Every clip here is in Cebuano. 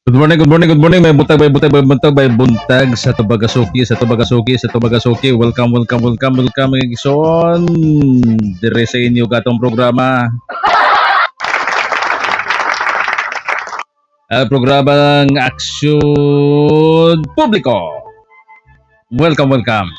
Good morning, good morning, good morning. May buntag, may buntag, may buntag, may buntag sa Tubagasuki, sa Tubagasuki, sa Tubagasuki. Welcome, welcome, welcome, welcome, mga igsoon. Dire sa inyo gatong programa. Ang programang Aksyon Publiko. Welcome, welcome.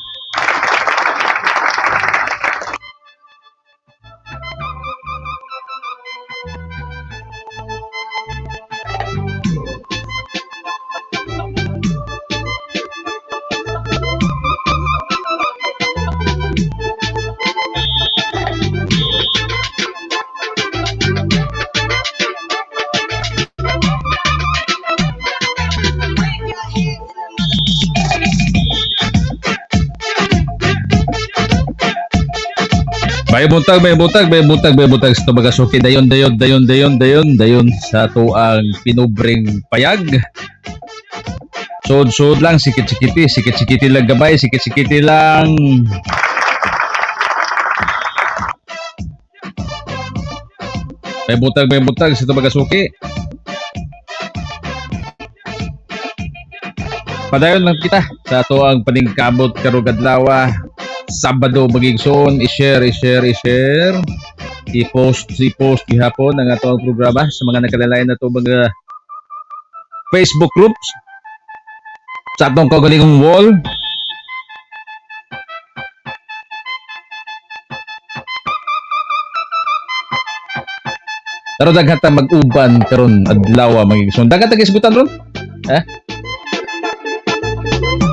May buntag, may buntag, may buntag, may buntag sa Tubagasuki. Dayon, dayon, dayon, dayon, dayon, dayon sa ato ang pinubring payag. Sud-sud lang, sikit-sikiti, sikit-sikiti lang gabay, sikit-sikiti lang. May buntag sa Tubagasuki. Padayon lang kita sa ato ang paningkamot karong adlaw. Sabado magigsoon, i-share, i-share, i-share. I-post, i-post gihapon ang ato ang programa sa mga nakalalain na to mga Facebook groups sa atong kaugalingong wall. Pero daghan ta mag-uban karon adlaw magigsoon. Daghan ta gisgutan ron. Eh?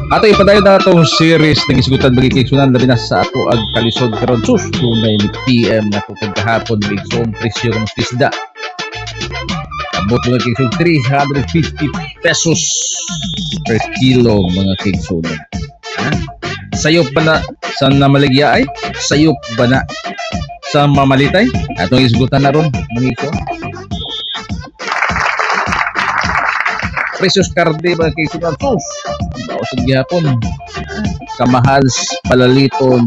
Ato ipadayon na atong series na gisgutan magigsoon labi na sa ato ang kalisod karon. Sus, dunay ni PM na ko kagahapon magigsoon presyo ng isda. Abot mga kigsoon 350 pesos per kilo mga kigsoon. Ha? Sayop ba na sa namaligya ay? Sayop ba na sa mamalitay? Atong isgutan na ron mga kigsoon. Precious karde mga kigsoon. Sus, baos gihapon. Kamahal palaliton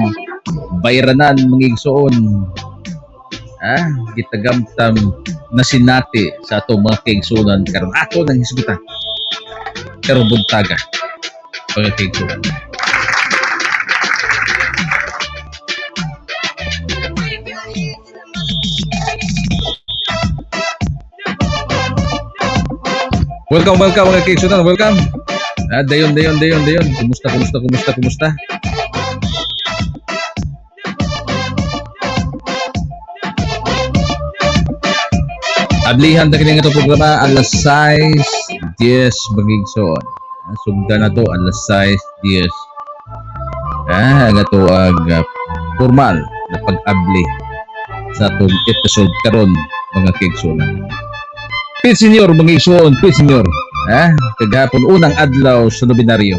bayranan mga igsoon. Ah, gitagamtam na sinati sa ato mga kaigsunan karon ato nang hisgutan karong buntaga mga kaigsunan. Welcome, welcome mga kaigsunan, welcome. Ah, dayon, dayon, dayon, dayon. Kumusta, kumusta, kumusta, kumusta? Ablihan ta kini nga itong programa alas 6:10 magigsoon. Ah, sugda na to alas 6:10. Ah, ang ato ang formal na pag-abli sa atong episode karon mga kaigsunan. Pit Senior mga igsoon, Pit Senior. Ah, kagahapon unang adlaw sa nobinaryo.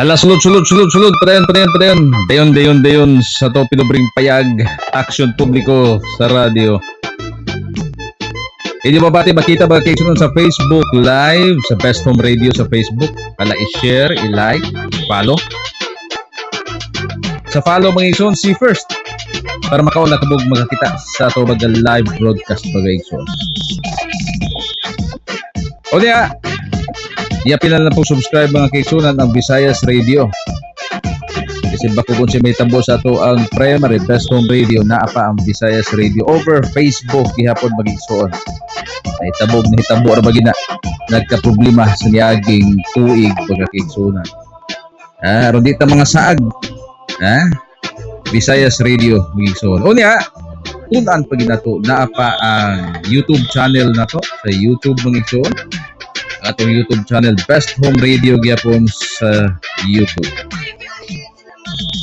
Ala, sulod, sulod, sulod, sulod, padayon, padayon, padayon. Dayon, dayon, dayon sa to pinubring payag, aksyon publiko sa radyo. Inyo babati makita ba kayo sa Facebook Live, sa Best Home Radio sa Facebook. Pala i-share, i-like, follow. Sa follow mga igsoon, see first. Para makaula kabog makakita sa ato baga live broadcast baga igsoon. O diya, yapin na lang po subscribe mga kaigsunan ang Visayas Radio. Kasi bako kung siya may tambo sa ato ang primary Best Home Radio, naa pa ang Visayas Radio over Facebook gihapon magigsuon. Nahitabog, nahitabo ra ba gina nagka-problema sa niaging tuig mga kaigsunan. Ah, aron di ta mga saag. Ha? Visayas Radio magigsuon. O niya, tun-an pa ginato naa pa ang YouTube channel nato sa YouTube mga igsoon. Ang atong YouTube channel Best Home Radio gyapon sa YouTube.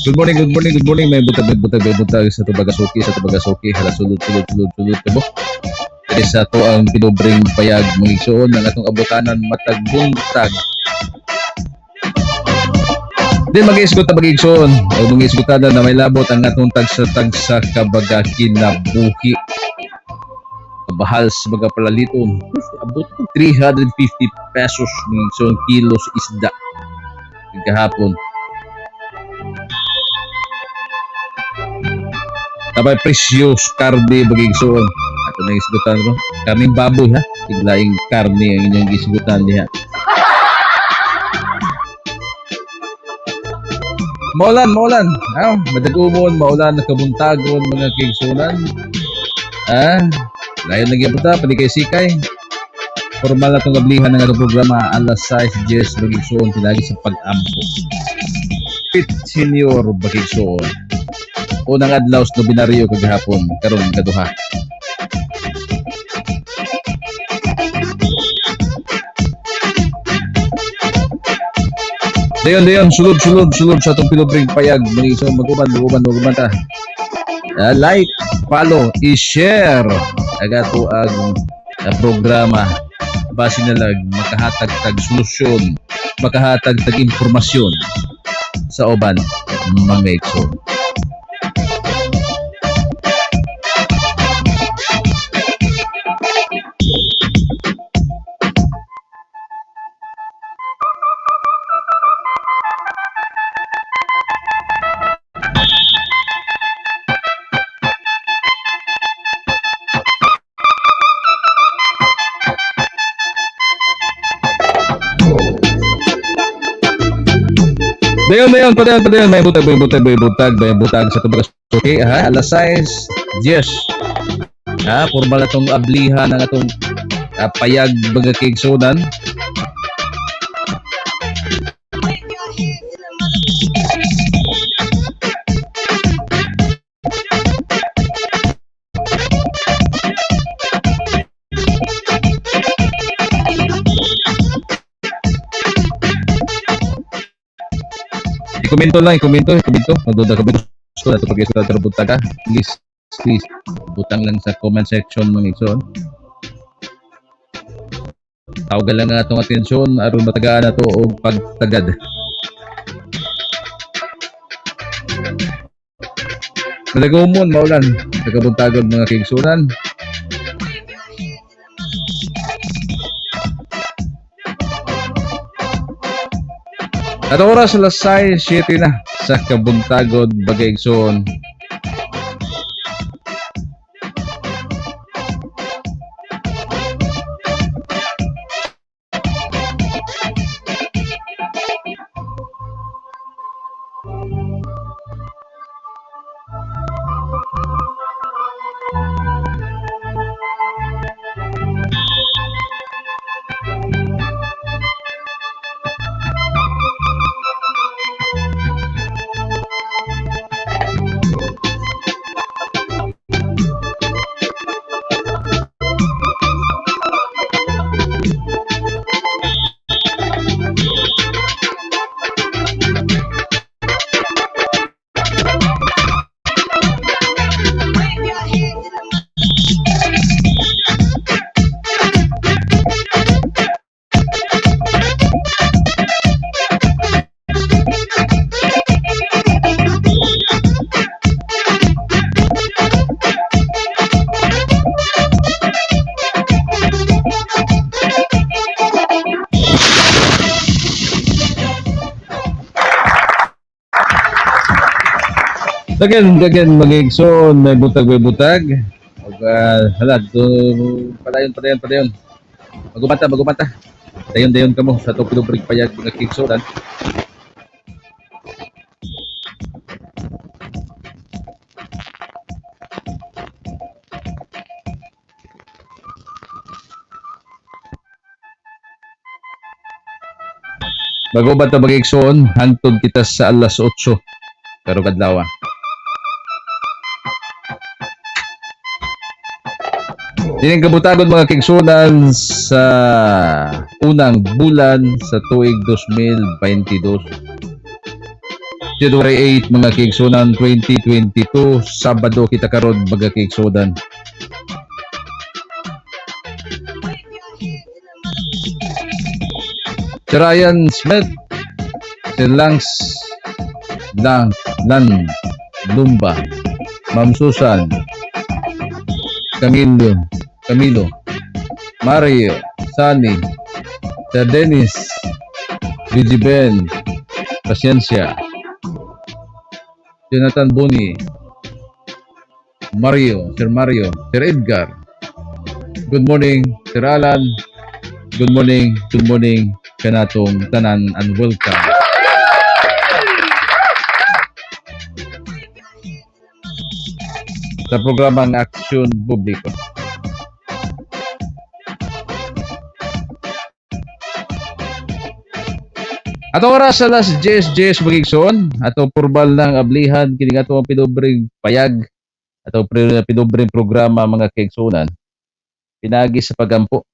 Good morning, good morning, good morning. May butag, may butag, may butag sa Tubagasuki, sa Tubagasuki. Hala, sulod, sulod, sulod, sulod. Kabo. Diri sa ato ang pinubring payag mga igsoon ang atong abutanan matag buntag. Di mag-isgot ta mga igsoon o mga isgutada na may labot ang atong tagsa-tagsa kabaga kinabuhi. Bahal sa mga palaliton. Abot ko 350 pesos mga igsoon kilos isda. Kahapon. Tabay presyo sa karne mga igsoon. Ato na isgutan ro. Karning baboy ha. Tiglaing karne ang inyong isgutan diha. Maulan, maulan. Ah, madagumon, maulan, nakabuntagon mga kaigsunan. Ah, layo na gyud ta, panikay sikay. Formal na itong ablihan ng atong programa alas 6:10 magigsuon pinagi sa pag-ampo. Pit Senior bagigsuon. Unang adlaw sa nobinaryo kagahapon, karon kaduha. Dayon, dayon, sulod, sulod, sulod sa atong pinubring payag. Mga igsoon, mag-uban, mag-uban, mag-uban ta. Ah, like, follow, i-share ang ato ang programa. Base na lang makahatag tag solusyon, makahatag tag impormasyon sa uban mga igsoon. Dayon, dayon, padayon, padayon. May butag, may butag, may butag, may butag sa tubag. Okay, ha? Alas 6, yes. Ha, formal atong ablihan ang atong payag mga kaigsunan. I-komento lang, i-komento, i-komento. Magduda ka ba gusto na ito pag-isulat sa buntag ha? Please, please. Butang lang sa comment section mga igsoon. Tawagan lang ang atong atensyon aron matagaan na to og pagtagad. Malagumon, maulan. Nagkabuntagod mga kaigsunan. At oras alas 6:07 na sa kabuntagod bagay igsoon. Dagan, dagan mga igsoon, may butag, may butag. Ug hala, do, padayon, padayon, padayon. Magumata, magumata. Dayon, dayon kamo sa atong pinubring payag mga kaigsuonan. Bago ba ito mga igsoon, hantod kita sa alas 8. Pero kadlawa. Dining kabutagon mga kaigsuonan sa unang bulan sa tuig 2022. January 8 mga kaigsuonan 2022, Sabado kita karon mga kaigsuonan. Si Ryan Smith, si Langs Lang Lan Lumba, Ma'am Susan, Camilo, Camilo, Mario, Sunny, Sir Dennis, Gigi Ben, Pasensya, Jonathan Boni, Mario, Sir Mario, Sir Edgar. Good morning, Sir Alan. Good morning kanatong tanan and welcome sa programang Aksyon Publiko. Ato oras alas 10:10 mga igsoon, ato pormal ng ablihan kini ato ang pinubring payag, ato pinubring programa mga kaigsuonan pinagi sa pagampo.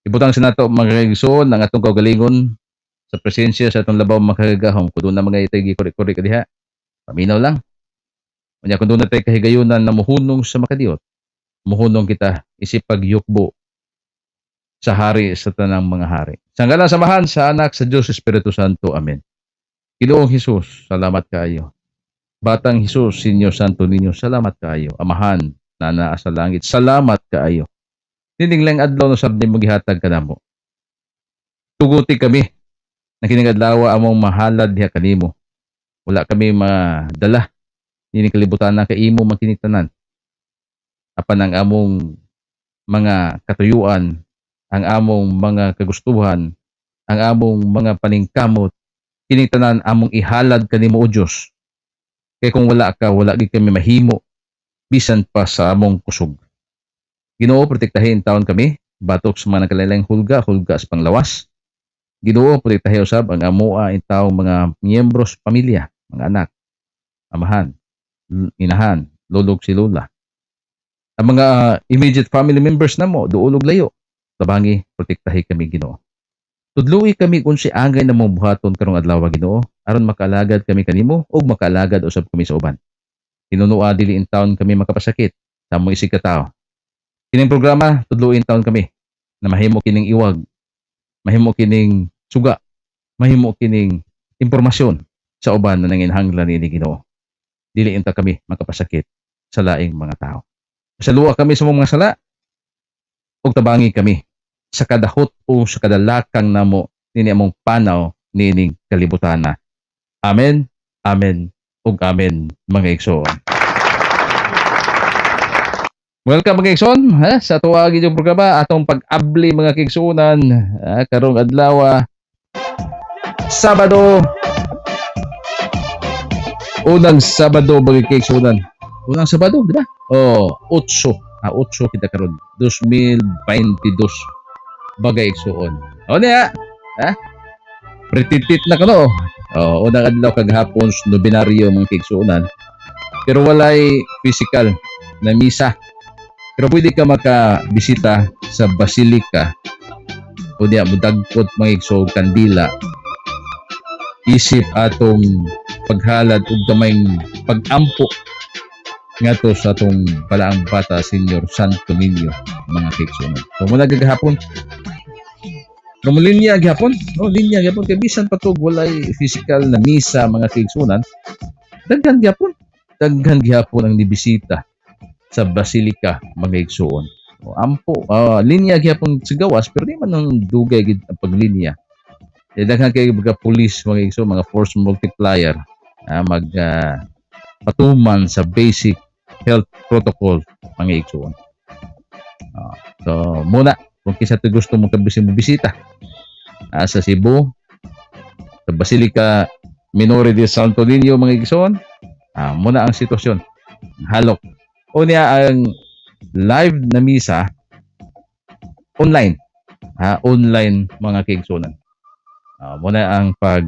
Ibutang sa nato mga kaigsoon ang atong kaugalingon sa presensya sa atong labaw makagagahom. Kung na mga itay gikuri-kuri ka diha, paminaw lang. Unya kung doon na kahigayunan na muhunong sa makadiyot, muhunong kita isip pagyukbo sa hari sa tanang mga hari. Sa ngalan samahan sa Anak, sa Diyos Espiritu Santo. Amen. Ginoong Hesus, salamat kaayo. Batang Hesus, Sinyo Santo Niño, salamat kaayo. Amahan na naa sa langit, salamat kaayo. Nining lang adlaw no sab nimo gihatag kanamo. Tuguti kami na kining adlaw among mahalad diha kanimo. Wala kami madala nining kalibutan na kay imo man kini tanan. Apan ang among mga katuyuan, ang among mga kagustuhan, ang among mga paningkamot, kining tanan among ihalad kanimo o Dios. Kay kung wala ka, wala gid kami mahimo bisan pa sa among kusog. Ginoo, protektahin taon kami batok sa mga nagkalain hulga, hulga sa panglawas. Ginoo, protektahin usab ang amoa in taong mga miyembro sa pamilya, mga anak, amahan, inahan, lolog si lola. Ang mga immediate family members namo, duol ug layo. Tabangi, protektahi kami Ginoo. Tudloi kami kung si angay na mong buhaton karong adlaw Ginoo, aron makaalagad kami kanimo ug makaalagad usab kami sa uban. Tinunua dili in taon kami makapasakit sa among isig katao. Kining programa tudluin taon kami na mahimo kining iwag, mahimo kining suga, mahimo kining impormasyon sa uban na nanginhanglan niini Ginoo. Dili unta kami makapasakit sa laing mga tao. Pasaluwa kami sa mga sala ug tabangi kami sa kadahot o sa kadalakang namo nini among panaw niining kalibutana. Amen, amen, ug amen mga igsoon. Welcome mga igsoon ha, sa tuwagi yung programa atong pag-abli mga kaigsuonan ha, karong adlaw Sabado, unang Sabado mga kaigsuonan. Unang Sabado, di ba? Oh, 8. Ah, 8 kita karon 2022 bagay igsuon. O niya, ha? Pretitit na kano. Oh, unang adlaw kagahapon sa nobenaryo mga kaigsuonan. Pero walay physical na misa. Pero pwede ka makabisita sa basilika o diya mudagkot mga igsoon kandila isip atong paghalad ug gamayng pag-ampo ngadto sa atong balaang bata Senyor Santo Niño mga kaigsuonan. So mula gagahapon pero mo linya gihapon, no, linya gihapon kay bisan pa tog walay physical na misa mga kaigsuonan, daghan gihapon, daghan gihapon ang nibisita sa basilika mga igsuon. O, ampo, linya gihapon sa gawas pero di man nang dugay gid ang paglinya. E daghan kay mga pulis mga igsuon, mga force multiplier, mag patuman sa basic health protocol, mga igsoon. So muna kung kinsa to gusto mo kabisi mo bisita sa Cebu sa Basilica Minore de Santo Niño, mga igsoon, muna ang sitwasyon halok. Unya ang live na misa online, ha, online, mga kaigsunan. Muna ang pag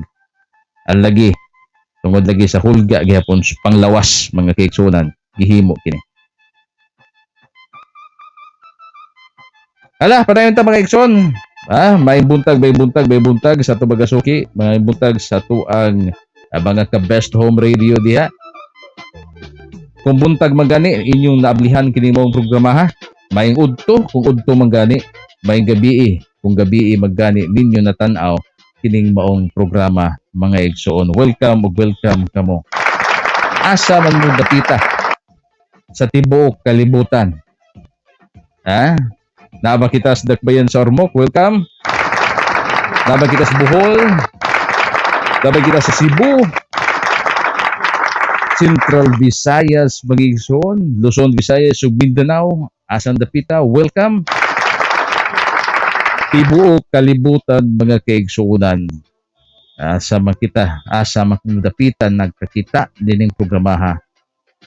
ang lagi tungod lagi sa hulga gihapon sa panglawas, mga kaigsunan, gihimo kini. Hala, padayon ta, mga igsoon. May buntag, may buntag, may buntag sa ato mga suki, mga buntag sa tuang mga ka best home radio diha. Kung buntag man gani inyong naablihan kini mong programa, ha. Maayong udto kung udto man gani, maayong gabii kung gabii maggani ninyo natan-aw kining maong programa, mga igsoon. Welcome ug welcome kamo. Asa man mo dapita sa tibuok kalibutan. Ha? Naa ba kita sa Dakbayan sa Ormoc? Welcome. Naa ba kita sa Bohol? Naa ba kita sa Cebu? Central Visayas, mga igsoon, Luzon, Visayas, ug Mindanao, asan dapita, welcome. Tibuok kalibutan, mga kaigsuonan. Asa man kita, asa man dapitan nagkakita dining programaha.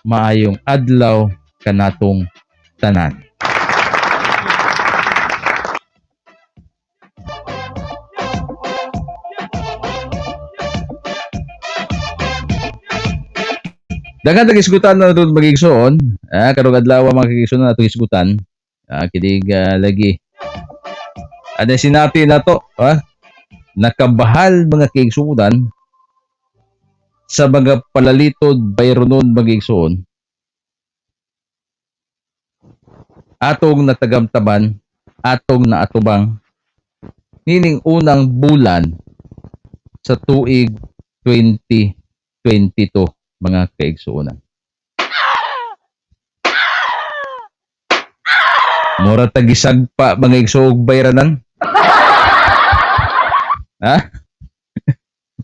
Maayong adlaw kanatong tanan. Daghan tag isgutan na doon, mga igsoon. Karong adlaw, mga kaigsoon, na atong isgutan. Kinig lagi. Ano sinati na to, ha? Nakabahal, mga kaigsuonan, sa mga palalitod bayronon, mga igsoon. Atong natagamtaman, atong naatubang nining unang bulan sa tuig 2022, mga kaigsuonan. Mura tagisagpa, mga igsoog, bayranan. Ha?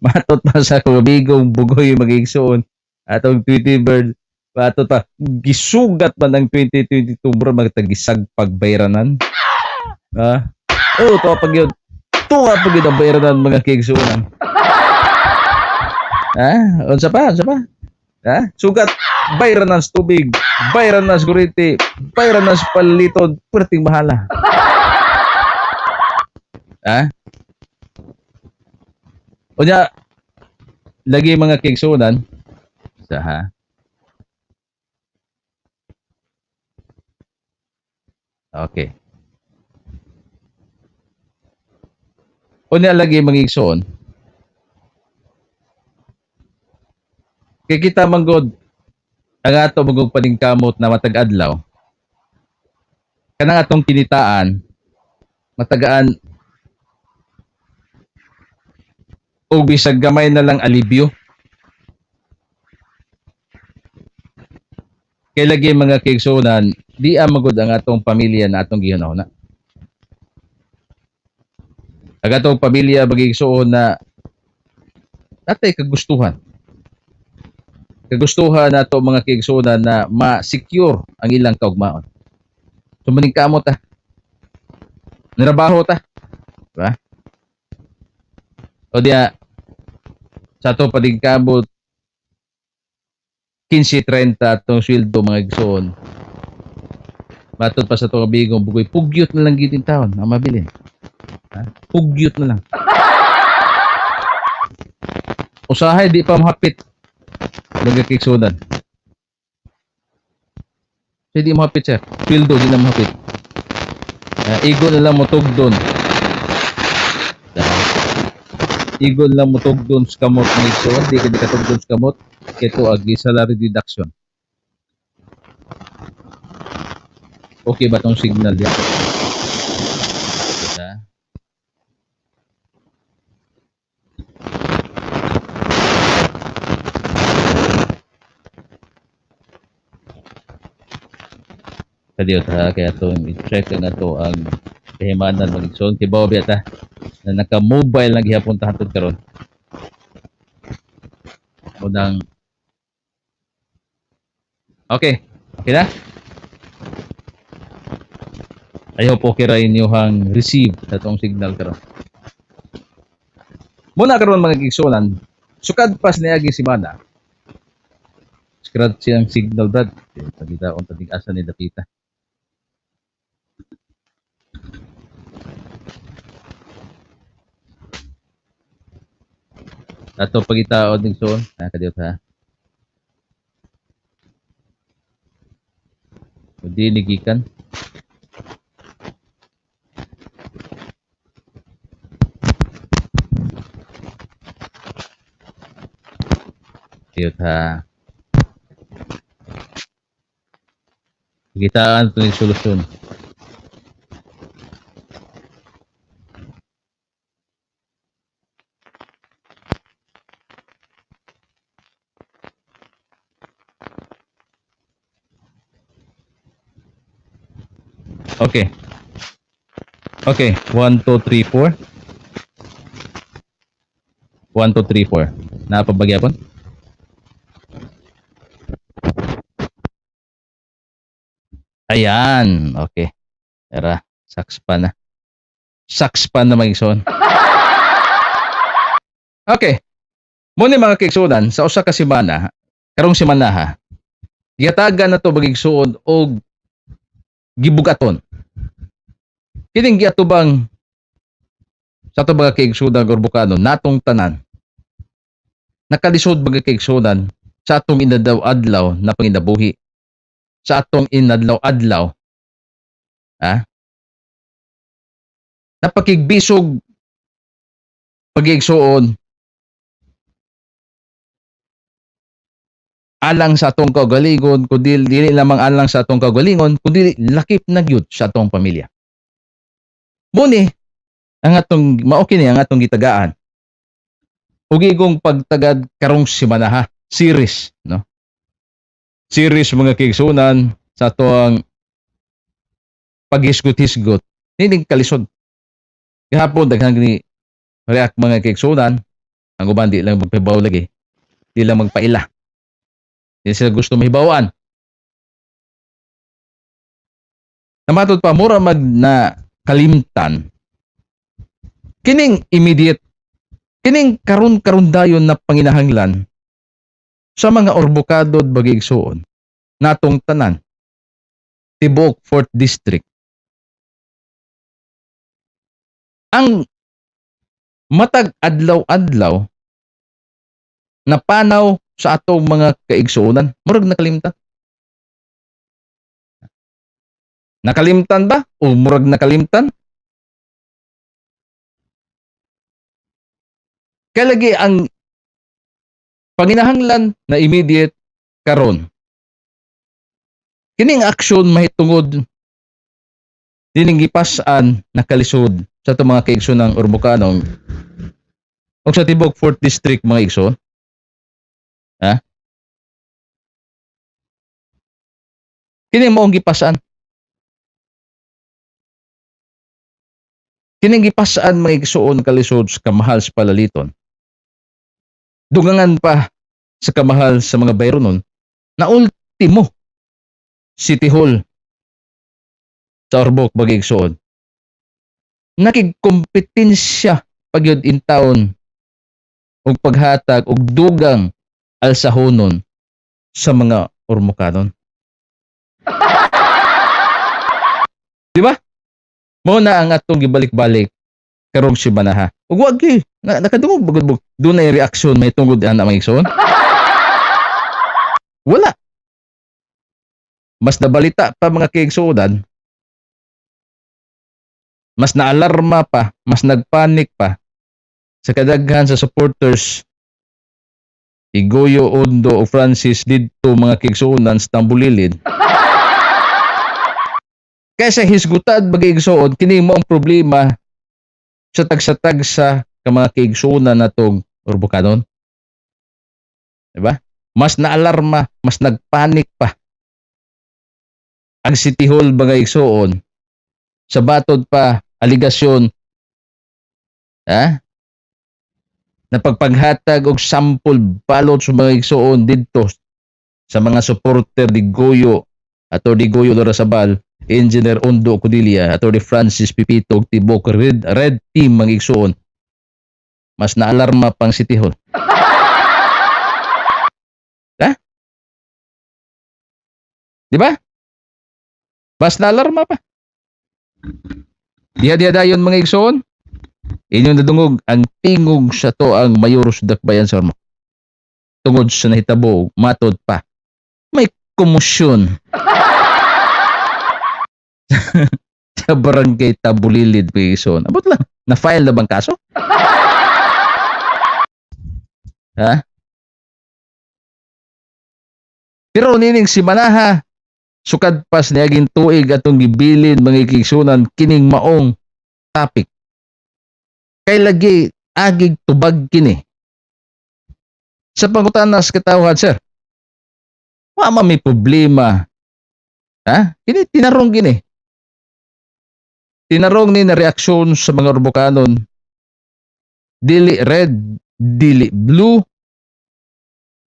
Matot pa sa kabigong bugoy, mga igsoon. Atong Tweety Bird. Matot pa. Gisugat man ang 2022, mura magtagisagpag bayranan. Ha? Oh, tuwa pag yun. Tuwa pag yun ang bayranan, mga kaigsuonan. Ha? Unsa pa? Unsa pa? Ha? Sugat, bayranan sa tubig, bayranan sa kuryente, bayranan sa palalitod, perting bahala. Ha? Unya, lagi, mga kaigsuonan, sa ha? Okay. Unya lagi, mga igsoon, kay kita man god ang ato magug paningkamot na matag adlaw kanang atong kinitaan matagaan og bisag gamay na lang alibyo. Kay lagi, mga kaigsuonan, di magud ang atong pamilya na atong gihunahuna. Ang atong pamilya, mga igsoon, na natay kagustuhan. Kagustuhan nato, mga kaigsuonan, na ma-secure ang ilang kaugmaon. So maningkamot ta. Nirabaho ta. Diba? O diya, sa ato paningkamot 15-30 atong sweldo, mga igsoon. Matod pa sa atong abigong bugoy, pugyot na lang gid taon ang mabilin. Ha? Pugyot na lang. Usahay di pa mahapit. Mga kaigsuonan. So, di mahapit, sir. Sweldo di na mahapit. Igo na lang mo tugdon. Igo na lang mo tugdon sa kamot, mga igsoon. Di ka di ka tugdon sa kamot. Ito agi salary deduction. Okay ba tong signal diyan? Ha? Kadiyo ta kaya itong i-check na to ang kahimanan, mga igsoon. Kibaw biya ta na naka-mobile na gihapon ta hantod karon. Unang Okay. Okay na? I hope okay ra inyong receive sa atong signal karon. Muna karon, mga kaigsuonan, sukad pas niaging semana. Scratch siyang signal, brad. Pagita on tadig asa ni dapita. Ato pagitaon ning suon. Ah, kadiyot ha. Di ni gikan. Kadiyot ha. Gitaan ito yung solusyon. Okay. Okay. 1, 2, 3, 4. 1, 2, 3, 4. Napabagyapon? Ayan. Okay. Tara. Saks pa na. Saks pa na, mga igsoon. Okay. Muna, mga kaigsuonan, sa usa ka semana, karong semana ha, gihatagan na to, mga igsoon, og gibugaton. Kining giatubang sa ato, mga kaigsuonan Orbokano, natong tanan. Nakalisod, mga kaigsuonan, sa atong inadlaw-adlaw na panginabuhi. Sa atong inadlaw-adlaw, ha? Napakigbisog pag-igsuon alang sa atong kaugalingon, kundi dili lamang alang sa atong kaugalingon, kundi lakip na gyud sa atong pamilya. Muni, ang atong mao kini ang atong gitagaan. Ug igong pagtagad karong semana ha, series, no? Series, mga kaigsuonan, sa atoang paghisgot-hisgot nining kalisod. Gahapon daghan ni react, mga kaigsuonan, ang uban di lang magpahibaw lagi. Di lang magpaila. Di sila gusto mahibawan. Namatod pa mura mag na kalimtan kining immediate, kining karon-karon dayon na panginahanglan sa mga Orbokado, mga igsuon, natong tanan, tibuok 4th District, ang matag adlaw-adlaw na panaw sa atong mga kaigsuonan. Murag nakalimtan. Nakalimtan ba o murag nakalimtan? Kaya lagi ang panginahanglan na immediate karon, kining aksyon mahitungod dining gipas-an na kalisod sa atong mga kaigsoonang Orbokanong o sa tibok 4th District, mga igsoon. Ha? Kini maong gipas-an. Kining gipas-an, mga igsoon, kalisod sa kamahal sa palaliton. Dugangan pa sa kamahal sa mga bayronon na ultimo City Hall sa Ormoc, mga igsoon. Nakigkompetensya pagyud in town og paghatag og dugang alsahonon sa mga Ormocanon. Di ba? Mao na ang atong gibalik-balik karong semana ha. Ug wag gyud na, nakadungog bagud mo dunay reaksyon may tungod ana, mga igsoon? Wala. Mas nabalita pa, mga kaigsuonan, mas naalarma pa, mas nagpanik pa sa kadaghan sa supporters Igoyo, Ondo o Francis didto, mga kaigsuonan, sa Tambulilid. Kaysa hisgutad, mga igsuon, kini mo ang problema sa tagsa-tagsa ka mga kaigsuonan natong Orbocanon. Diba? Mas naalarma, mas nagpanik pa ang City Hall, mga igsuon, sa batod pa aligasyon ha na pagpaghatag og sample ballot sa mga igsuon didto Sa mga supporter ni Goyo, Atty. Goyo Larrazabal, Engineer Ondo Codilla, Atty. Francis Pipito ug tibok red team, mga igsuon, mas naalarma pang City Hall. Ha? Di ba? Mas naalarma pa. Diha diha dayon, mga igsoon. Inyong nadungog ang tingog sa to ang mayor sa Dakbayan sa Ormoc. Tungod sa nahitabo, matod pa, may komosyon sa Barangay Tabulilid, mga igsoon. Abot lang. Na-file na bang kaso? Ha? Pero nining si Manaha, sukad pas niaging tuig atong gibilin, mga igsuonan, kining maong topic. Kay lagi agig tubag kini. Sa pangutana sa katawhan, "Sir, wa man may problema." Ha? Kini tinarong kini. Tinarong ni na reaksyon sa mga Ormocanon. Dili red, dili blue.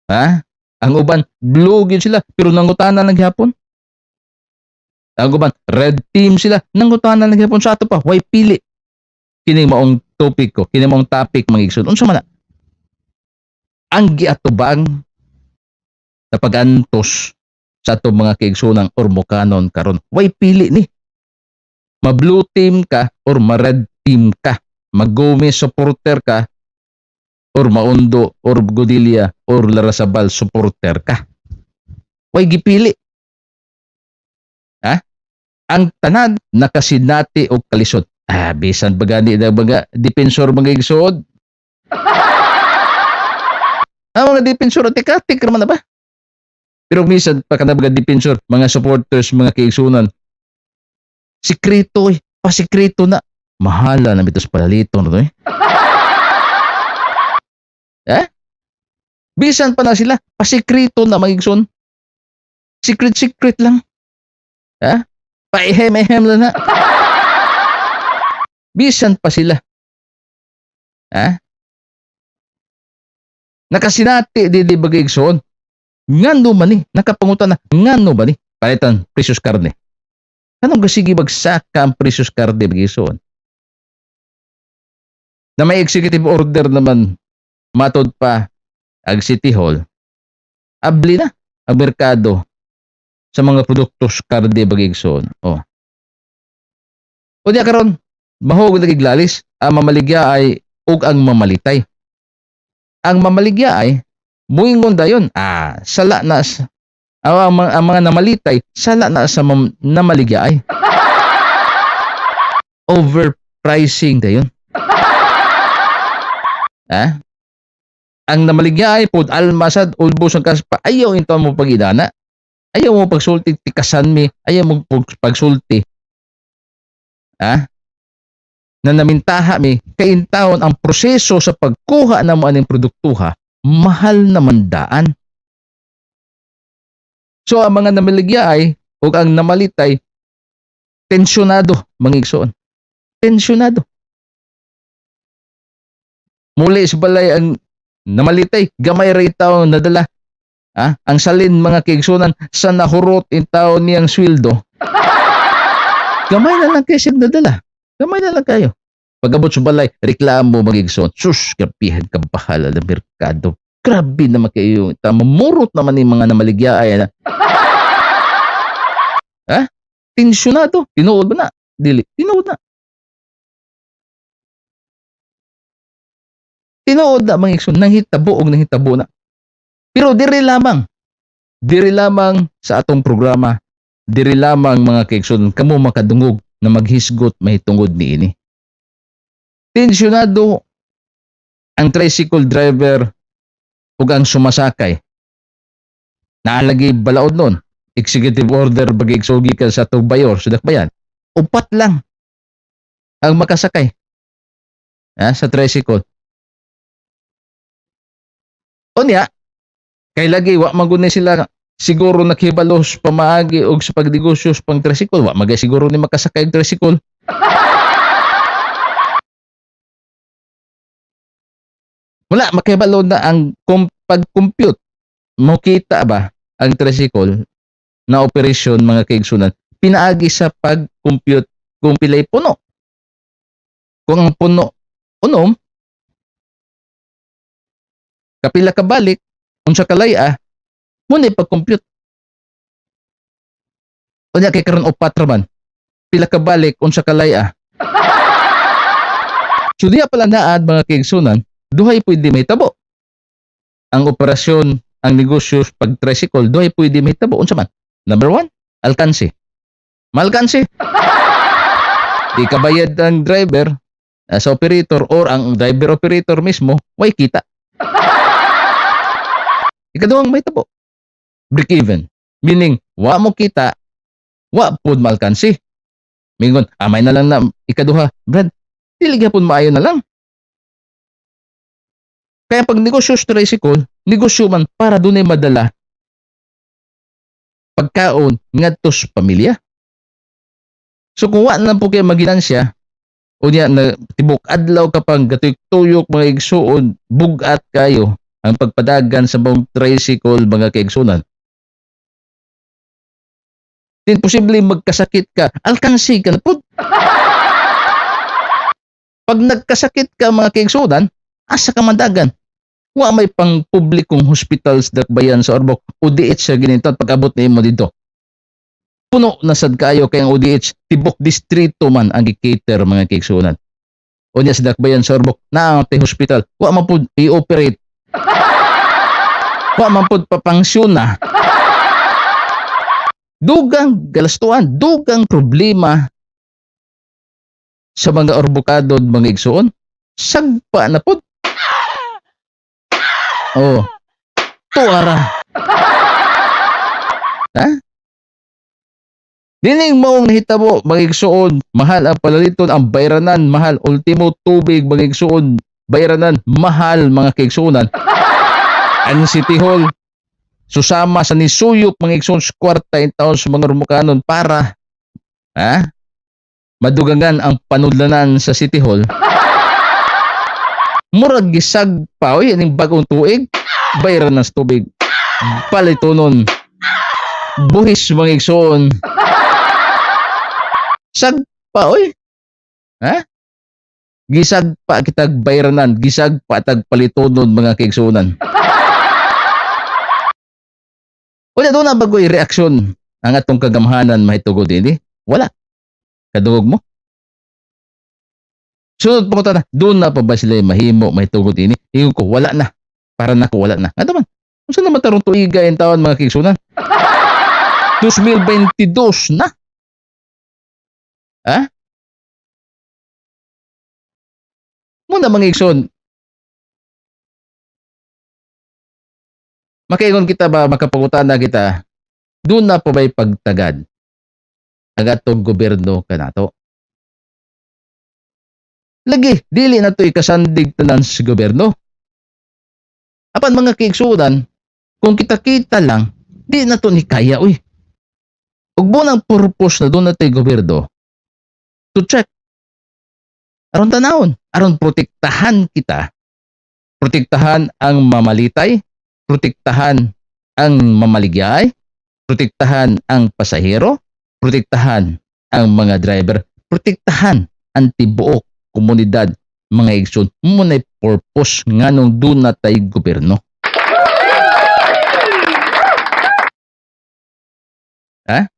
Ha? Ang uban blue gyud sila pero nangutana lang gihapon. Ang uban red team sila, nangutana lang gihapon sa ato pa, way pili. Kini maong topic ko, kini maong topic, mga igsoon. Unsa man na? Ang giatubang na pag-antos sa atong mga kaigsoonang Ormocanon karon. Way pili ni. Ma-blue team ka or ma-red team ka. Mag-Gomez supporter ka or Maondo or Godilla or Larrazabal supporter ka. Way gipili. Ha? Ang tanan nakasinati og kalisod. Ah, bisan ba gani na mga depensor, mga igsoon? Ang mga depensor, tika-tik naman na ba? Pero minsan pa kana mga depensor, mga supporters, mga kaigsunan, sikreto eh, pasikreto na. Mahala na bitos palaliton na to eh. Eh? Bisan pa na sila, pasikreto na, mga igsoon. Secret secret lang. Ha? Paehem-ehem lang na. Bisan pa sila. Ha? Nakasinati di di bagay, igsoon. Ngano man ni? Nakapangutan na, ngano ba ni? Palitan, presyos karne. Anong gasige bagsaka ang presyos karne, bagay, igsoon? Na may executive order naman, matod pa ang City Hall, abli na ang merkado sa mga produktos karne, bagay, igsoon. Oh. O diya karon, mahog na giglalis, ang mamaligya ay ug ang mamalitay. Ang mamaligya ay muingon dayon, ah, sala na sa, ang mga namalitay, sala na sa namaligya ay. Overpricing dayon. Ha? Ang namaligya ay pod almasad ulbos ang kaspa, ayaw into mo pagidana. Ayaw mo pagsulti tikasan mi, ayaw mo pagsulti. Ha? Na namintaha mi kay intawon ang proseso sa pagkuha na mo aning produktuha, mahal naman daan. So ang mga namaligya ay ug ang namalitay, tensyonado, mga igsoon. Tensyonado. Muli sa balay ang namalitay, gamay ra taon nadala. Ah, ang salin, mga kaigsunan, sa nahurot in taon niyang sweldo. Gamay na lang kayo siyang nadala. Gamay na lang kayo. Pag-abot sa balay, reklamo, mga igsoon. Sus, grabihan ka bahala ng merkado. Grabe naman kayo. Tama, murot naman yung mga namaligya ay. Na. Ha? Tensyonado. Tinuod ba na? Dili. Tinuod na. Tinuod na, mga igsoon. Nanghitabo og nanghitabo na. Pero diri lamang. Diri lamang sa atong programa. Diri lamang, mga kaigsoon, kamo makadungog na maghisgot mahitungod niini. Tensyonado ang tricycle driver ug ang sumasakay. Naalagi balaod nun. Executive order bagay gikan sa atong mayor sa Dakbayan. Upat lang ang makasakay, ha, sa tricycle. Unya, kay lagi wa man gud ni sila siguro nakibalos pamaagi og sa pagnegosyo sa pang tricycle, wa magay siguro ni makasakay og tricycle. Wala makibalo na ang pag-compute. Mokita ba Ang tricycle na operation, mga kaigsunan, pinaagi sa pag-compute kung pilay puno. Kung ang puno unom, kapila ka balik, unsa kalay-a, mao na pag-compute. Unya kay karon upat ra man. Pila ka balik, unsa kalay-a. So diya pala naad, mga kaigsunan, duhay pwede mahitabo. Ang operasyon, ang negosyo pag tricycle, duhay pwede mahitabo. Unsa man? Number one, alkansi. Malkansi. Di kabayad ang driver sa operator or ang driver operator mismo, way kita. Ikaduhang mahitabo, break even. Meaning, wa mo kita, wa pod malkansi. Mingon, amay na lang na ikaduha. Brad, dili gyapon maayo na lang. Kaya pag negosyo sa tricycle, negosyo man para dunay madala pagkaon ngadto sa pamilya. So kung wa na po kayo maginansya, unya na tibok adlaw ka pang gatuyok-tuyok, mga igsuon, bugat kayo ang pagpadagan sa buong tricycle, mga kaigsunan. Din posible magkasakit ka, alkansi ka na pud. Pag nagkasakit ka, mga kaigsunan, asa ka madagan? Wa may pang publikong hospitals dakbayan sa Ormoc. ODH sa ginintan pag abot nimo dito. Puno na sad kayo kay ang ODH tibok distrito man ang gi-cater, mga kaigsunan. Unya sa dakbayan sa Ormoc naa ang hospital, wa man pud i-operate. Wa man pud papangsyon na. Dugang galastuan, dugang problema sa mga orbukadod, mga igsuon. Sagpa na pud. Oh. Tuara. Ha? Dining maong nahitabo, mga igsuon, mahal ang palaliton, ang bayranan, mahal, ultimo tubig, mga igsuon, bayranan, mahal, mga kaigsuonan. Ang City Hall, susama sa nisuyop, mga igsuon, sa kwarta in taon sa mga Ormocanon para ha, madugangan ang panudlanan sa City Hall. Murag gisag pa oy ining bagong tuig, bayranan sa tubig. Palitonon. Buhis, mga igsuon. Sagpa oy. Ha? Gisag pa kitag bayranan, gisag pa tag palitonon, mga kaigsuonan. Wala doon na bagoy reaksyon ang atong kagamhanan mahitugod ini. Wala. Kadungog mo. Sunod pa ko na, doon na pa ba sila mahimo mahitugod ini? Ingon ko, wala na. Para nako, wala na. Ano man? Unsa naman tarong tuiga in taon, mga kaigsuonan? 2022 na. Ha? Muna, mga igsoon, makaingon kita ba, makapangutana kita, doon na po ba'y pagtagad ang atong gobyerno kanato? Lagi, dili na to ikasandig tanan sa gobyerno. Apan, mga kaigsunan, kung kita-kita lang, di na to ni kaya, uy. Ug ang purpose na doon na to'y gobyerno to check. Aron tanawon, aron protektahan kita. Protektahan ang mamalitay, protektahan ang mamaligyay, protektahan ang pasahero, protektahan ang mga driver, protektahan ang tibuok komunidad, mga igsoon. Muna'y purpose nganong doon na tay gobyerno. Ha?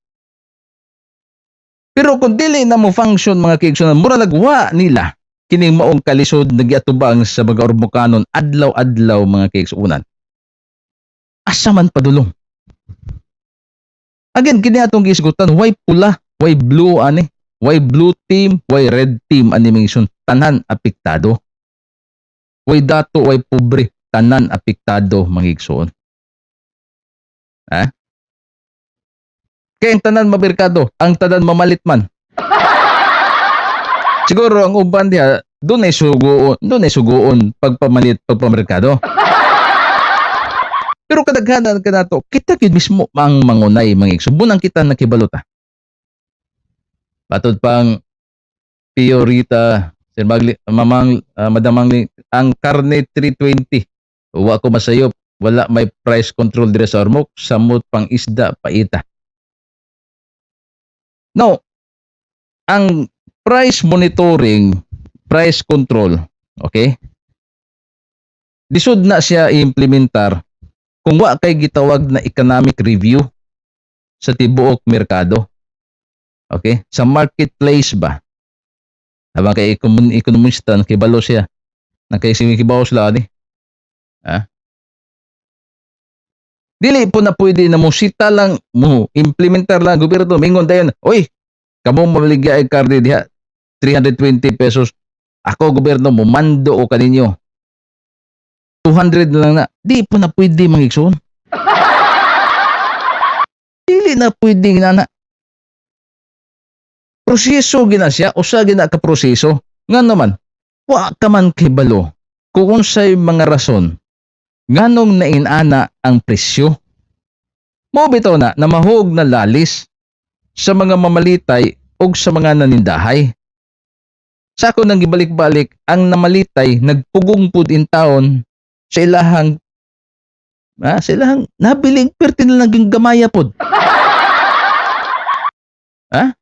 Pero kung dili na mo function, mga kaigsoon, mura nagwa nila kining maong kalisod nagiatubang sa mga Ormocanon adlaw-adlaw, mga kaigsuonan. Asa man padulong? Again, kini atong gisgutan, why pula, why blue ani? Why blue team, why red team ani, mga igsoon? Tanan apektado. Why dato, why pobre, tanan apektado, mga igsoon. Ha? Kaya ang tanan mabirkado, ang tanan mamalit man. Siguro ang uban diha, doon ay suguon pagpamalit, pagpamerkado. Pero kadaghanan ka nato, kita gyud mismo ang mangunay, mga igsoon. Bunang kita nakibalo ta. Patod pang Piorita, Sir Magli, Mamang, Madam Mangli, ang karne 320. Wa ko masayop. Wala may price control dire sa Ormoc, samot pang isda paita. Now, ang price monitoring, price control, okay? Lisod na siya i-implementar kung wa kay gitawag na economic review sa tibuok merkado. Okay? Sa marketplace ba? Habang kay ekonomista, nakibalo siya. Nakay kibaw sila ani. Ha? Dili po na pwede na mo sita lang mo implementar lang gobyerno mingon dayon, "Oy, kamo mamaligya ay karne diha 320 pesos. Ako gobyerno mo mando o kaninyo. 200 na lang na." Di po na pwede, mga igsoon. Dili na pwede na na. Proseso gina siya, usa gina ka proseso. Nga naman, wa ka man kibalo kung unsay mga rason nganong nainana ang presyo. Mo bitaw na na mahog na lalis sa mga mamalitay o sa mga nanindahay. Sa ako nang gibalik-balik, ang namalitay nagpugong pud in taon sa ilahang nabiling perti na lang gamaya pod. Ha?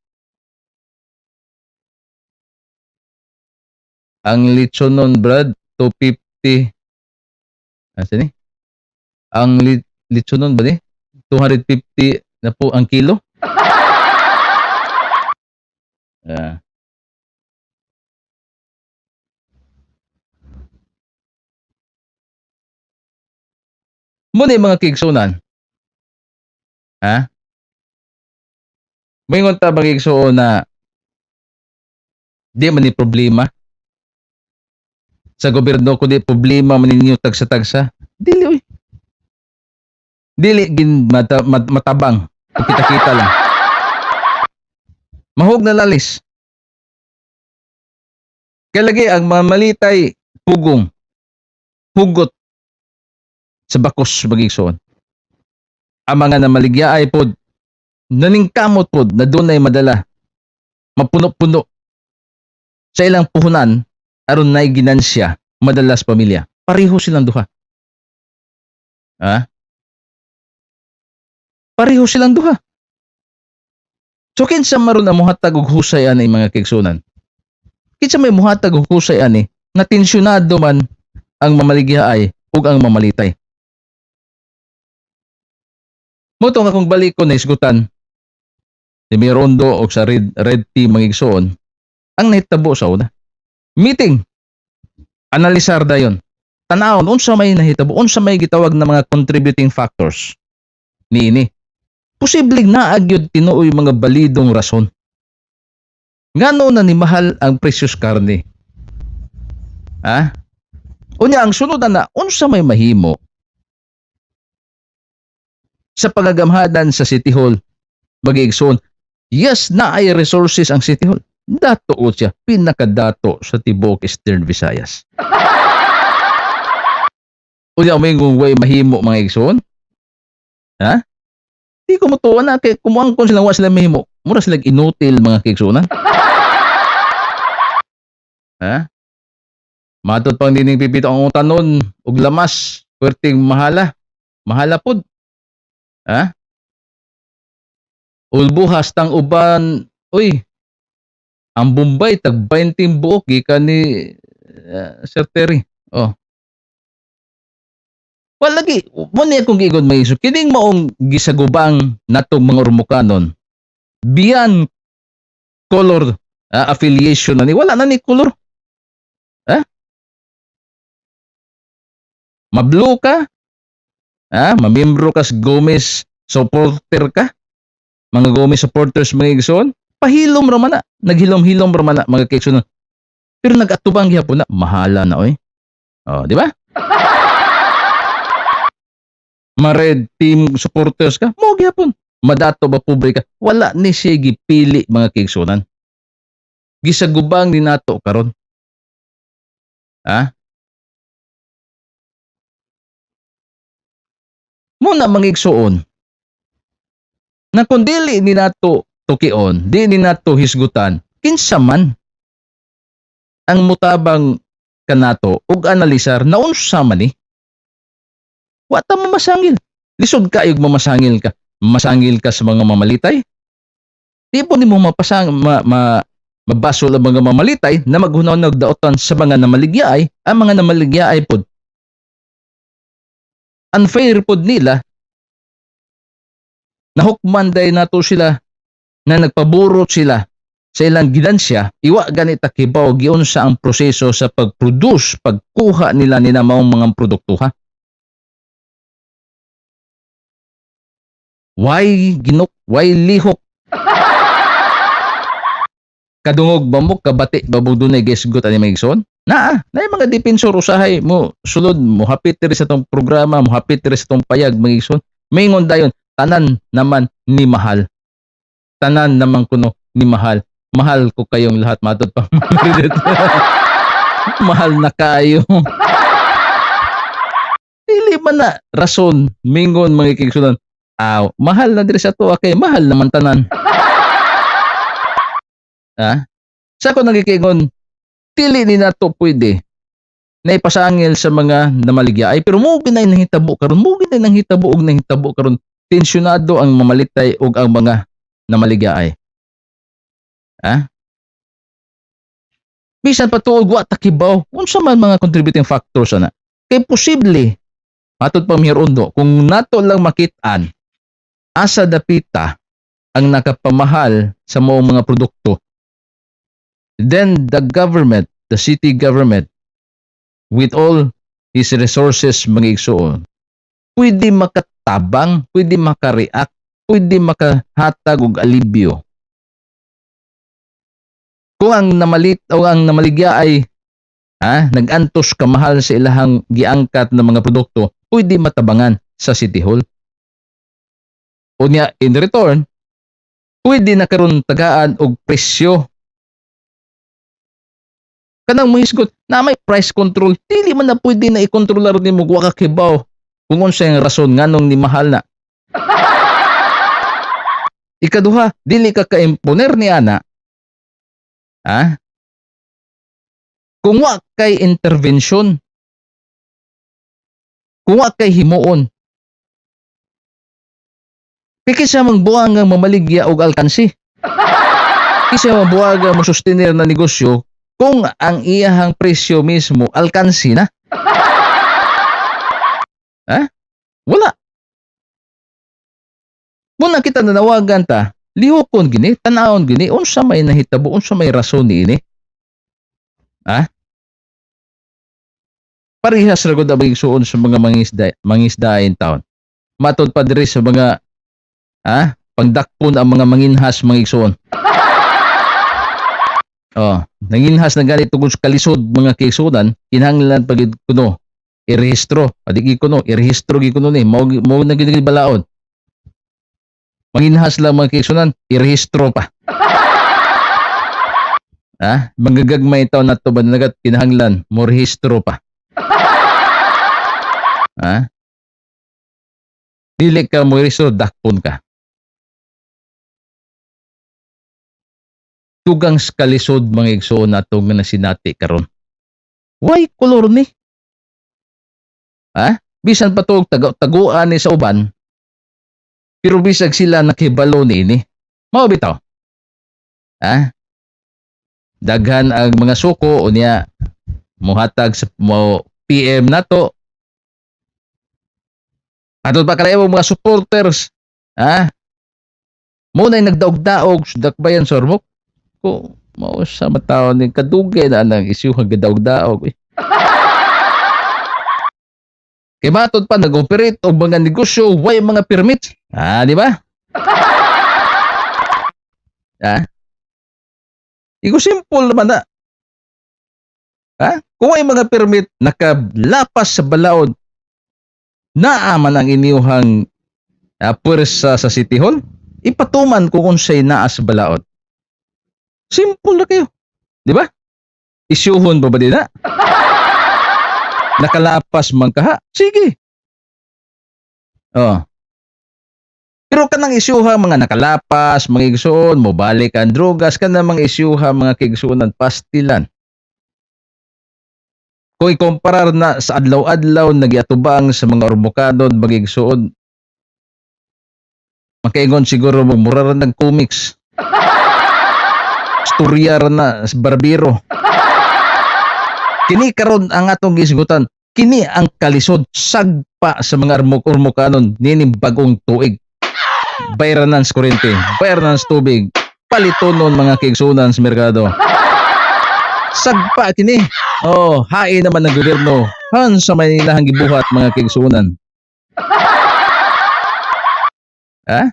Ang litson nun, Brad, 250. Asa ni? Ang litson nun ba ni? 250 na po ang kilo? Ah. Muna yung mga kigsunan. Ha? Moingon ta, mga igsuon, na di man ni problema sa gobyerno kundi problema man ninyo tagsa-tagsa. Dili oy. Dili gin matabang. Kita-kita lang. Mahog na lalis. Kaya lagi ang mamalitay pugong hugot sa bakos, mga igsoon. Ang mga namaligya ay pod naningkamot pod na dunay madala mapuno-puno sa ilang puhunan aron nay ginansya madalas pamilya. Pareho silang duha. Ha? Pareho silang duha. So kinsa maron ang muhatag og husay ani, mga kaigsunan? Kinsa may muhatag og husay ani nga tensyonado man ang mamaligya ay ug ang mamalitay? Mo tong akong balik ko na isgutan ni Mirondo og sa Red Team, mga igsoon, ang nahitabo sa una. Meeting. Analisar dayon. Tanawon unsa may nahitabo, unsa may gitawag na mga contributing factors niini. Posibleng naa gyud tinuoy mga balidong rason. Ngano na ni mahal ang presyos karne? Ha? Unya ang sunod na, unsa may mahimo sa pagagamhanan sa City Hall, mga igsoon? Yes, na ay resources ang City Hall. Dato o siya, pinakadato sa tibuok Eastern Visayas. Unya may way mahimo, mga igsoon. Ha? Di ko mutuwa na kay kumuangkon sila, wa sila mahimo. Mura sila inutil, mga kaigsuonan. Ha? Matod pang dining pipito ang utanon ug lamas, perting mahala. Mahala pod. Ha? Ulbuhas tang uban, uy. Ang Bombay tag 20 buok gikan ni Sir Terry. Oh. Wala lagi, mo ni akong giingon may iso. Kining maong gisagubang natong mga Ormocanon. Beyond color affiliation na ni, wala na ni color. Ha? Ma-blue ka? Ha? Mamembro ka sa Gomez supporter ka? Mga Gomez supporters, mga igsoon? Pahilom ra man na. Naghilom-hilom ra man na, mga kaigsoon. Pero nag-atubang gihapon na, mahala na oy. Oh, di ba? Ma-red team supporters ka, mo gihapon. Madato ba pobre ka? Wala ni siya gipili, mga kaigsunan. Gisagubang ni nato karon. Ha? Muna, mga igsuon, na kung dili ni nato tukion, di ni nato hisgutan, kinsa man ang mutabang kanato ug analisar na unsa man ni. Wa ta mamasangil. Lisod kaayog mamasangil ka. Masangil ka sa mga mamalitay. Di po nimo mapasang ma, ma mabasol ang mga mamalitay na maghunaw nagdaotan sa mga namaligya ay ang mga namaligya ay pod unfair pod nila, nahukman day nato sila na nagpaburot sila sa ilang ginansya. Iwa ganit kibaw giunsa ang proseso sa pag-produce, pagkuha nila nila maong mga produkto, ha. Why ginok, why lihok? Kadungog ba mo, kabati ba mo dunay gisgot ani mga igsoon? Naa, na mga depensor usahay mo sulod mo hapit diri sa tong programa, mo hapit diri sa tong payag, mga igsoon. Mingon dayon, tanan naman ni mahal. Tanan naman kuno ni mahal. Mahal ko kayong lahat, matod pa. Mahal na kayo. Dili man na rason mingon, mga igsoon. Aw, mahal na diri sa tuwa kay mahal naman tanan. Ha? Sa ako nagikingon, dili ni nato pwede na ipasangil sa mga namaligya ay, pero mo ginay nahitabo karon, mo ginay nahitabo og nahitabo karon, tensyonado ang mamalitay og ang mga namaligya ay. Ha? Bisan pa tuog wa ta kibaw unsa man mga contributing factors ana. Kay posible matod pa Mayor kung nato lang makit-an asa dapita ang nakapamahal sa maong mga produkto, then the government, the city government, with all his resources, mga igsoon, pwede makatabang, pwede makareact, pwede makahatag og alibyo. Kung ang namalit o ang namaligya ay nag-antos kamahal sa ilahang giangkat na mga produkto, pwede matabangan sa City Hall. Unya, in return, pwede na karon tagaan og presyo kanang mohisgot na may price control. Dili man na pwede na ikontrolar nimo, wa ka kibaw kung unsay ang rason nganong ni mahal na. Ikaduha, dili ka ka-imponer ni ana, ha, kung wa kay intervention, kung wa kay himuon. Kay kinsa mang buang nga mamaligya og alkansi? Kinsa mang buang nga mosustenir na negosyo kung ang iyahang presyo mismo alkansi na? Ha? Wala. Muna kita nanawagan ta, lihokon gini, tanawon gini, unsa may nahitabo, unsa may rason niini? Ha? Parehas ra gud ang igsuon sa mga mangisda in town. Matod pa diri sa mga pangdakpon ang mga manginhas, mga igsuon. Oh, nanginhas na gani tungod sa kalisod, mga kaigsuonan, kinahanglan pag kuno irehistro. Adi kuno irehistro gi kuno ni mao mao na gid balaod. Manginhas lang, mga kaigsuonan, irehistro pa. Ha? Manggagagmay taon na to ba nagat kinahanglan mo rehistro pa. Ha? Dili ka mo rehistro, dakpon ka. Dugang sa kalisod, mga igsoon, nato nga nasinati karon. Why color ni? Ha? Bisan pa to taguan ni sa uban, pero bisag sila nakibalo niini. Mao bitaw. Ha? Daghan ang mga suko unya mohatag sa mo PM nato. Atod pa kalayo mga supporters. Ha? Mo na nagdaog-daog sa Dakbayan sa Ormoc. Ko mao sa mataw ni kadugay na nang isyu gadaog-daog. Eh. Kay matod pa nag-operate og mga negosyo way mga permit. Ah, di ba? Ha? Igo simple naman na. Ha? Kung way mga permit nakalapas sa balaod, naa man ang inyuhang puwersa sa City Hall, ipatuman kung unsay naa sa balaod. Simple na kayo. Di ba? Isyuhon ba ba di na? Nakalapas man kaha? Sige. Oh. Pero kanang isyuha mga nakalapas, mga igsuon, mobalik ang drogas, kanang mga isyuha mga kaigsuonan, pastilan. Kung ikumparar na sa adlaw-adlaw nagiatubang sa mga Ormocanon, mga igsuon, makaingon siguro mo, mura ra nag comics. Storya ra na sa barbero. Kini karon ang atong gisgutan. Kini ang kalisod, sagpa sa mga Ormocanon nining bagong tuig. Bayranan sa kuryente, bayranan sa tubig, palitonon, mga kaigsunan, sa merkado. Sagpa kini. Oh, hain naman ng gobyerno. Han sa may ilahang gibuhat, mga kaigsunan. Ha?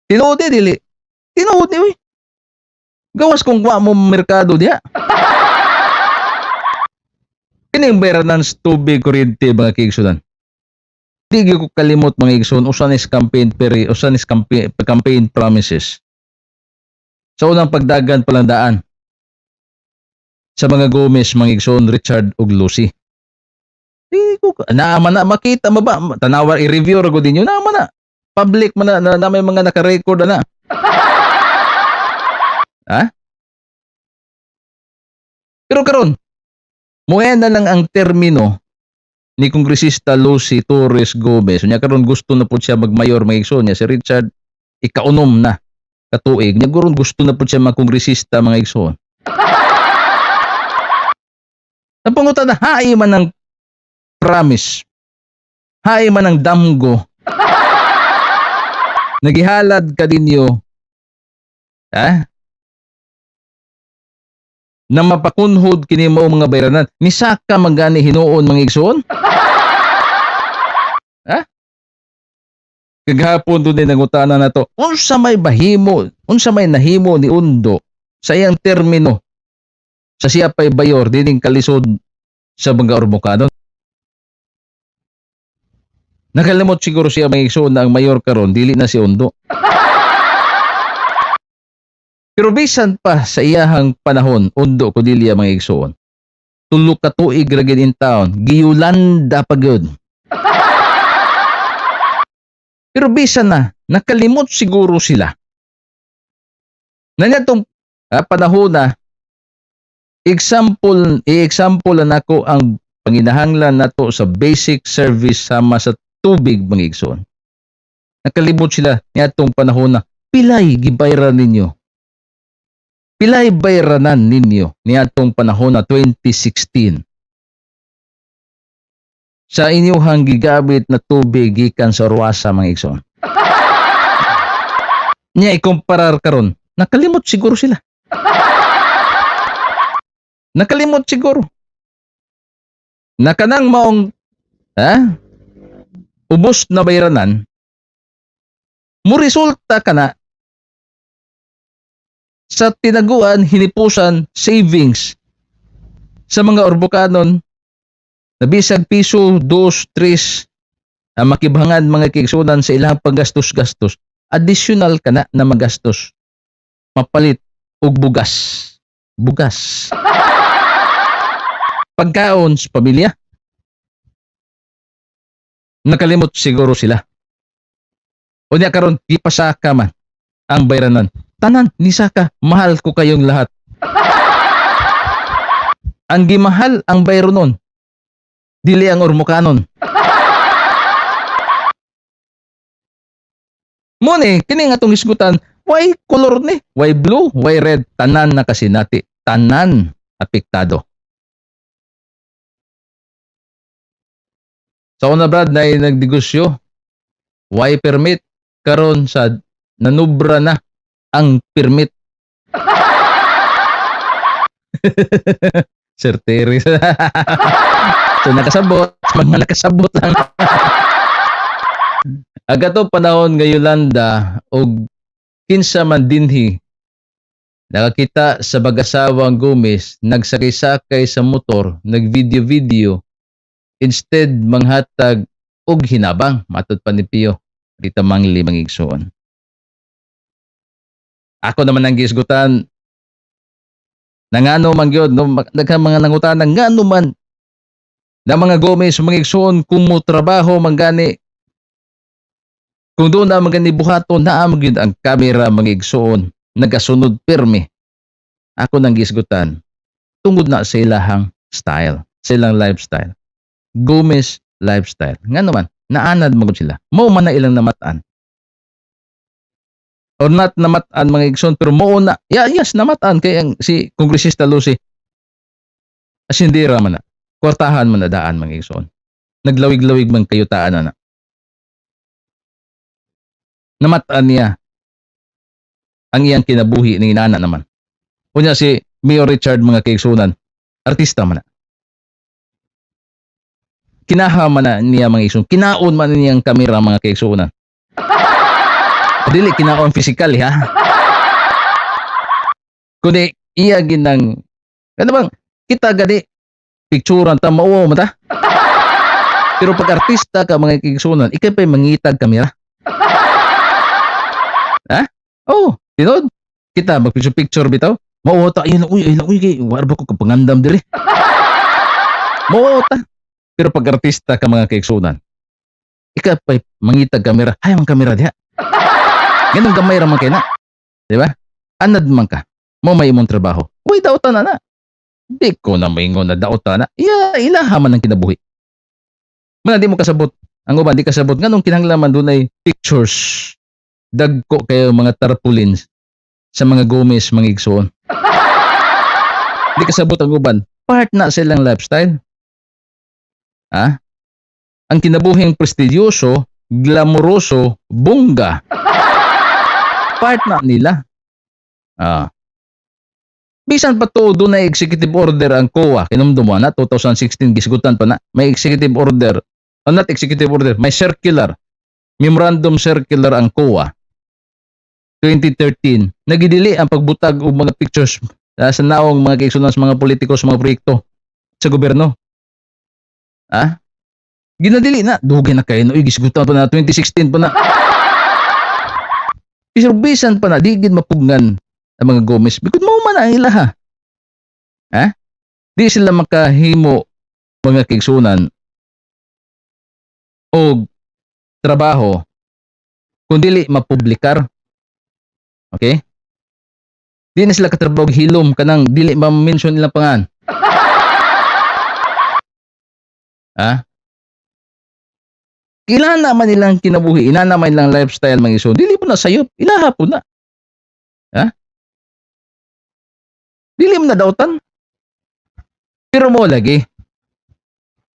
Tinuod eh, dili. Tinuod ni, uy. Gawas kung wa mo merkado diya. Kining bayranan sa tubig, kuryente, mga kaigsunan. Di gyud ko kalimot, mga igsoon, usa ni campaign peri, usa ni campaign promises. Sa unang pagdagan palang daan sa mga Gomez, mga igsoon, Richard ug Lucy. Di ko naa man na makita mo ba, tanawa, i-review ra gud ninyo, naa man na public man na, na may mga naka-record na. Ha? Pero karon, muya na lang ang termino ni Kongresista Lucy Torres Gomez. Unya karon gusto na po siya magmayor, mga igsoon, niya. Si Richard, ikaunom na katuig. Nya karon gusto na po siya magkongresista, mga igsoon. Ang pangutan na, hain man ang promise. Hain man ang damgo. Nagihalad ka ninyo, ha? Na mapakunhod kini mo mga bayranan. Nisaka man gani hinuon, mga igsoon? Ha? Kagahapon doon din nangutana na to. Unsa may bahimo, unsa may nahimo ni Undo sa iyang termino sa siya pa'y mayor dining kalisod sa mga Ormocanon? Nakalimot siguro siya, mga igsoon, na ang mayor karon dili na si Undo. Pero bisan pa sa iyahang panahon, Undo Codilla, mga igsoon, 3 ka tuig ra gid in town, giyulanda pa gyud. Pero bisan na, nakalimot siguro sila. Na niadtong panahon na, example, i-example na nako ang panginahanglan nato sa basic service sama sa tubig, mga igsoon. Nakalimot sila niadtong panahon na pilay gibayran ninyo. Pilay bayranan ninyo niadtong panahon na 2016 sa inyuhang gigamit na tubig gikan sa Oruasa, mga igsoon. Nya ikumparar karon, nakalimot siguro sila. Nakalimot siguro. Na kanang maong, ha, ubos na bayranan mo resulta kana sa tinaguan, hinipusan, savings sa mga Ormocanon na bisag piso, dos, tres ang makibhangan, mga kaigsunan, sa ilang paggastos-gastos, additional kana na magastos mapalit og bugas. Bugas. Pagkaon sa pamilya. Nakalimot siguro sila. Unya karon gipasaka man ang bayranan. Tanan nisaka, mahal ko kayong lahat. Ang gimahal ang bayronon. Dili ang Ormocanon. Muni, kini nga atong isgutan, why color ni? Why blue? Why red? Tanan na kasi nati. Tanan apektado. Sa una, Brad, na nagnegosyo, why permit? Karon sa nanubra na ang permit. Sir Terry. So nakasabot, mga nakasabot lang. Agato panahon nga Yolanda og kinsa man dinhi nakakita sa mag-asawang Gomez nagsakay-sakay sa motor, nag-video-video instead manghatag og hinabang, matud pa ni Pio Rita Mangli, mga igsoon. Ako naman ang gisgutan nangano man gyud no, daghang mga nangutana ngano man na mga Gomez, mga igsoon, kung mo trabaho man gani, kung doon na man gani buhaton, naa man gyud ang kamera, mga igsoon, nagasunod pirmi. Ako nang gisgutan. Tungod na sa ilahang style, sa ilang lifestyle. Gomez lifestyle. Nga naman, naanad magud sila. Mao man na ilang namatan. Or not namatan, mga igsoon, pero mao na, yeah, yes, namatan kay ang si Kongresista Lucy asindira man na. Kwartahan man na daan, mga igsoon. Naglawig-lawig man kayutaan na na. Namatan niya ang iyang kinabuhi ni inana naman. Unya si Mayor Richard, mga kaigsunan, artista man na. Kinaha man na niya, mga igsoon. Kinaon man niyang kamera, mga kaigsunan. Dili kinaon physically ha. Kundi iya ginang ano bang kita gani picturean ta, mauwaw man ta. Pero pag artista ka, mga kaigsunan, ikay pa'y mangitag kamera. Ha? Oh, tinuod. Kita mag picture picture bitaw. Mauwaw ta, ayun uy, ayun uy, kay wa ba ko kapangandam diri. Mauwaw ta. Pero pag artista ka, mga kaigsunan, ikaw pa'y mangitag kamera. Hay man kamera diha. Ganun gamay ra man kay na. Di ba? Anad man ka. Mo may imong trabaho. Uy, dautan na na. Di ko na maingon na dautan na. Iya, ilaha man ang kinabuhi. Mana di mo kasabot. Ang uban di kasabot nganong kinahanglan man dunay pictures. Dagko kayo mga tarpaulins sa mga Gomez, mga igsoon. Di kasabot ang uban. Part na silang lifestyle. Ha? Ang kinabuhing prestidyoso, glamoroso, bongga. Part na nila. Ah. Bisan pa to doon na executive order ang COA. Kinumdum mo na 2016, gisgutan pa na. May executive order. Oh, not executive order, may circular. Memorandum circular ang COA. 2013. Nagidili ang pagbutag og mga pictures sa naong, mga kaigsunan, sa mga politiko sa mga proyekto sa gobyerno. Ah? Ginadili na. Dugay na kayo. Uy, gisgutan pa na. 2016 pa na. Pero bisan pa na, di gid mapugnan ang mga Gomez because mao man ang ilaha. Ha? Di sila makahimo, mga kaigsunan, og trabaho kung dili mapublikar. Okay? Di na sila katrabaho og hilom kanang dili ma-mention ilang pangan. Ha? Kailangan naman nilang kinabuhi, ina naman nilang lifestyle, mga igsoon. Dili po na sayop, ilaha po na. Ha? Dili mo na dautan. Pero mo lagi,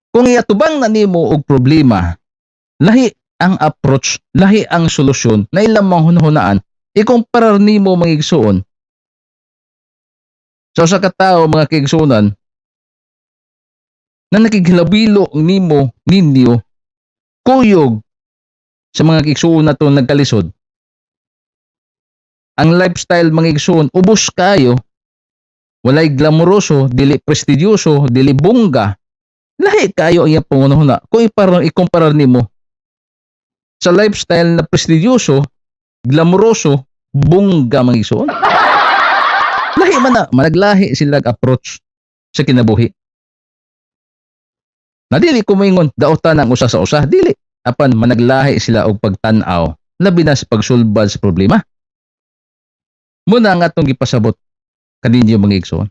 kung iatubang na nimo og problema, lahi ang approach, lahi ang solusyon na ilang mga hunhunaan, ikumpara nimo, mga igsoon. So sa katao, mga kaigsunan, na nakighilabilo nimo ninyo kuyog sa mga kaigsuon na to nagkalisod. Ang lifestyle, mga igsuon, ubos kayo. Walay glamoroso, dili prestidyoso, dili bongga. Lahi kayo ang iyang pangunahuna. Kung ikumpara nimo sa lifestyle na prestidyoso, glamoroso, bongga, mga igsuon. Lahi man na, managlahi sila approach sa kinabuhi. Na dili ko moingon dautan ang usa sa usa, dili. Apan managlahi sila og pagtan-aw, labi na sa pagsulbad sa problema. Muna ang atong gipasabot kaninyo, mga igsoon.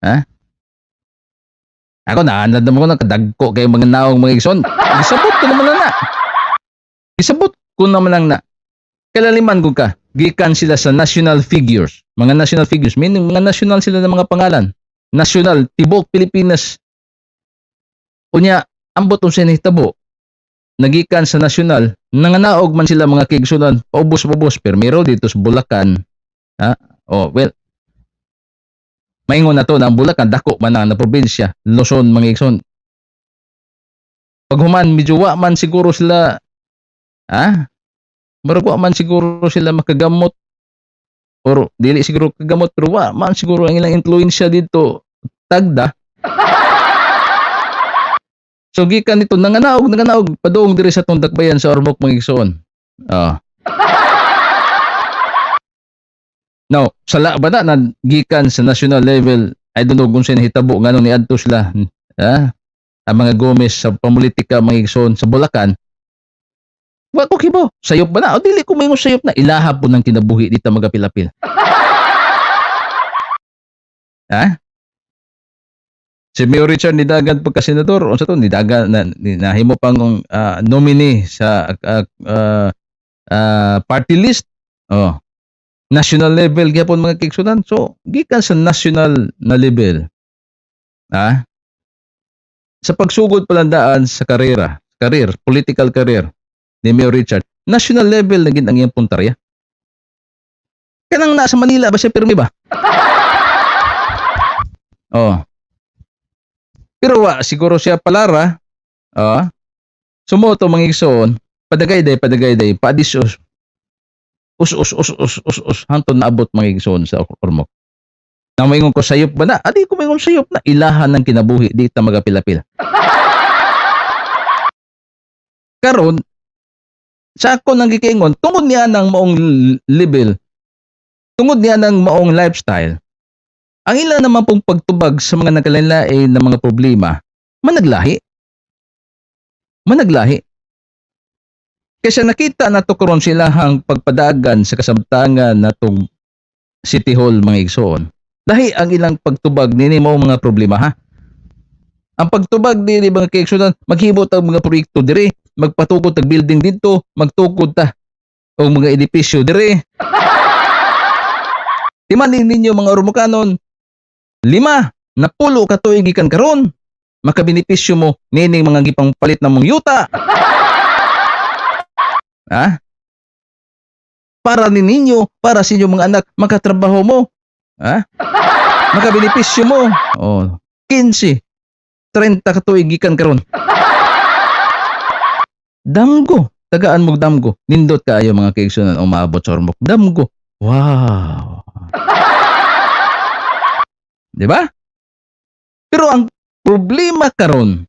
Ha? Ako naanad naman ko na kadagko kayo mga naong, mga igsoon. Gisabot ko naman na na. Gisabot ko naman lang na. Kalaliman ko ka, gikan sila sa national figures. Mga national figures, meaning mga national sila ng mga pangalan. National, tibok Pilipinas. Unya, ambot unsa nahitabo. Nagikan sa national, nanganaog man sila, mga kaigsunan, paubos-ubos, permiro dito sa Bulacan. Ha? Oh, well, maingon na to na ang Bulacan dako man na probinsya, Luzon, mga igsoon. Paghuman medyo wa man siguro sila, ha? Murag wa man siguro sila makagamot or dili siguro kagamot, pero wa man siguro ang ilang influensya dito tagda. So gikan nito nanganaog nanganaog padung diri sa tong dakbayan sa Ormoc, mga igsoon. Ah. Now, sala ba na na gikan sa national level, I don't know kung sino nahitabo nganong niadto sila, ah, ang mga Gomez sa pamulitika, mga igsoon, sa Bulacan. Wa ko kibo. Sayop ba na? O dili ko maingon sayop na, ilaha po ng kinabuhi dito magapilapil. Ha? Si Mayor Richard nidagan pagka senador, unsa to, nidagan na, nahimo pang nominee sa party list. Oh. National level gyapon, mga kaigsuonan. So, gikan sa national na level. Ha? Sa pagsugod palandaan sa karera, career, political career ni Mayor Richard, national level na gid ang iyang puntarya. Kanang nasa Manila ba siya pirmi ba? Oh. Pero wa siguro siya palara. Oh. Sumoto, mga igsoon, padagay day, padagay day, padis us us us us us us us hangtod naabot, mga igsoon, sa Ormoc. Na maingon ko sayop ba na? Adi ko maingon sayop na, ilahan ng kinabuhi, di ta magapil-apil. Karon sa ako nang gikiingon, tungod niya ng maong level, tungod niya ng maong lifestyle, ang ila naman pong pagtubag sa mga nagkalain-lain na mga problema, managlahi. Managlahi. Kaysa nakita na to karon silahang pagpadagan sa kasabtangan natong City Hall, mga igsoon. Lahi ang ilang pagtubag nini mo mga problema, ha. Ang pagtubag nini, mga kaigsuonan, maghimo tag mga proyekto dire, magpatukod tag building didto, magtukod ta og mga edipisyo dire. Timanin ninyo, mga Ormocanon, 50 ka tuig gikan karon, makabenepisyo mo nining mga gipangpalit na mong yuta. Ha? Para ni ninyo, para sa inyong mga anak, makatrabaho mo. Ha? Makabenepisyo mo. Oh, 15, 30 ka tuig gikan karon. Damgo. Tagaan mo damgo. Nindot kaayo, mga kaigsunan, umaabot sa Ormoc. Damgo. Wow. Di ba? Pero ang problema karon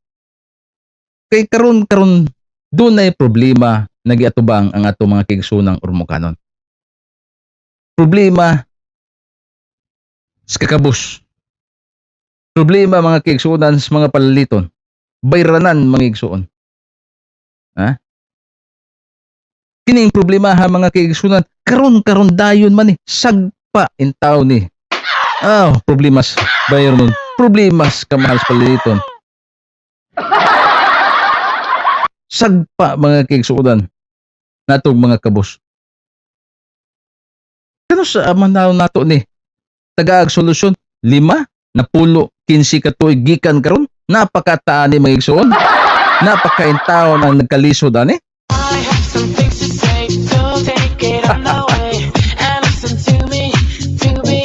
kay karon karon dunay problema nagiatubang ang ato mga kaigsunang Ormocanon. Problema sa kakabus. Problema, mga kaigsunan, sa mga palaliton. Bayranan, mga igsuon. Ha? Kining problema ha, mga kaigsunan, karon karon dayon man ni sagpa in town ni. Ah, problemas bayranon. Problemas kamahal sa palaliton. Sagpa, mga kaigsunan, natong mga kabus. Kano sa manaw nato ni tagaag solusyon, 50, 15 ka tuig gikan karon, napakataan ni, mga igsuon. Napakaintawon ang nagkalisod ani. I have some things to say, so take it on the way and listen to me, to me.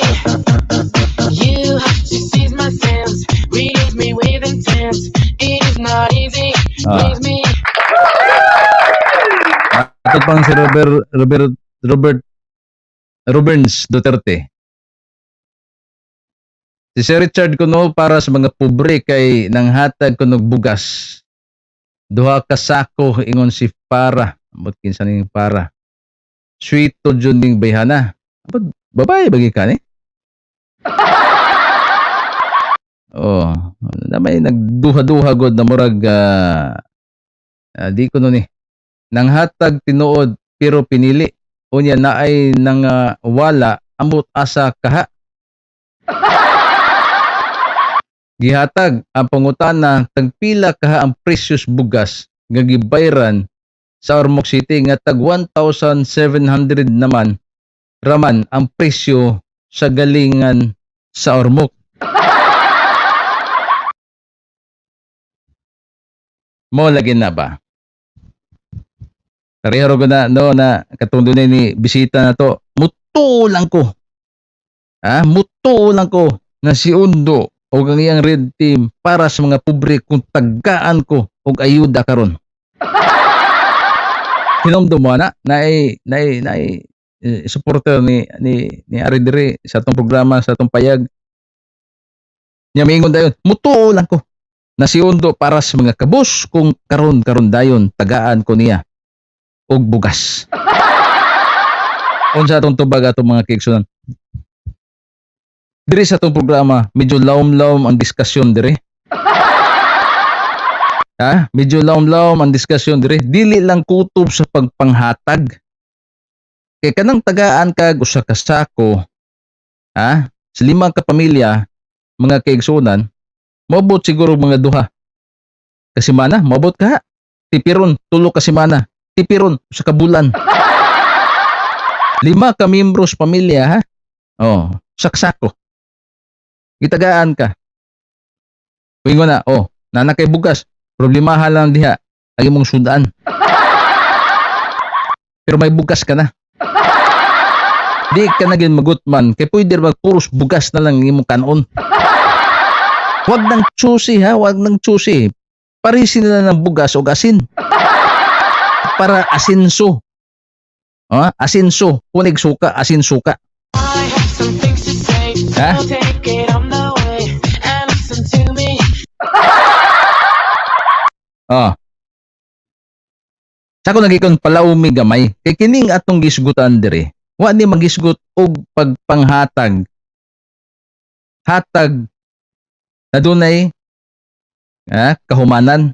You have to seize my sense, release me with intent. It is not easy, Ah. please me. Ato pang si Robert Robert Robert Roberts Duterte. Si Sir Richard kuno para sa mga pobre kay nanghatag kuno og bugas. Duha ka sako, ingon si Para. Ambot kinsa ning Para. Sweet to jud ning bayhana. Ambot babae bagi ka ni? Oh, na may nagduha-duha god na murag di ko no ni. Nanghatag tinuod pero pinili. Unya naay nang wala, ambot asa kaha. Gihatag ang pangutana, tagpila kaha ang presyos bugas nga gibayran sa Ormoc City nga tag 1,700 naman raman ang presyo sa galingan sa Ormoc? Mo lagi na ba? Karehero ko na no na katong dunay ni bisita na to, mutuo lang ko. Ha? Mutuo lang ko na si Undo o ang iyang red team para sa mga pobre kung tagaan ko og ayuda karon. Hinumdum mo na naay naay naay supporter ni Ari diri sa atong programa, sa atong payag. Nya miingon dayon, mutuo lang ko na si Undo para sa mga kabus kung karon karon dayon tagaan ko niya og bugas. Unsa atong tubag, atong mga kaigsunan? Diri sa atong programa, medyo lawom-lawom ang diskusyon diri. Ha? Medyo lawom-lawom ang diskusyon diri. Dili lang kutob sa pagpanghatag. Kay kanang tagaan kag usa ka sako, ha? Sa 5 ka pamilya, mga kaigsunan, Moabot siguro mga 2 ka semana, moabot ka. Tipiron, 3 ka semana. Tipiron sa kabulan. 5 ka miyembros pamilya, ha. Oh, saksako. Gitagaan ka. Ingon na, oh, naa na kay bugas. Problemahan lang diha ang imong sudan. Pero may bugas ka na. Di ka na gin magutman kay pwede ra puros bugas na lang imong kanon. Wag nang choosy, ha, wag nang choosy. Parisin nila ng bugas o asin. Para asinso. Ah, asinso, kunig suka, asin suka. I have some things to say. Ha? So take it on the way and listen to me. Ah. Sa ako nagikon palaumi gamay kay kining atong gisgutan dire. Wa ni magisgot og pagpanghatag. Hatag na dunay kahumanan.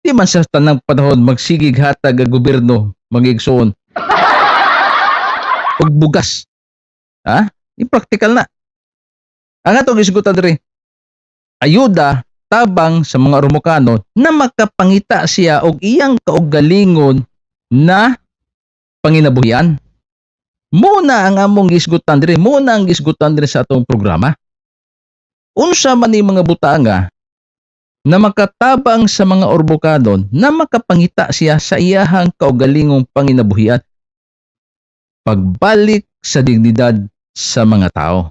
Di man sa tanang panahon magsigig hatag ang gobyerno, magigsuon, og bugas. Ha? Impractical na. Ang atong gisgutan dire, ayuda, tabang sa mga Ormocanon na makapangita siya og iyang kaugalingon na panginabuhian. Muna ang among gisgutan dire, muna ang gisgutan dire sa atong programa. Unsa man ni mga butanga na makatabang sa mga Ormocanon na makapangita siya sa iyahang kaugalingong panginabuhian? Pagbalik sa dignidad sa mga tao.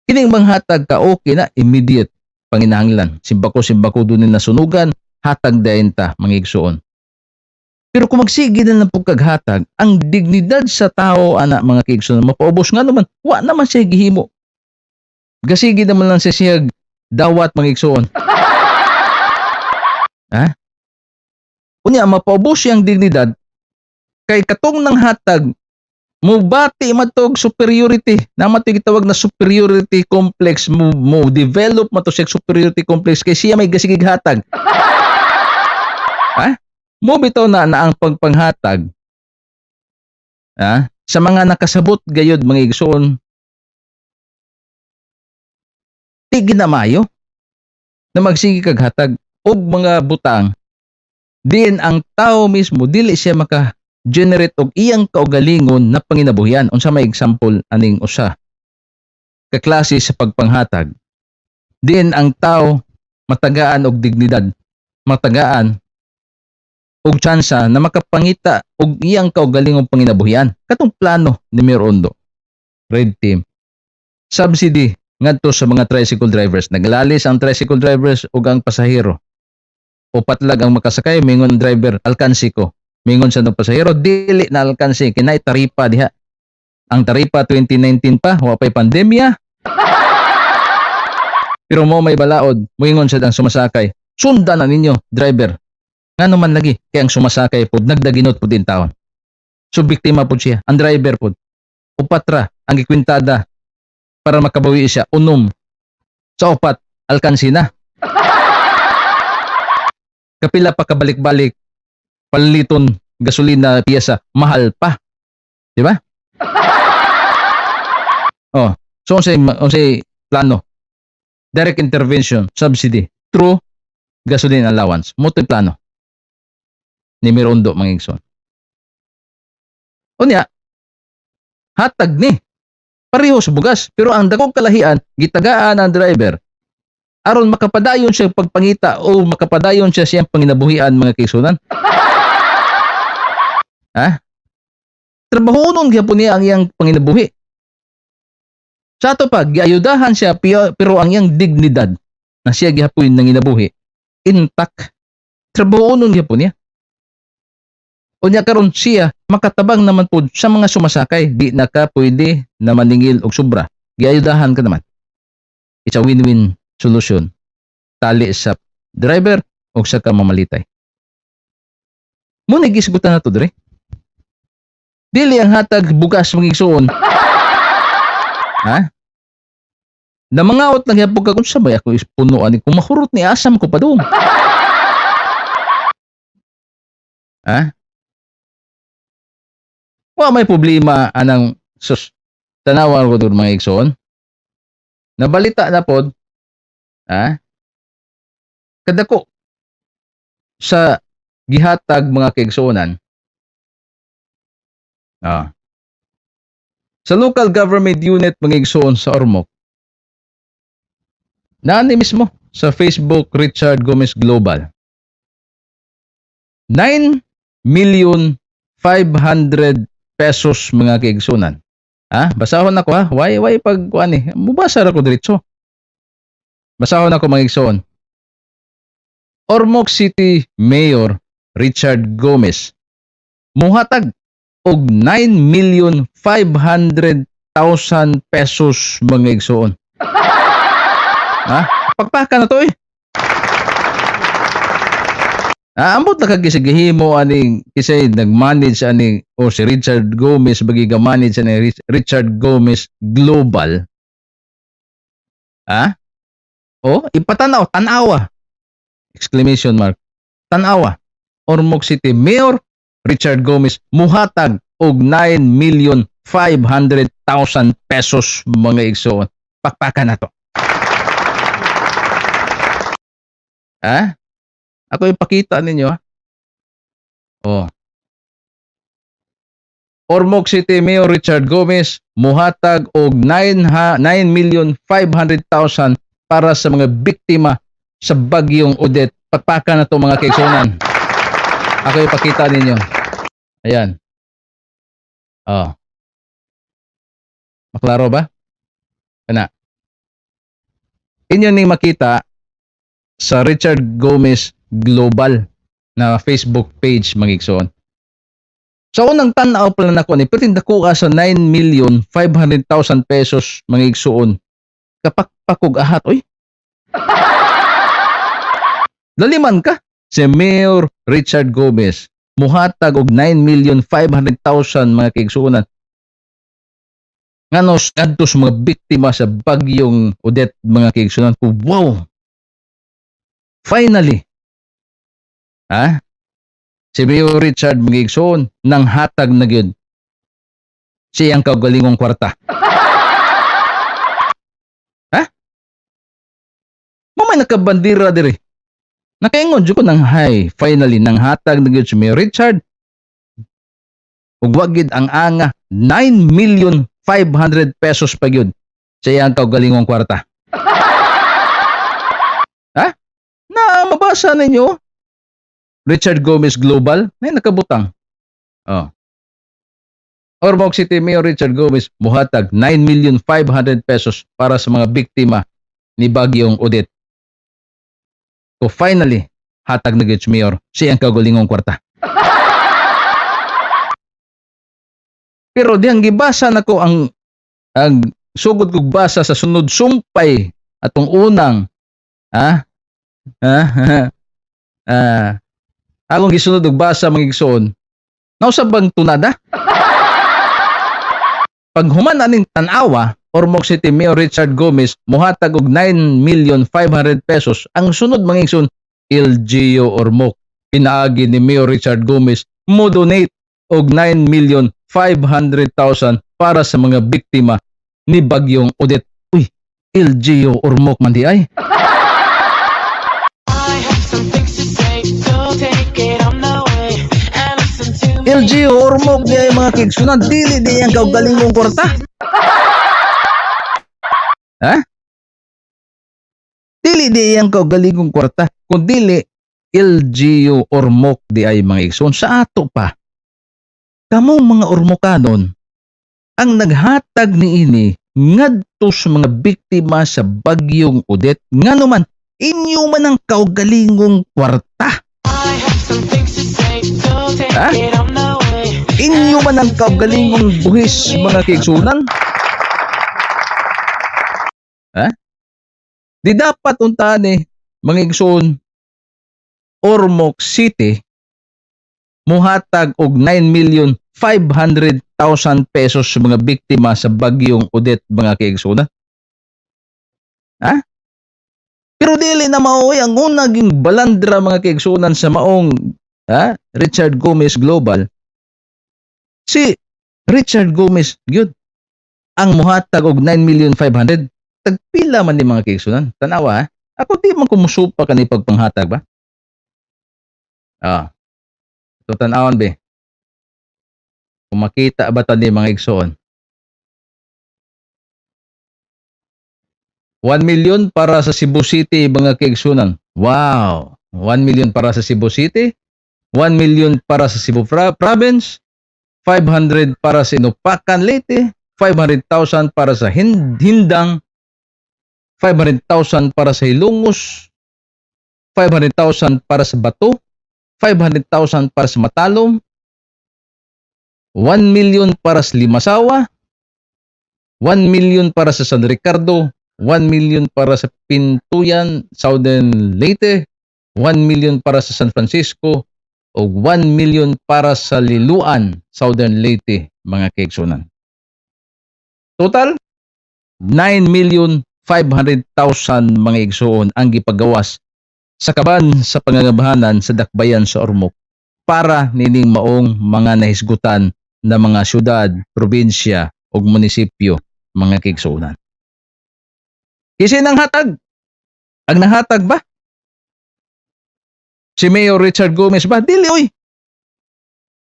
Kining manghatag ka, okay na, immediate panginahanglan. Simbako-simbako doon nasunugan, hatag dayon ta, mangigsuon. Pero kung magsige na lang pagkaghatag, ang dignidad sa tao ana, mga kaigsoon, mapaubos nga naman, wa naman siya gihimo. Gasige naman lang siya siya dawat, mga igsuon. Ha? Unya mapaubos siyang dignidad kay katong nang hatag mubati man to og superiority na man to gitawag na superiority complex, mo develop man to siya superiority complex kay siya may gasigig hatag, ha. Mo bitaw na na ang pagpanghatag, ha, sa mga nakasabot gayod, mga igsoon, di ginamayo na magsige kag hatag og mga butang diin ang tao mismo dili siya maka generate og iyang kaugalingon na panginabuhian. Unsa may example aning usa ka klase sa pagpanghatag diin ang tao matagaan og dignidad, matagaan og tsansa na makapangita og iyang kaugalingong panginabuhian? Katong plano ni Mayor Ondo, Red Team subsidy ngadto sa mga tricycle drivers. Naglalis ang tricycle drivers ug ang pasahero. Upat lang ang makasakay. Mingon ang driver, "Alkansi ko." Mingon sa ng pasahero, "Dili na alkansi kinay taripa diha." Ang taripa 2019 pa, wa pay pandemya. Pero mo may balaod, moingon sa ang sumasakay, "Sundan na ninyo, driver." Ngano man lagi kay ang sumasakay pod nagdaginot pod din taon. So biktima pod siya, ang driver pod. Upat ra ang gikwintada para makabawi siya, 6. Sa 4, alkansi na. Kapila pa kabalik-balik, paliton gasolina, piyesa, mahal pa. Di ba? Oh, so unsay plano? Direct intervention, subsidy through gasoline allowance. Mo to'y plano ni Mayor Ondo, mga igsoon. Unya, hatag ni. Pareho sa bugas, pero ang dakong kalahian, gitagaan ang driver aron makapadayon siya pagpangita o makapadayon siya siyang panginabuhian, mga kaigsuonan. Ha? Trabahonon gyapon niya ang iyang panginabuhi. Sa ato pa, giayudahan siya pero ang iyang dignidad na siya gihapon nanginabuhi intact. Trabahonon gyapon niya. Unya karon siya makatabang naman pud sa mga sumasakay, di na ka pwede na maningil og sobra. Giayudahan ka naman. It's a win-win solution. Tali sa driver o sa kamamalitay. Mo gisgutan na to dire. Dili ang hatag bugas, mga igsuon. Ha? Na mangaot lang gyapon ka kung sabay ako is punuan kung mahurot ni asam ko pa dong. Ha? Wa may problema anang sus tanawa ko doon, mga igsoon. Nabalita na pod Ha? Kadako sa gihatag, mga kaigsuonan. Sa local government unit, mga igsoon, sa Ormoc. Naani mismo sa Facebook Richard Gomez Global. 9 million 500 pesos, mga kaigsunan. Ha? Basahon ako ha. Why pag kuan eh? Mubasa ra ko diretso. Basahon ako, mga igsoon. Ormoc City Mayor Richard Gomez muhatag og 9 million 500,000 pesos, mga igsoon. Ha? Pagpaka na to eh. Ambot na kag gihimo aning kisay nag-manage aning o si Richard Gomez bagi ga-manage ani Richard Gomez Global. Ha? O ipatanaw, tan-awa! Exclamation mark. Tan-awa. Ormoc City Mayor Richard Gomez muhatag og 9 million 500,000 pesos, mga igsoon. Pakpakan na to. Ha? Ako ipakita ninyo ha. Oh. Ormoc City Mayor Richard Gomez muhatag og 9 ha 9 million 500,000 para sa mga biktima sa bagyong Odette. Pakpakan na to, mga kaigsunan. Ako ipakita ninyo. Ayan. Oh. Maklaro ba? Kana. Inyo ning makita sa Richard Gomez Global na Facebook page, mga igsoon. Sa unang tan-aw pala nako ni perting dako sa 9 million 500,000 pesos, mga igsoon. Kapakpakog ahat oy. Laliman ka. Si Mayor Richard Gomez muhatag og 9 million 500,000, mga kaigsuonan, ngano ngadto sa mga biktima sa bagyong Odette, mga kaigsuonan ko. Wow! Finally. Ha? Si Mayor Richard, mga igsoon, nang hatag na gyud siyang kaugalingong kwarta. Ha? Mo may nakabandira diri. Nakaingon jud ko nang hay, finally nang hatag na gyud si Mayor Richard. Ug wa gid ang anga, 9 million 500 pesos pa gyud sa iyang kaugalingong kwarta. Ha? Na mabasa ninyo? Richard Gomez Global na nakabutang. Oh. Ormoc City Mayor Richard Gomez muhatag 9 million 500 pesos para sa mga biktima ni Bagyong Odette. So finally, hatag na gyud si Mayor siyang kaugalingong kwarta. Pero diyang gibasa nako ang sugod kog basa sa sunod sumpay atong unang ha akong gisunod og basa, mga igsoon, nausab bang tunada pag human aning tan-awa, Ormoc City Mayor Richard Gomez muhatag og 9 million 500 pesos. Ang sunod, mga igsoon, LGU Ormoc pinaagi ni Mayor Richard Gomez mo donate og 9 million 500,000 para sa mga biktima ni Bagyong Odette. Uy, LGU Ormoc man di ay. I have some things to say, so take it on the way and listen to me. LGU Ormoc di ay, mga kaigsunan, dili di ang kaugalingong kwarta. Ha? Dili di ang kaugalingong kwarta, kun dili LGU Ormoc di ay, mga igsoon, sa ato pa. Kamong mga Ormocanon ang naghatag niini ngadto sa mga biktima sa bagyong Odette, ngano man inyo man ang kaugalingong kwarta. I have some things to say, so take Ha? It on the way. Inyo man ang kaugalingong buhis, mga kaigsunan. Ha? Di dapat unta ni, mga igsoon, Ormoc City muhatag og 9 million 500,000 pesos sa mga biktima sa bagyong Odette, mga kaigsunan. Ha? Pero dili na maoy ang unaging balandra, mga kaigsunan, sa maong ha, Richard Gomez Global. Si Richard Gomez gyud ang muhatag og 9 million 500, tagpila man ni, mga kaigsunan. Tanawa ha. Ako, di man ko musupak kani pagpanghatag ba? Ah. Ito, tan-awon be. Kung makita ba ta ni, mga igsoon? 1 million para sa Cebu City, mga kaigsunan. Wow! 1 million para sa Cebu City, 1 million para sa Cebu Province, 500 para sa Inopacan, Leyte, 500,000 para sa Hindang, 500,000 para sa Hilongos, 500,000 para sa Bato, 500,000 para sa Matalom, 1 million para sa Limasawa, 1 million para sa San Ricardo, 1 million para sa Pintuyan, Southern Leyte, 1 million para sa San Francisco, o 1 million para sa Liloan, Southern Leyte, mga kaigsunan. Total, 9 million 500,000, mga igsuon, ang gipagawas sa kaban sa pangangabahanan sa dakbayan sa Ormoc para nining maong mga nahisgutan na mga syudad, probinsya ug munisipyo, mga kaigsuonan. Kinsa nanghatag? Ang nahatag ba? Si Mayor Richard Gomez ba? Dili oy.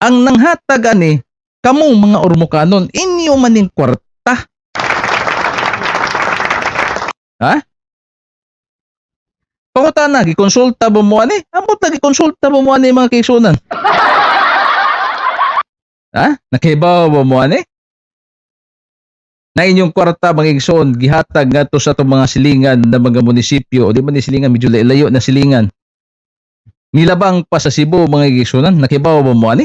Ang nanghatag ani kamo, mga Ormocanon, inyo maning kwarta. Ha? Pangutana, gikonsulta ba mo ani? Amot na, gikonsulta ba mo ani, mga kaigsunan? Ha? Nakahibaw ba mo ani? Na inyong kwarta, mga igsoon, gihatag ngadto sa atong mga silingan na mga munisipyo o di man ni silingan, medyo layo na silingan. Nilabang pa sa Cebu, mga igsunan, nakibaw ba mo ani?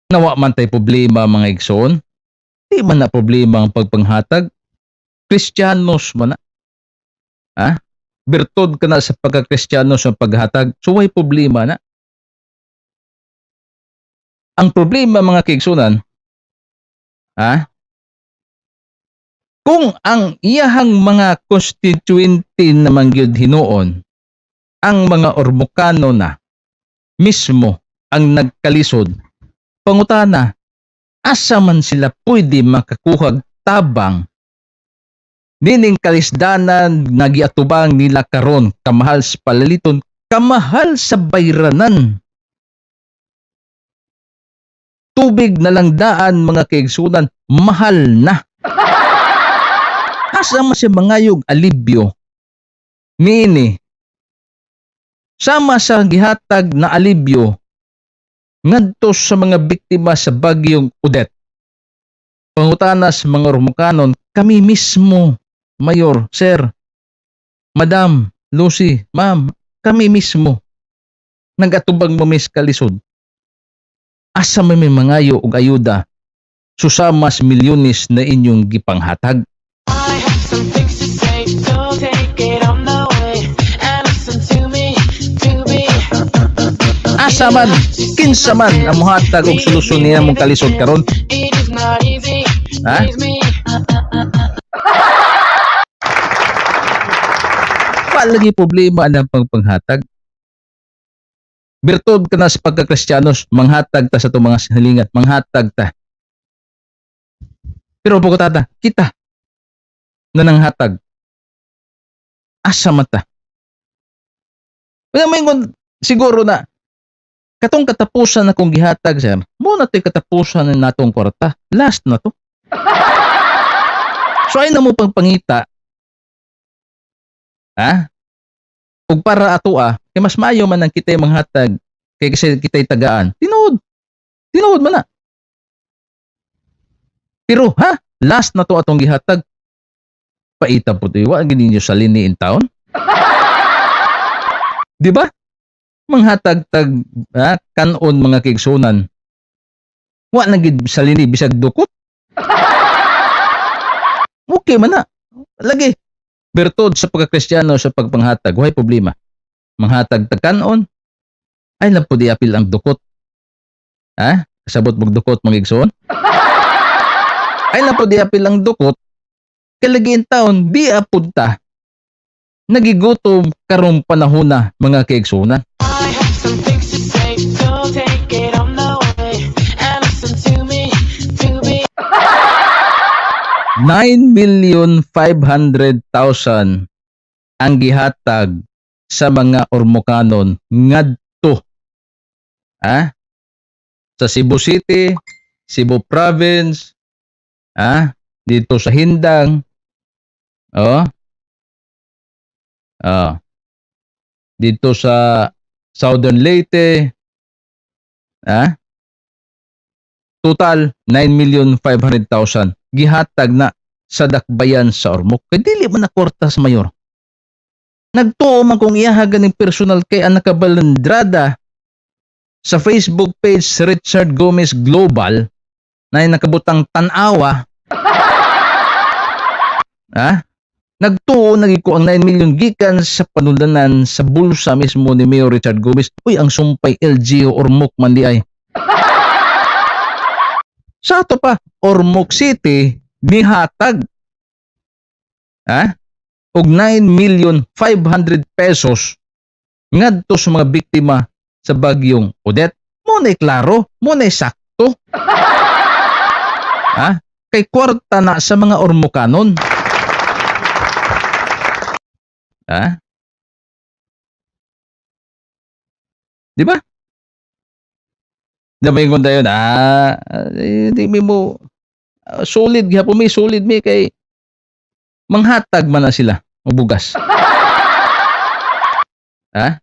Nawa man tay problema, mga igsoon. Di man na problema ang pagpanghatag. Kristiyanos man na. Ha? Birtud ka na sa pagka-Kristiyano sa paghatag. So way problema na. Ang problema, mga kaigsunan, ha? Kung ang iyahang mga constituente naman gyud hinuon, ang mga Ormocano na mismo ang nagkalisod, pangutana, asa man sila pwede makakuhag tabang nining kalisdanan nga giatubang nila karon, kamahal sa palaliton, kamahal sa bayranan? Tubig na lang daan, mga kaigsunan, mahal na. Asa man siya mangayog alibyo niini sama sa gihatag na alibyo ngadto sa mga biktima sa Bagyong Odette? Pangutana sa mga Ormocanon, kami mismo, Mayor, Sir, Madam, Lucy, Ma'am, kami mismo, nagatubang mamis kalisod. Asa may mangayo og ayuda susama sa milyones na inyong gipanghatag? I have some things to say, so take it on the way and listen to me, to be. Asa man, kinsa man ang mohatag og solusyon niya mong kalisod karon? It is not easy. Ha? Please me. Wa lagi problema ang pagpanghatag. Birtud ka na sa pagkakristiyanos, manghatag ta sa itong mga silingan, manghatag ta. Pero pagkatata, kita na nanghatag. Asa man ta? Kaya may siguro na katong katapusan na kong gihatag, sir, mo na to'y katapusan na natong kwarta. Last na to. So ay na mo pagpangita. Ha? Ug para ato ah, kay mas maayo man ang kita'y manghatag kay kasi kita'y tagaan. Tinuod. Tinuod man na. Pero ha, last na to atong gihatag. Paita po to, wa gid ninyo salini in town. Di ba? Manghatag tag ha, kanon, mga kaigsunan. Wa na gid salini bisag dukot. Okay man na. Lagi. Bertod sa pagkakristyano sa pagpanghatag, way problema. Manghatag tag kanon, ay lang po di apil ang dukot. Ha? Kasabot mong dukot, mga igsoon? Ay lang po di apil ang dukot, kay lagi in taon, di apod ta nagigutom karong panahon na, mga kaigsunan. I have some things to say, so take it on the way and listen to me, to be. 9,500,000. Ang gihatag sa mga Ormocanon ngadto sa Cebu City, Cebu Province, dito sa Hindang, oh, dito sa Southern Leyte, total 9,500,000 gihatag na sa dakbayan sa Ormoc. Kay dili man na kwarta sa mayor. Nagtuo man kung iyaha ganing personal kay ang nakabalandrada sa Facebook page Richard Gomez Global na nakabutang tanawa. Nagtuo na ko ang 9 million gikan sa panulanan sa bulsa mismo ni Mayor Richard Gomez. Uy, ang sumpay, LGU Ormoc man di ay. Sa ato pa, Ormoc City nihatag og 9 million 500 pesos ngadto sa mga biktima sa bagyong Odette. Mo na'y klaro, mo na'y sakto. Ha? Kay kwarta na sa mga Ormocanon. Ha? Di ba? Namingon tayo na, eh, di mi mo, solid gihapon mi, solid mi kay manghatag man na sila og bugas. Ha?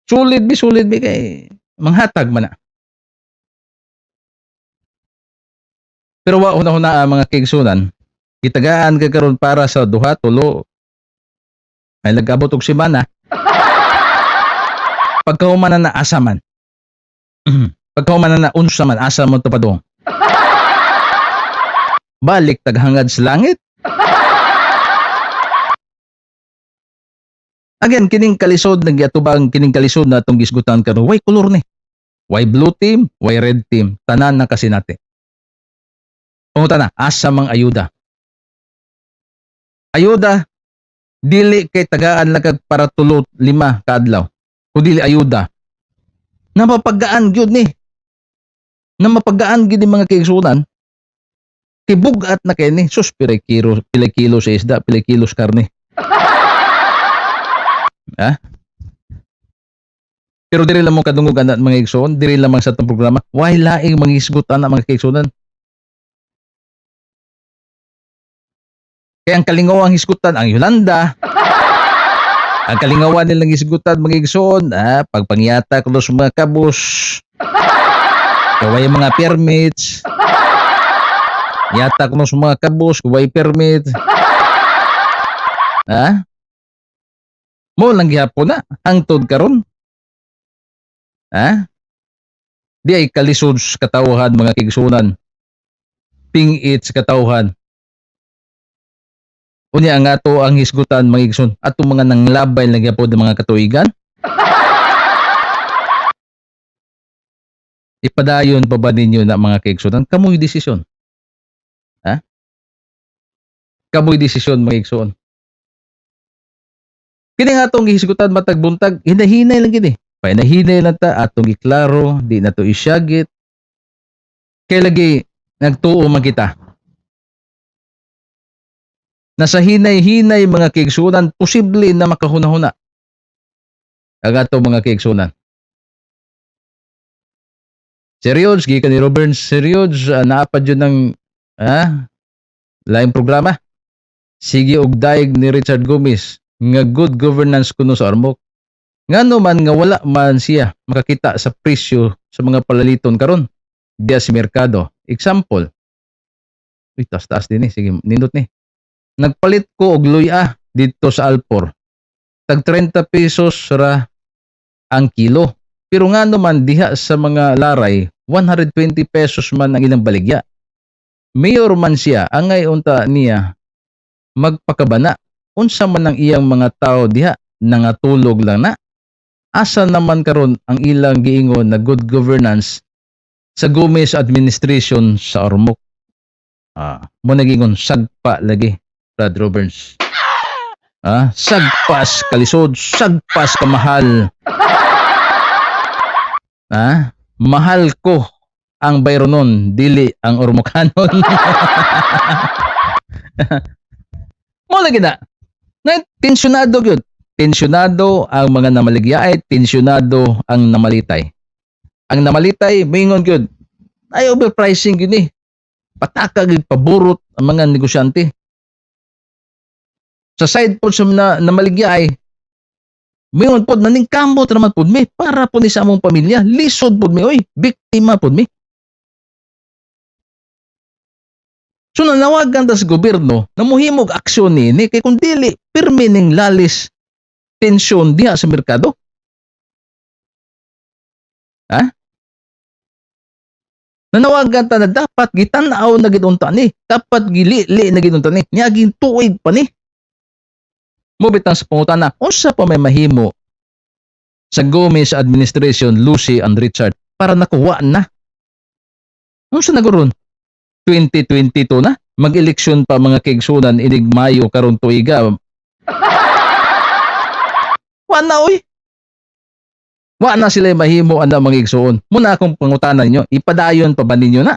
Solid mi kay manghatag man na. Pero wa una-una ang mga kaigsunan, gitagaan ka karon para sa duha, tulo, ay nag-abot og semana. Pagkahuman na na asa man. Pagkahuman na na unsa man, asa mo to padung. Balik taghangad sa langit. Again, kining kalisod nagyatubang kining kalisod na atong gisgutan karon, way kolor ni. Way blue team, way red team, tanan na kasi nate. Panguta na, asa mang ayuda? Ayuda, dili kay tagaan lang kag para tulo lima kaadlaw. Kung dili ayuda, na mapagaan gyud ni. Na mapagaan gyud ni mga kaigsunan. Kay bug-at na kay ni. Sus, pilay kilo, pilay kilo sa isda, pilay kilo sa karne. Ha? Pero diri lang mo kadungog ana mga igsoon, diri lamang sa atong programa. Why laing mangisgot ana mga kaigsunan? Kaya ang kalingawang hisgutan ang Yolanda. Ang kalingawan nilang hisgutan mga igsoon, pagpangyata ko sa mga kabus. Kaway mga permits. Yata ko sa mga kabus, kaway permit. Ha? Mo lang gihapon na hangtod karon. Ha? Di ay kalisod sa katawhan mga kaigsunan. Pingit sa katawhan. Unya ang ato ang hisgutan mga igsoon, atong mga nanglabay lang gyapon ng mga katuigan. Ipadayon pa ba ninyo na mga kaigsunan? Kamoy desisyon. Ha? Kamoy desisyon mga igsoon. Kini nga atong gihisgutan matag buntag, hinahinay lang gini. Pahinahinay lang ta atong giklaro, di na to isyagit. Kay lagi nagtuo man kita. Nasa hinay-hinay mga kaigsunan, posible na makahuna-huna ang ato mga kaigsunan. Serious, gikan ni Robert Serious, naapad yun ng laing programa. Sige og daig ni Richard Gomez nga good governance kuno sa Ormoc. Ngano man nga wala man siya makakita sa presyo sa mga palaliton karon diya si merkado. Example. Uy, taas-taas din eh. Sige, nindot ni. Nagpalit ko og luya dito sa Alpor. Tag 30 pesos ra ang kilo. Pero ngano man diha sa mga laray, 120 pesos man ang ilang baligya. Mayor man siya, angay unta niya magpakabana. Unsa man ang iyang mga tao diha, nangatulog lang na. Asa naman karon ang ilang giingon na good governance sa Gomez administration sa Ormoc? Mo nagingon sagpa lagi, Brad Roberts. Sagpas kalisod, sagpas kamahal. Mahal ko ang Bayronon, dili ang Ormocanon. Mo lagi na. Ngayon, tensyonado gyud. Tensyonado ang mga namaligyaay, tensyonado ang namalitay. Ang namalitay, moingon gyud, ay overpricing gyud ni. Pataka gyud, paburot ang mga negosyante. Sa side pod sa na, namaligyaay, moingon pod, naningkamot naman pod mi para pod ni sa among pamilya. Lisod pod mi oy, biktima pod mi. So nanawagan ta sa gobyerno na muhimog aksyon niini kay kung dili pirmi ning lalis tensyon diha sa merkado. Ha? Nanawagan ta na dapat gitan-aw na gid unta ni, dapat gilili na gid unta ni, niaging tuig pa ni. Mubitang sa pangutana, unsa pa may mahimo sa Gomez administration, Lucy and Richard, para nakuha na? Unsa na karon? 2022 na, mag-eleksyon pa, mga kaigsunan, inig Mayo karon tuiga. Wa na oy. Wa na sila mahimo ana, mga igsuon. Muna akong pangutana ninyo, ipadayon pa ba ninyo na?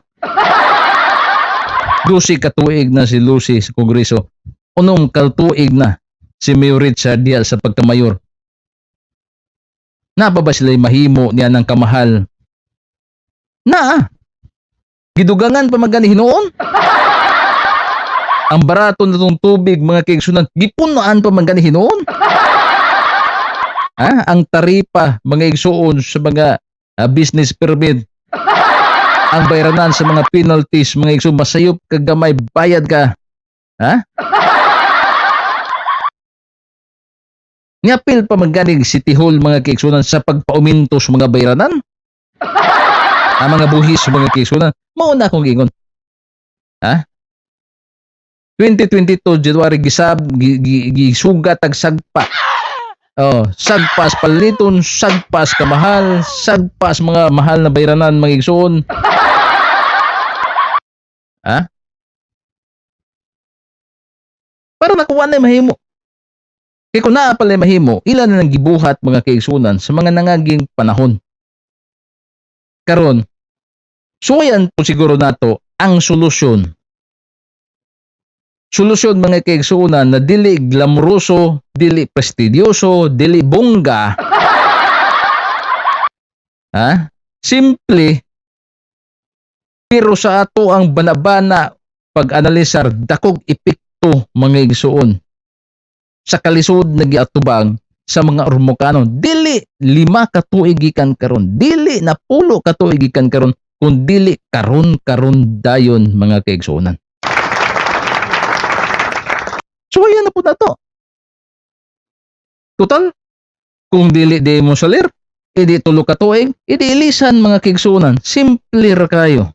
12 ka tuig na si Lucy sa Kongreso. 6 ka tuig na si Mayor Richard diha sa pagkamayor. Naa pa ba sila mahimo niya ng kamahal? Naa. Gidugangan pa magani hinuon. Ang barato na tong tubig, mga kaigsunan, gipunoan pa man gani hinuon. Ha? Ang taripa, mga igsuon, sa mga business permit. Ang bayranan sa mga penalties, mga igsuon, masayop ka gamay, bayad ka. Ha? Niapil pa maganing City Hall, mga kaigsunan, sa pagpauminto sa mga bayranan. Ang mga buhis, mga kaigsunan, mao na akong giingon. Ha? 2022 January gisab gisugat ag sagpa. Oh, sagpas paliton, sagpas kamahal, sagpas mga mahal na bayranan, mga igsoon. Ha? Para nakuha na mahimo. Kay kung naa pala mahimo, ila na nang gibuhat, mga kaigsunan, sa mga nangaging panahon. Karon, suwayan po siguro nato ang solusyon. Solusyon, mga kaigsunan, na dili glamoroso, dili prestidyoso, dili bongga. Ha? Simple. Pero sa ato ang banabana pag-analisar, dakog epekto, mga igsuon, sa kalisod na giatubang sa mga Ormocanon. Dili 5 ka tuig gikan karon, dili na 10 ka tuig gikan karon, kun dili karon karon dayon, mga kaigsuonan. So ayan na po na to. Total, kung dili di mo salir, idi 3 ka tuig, idi ilisan, mga kaigsuonan. Simple ra kayo.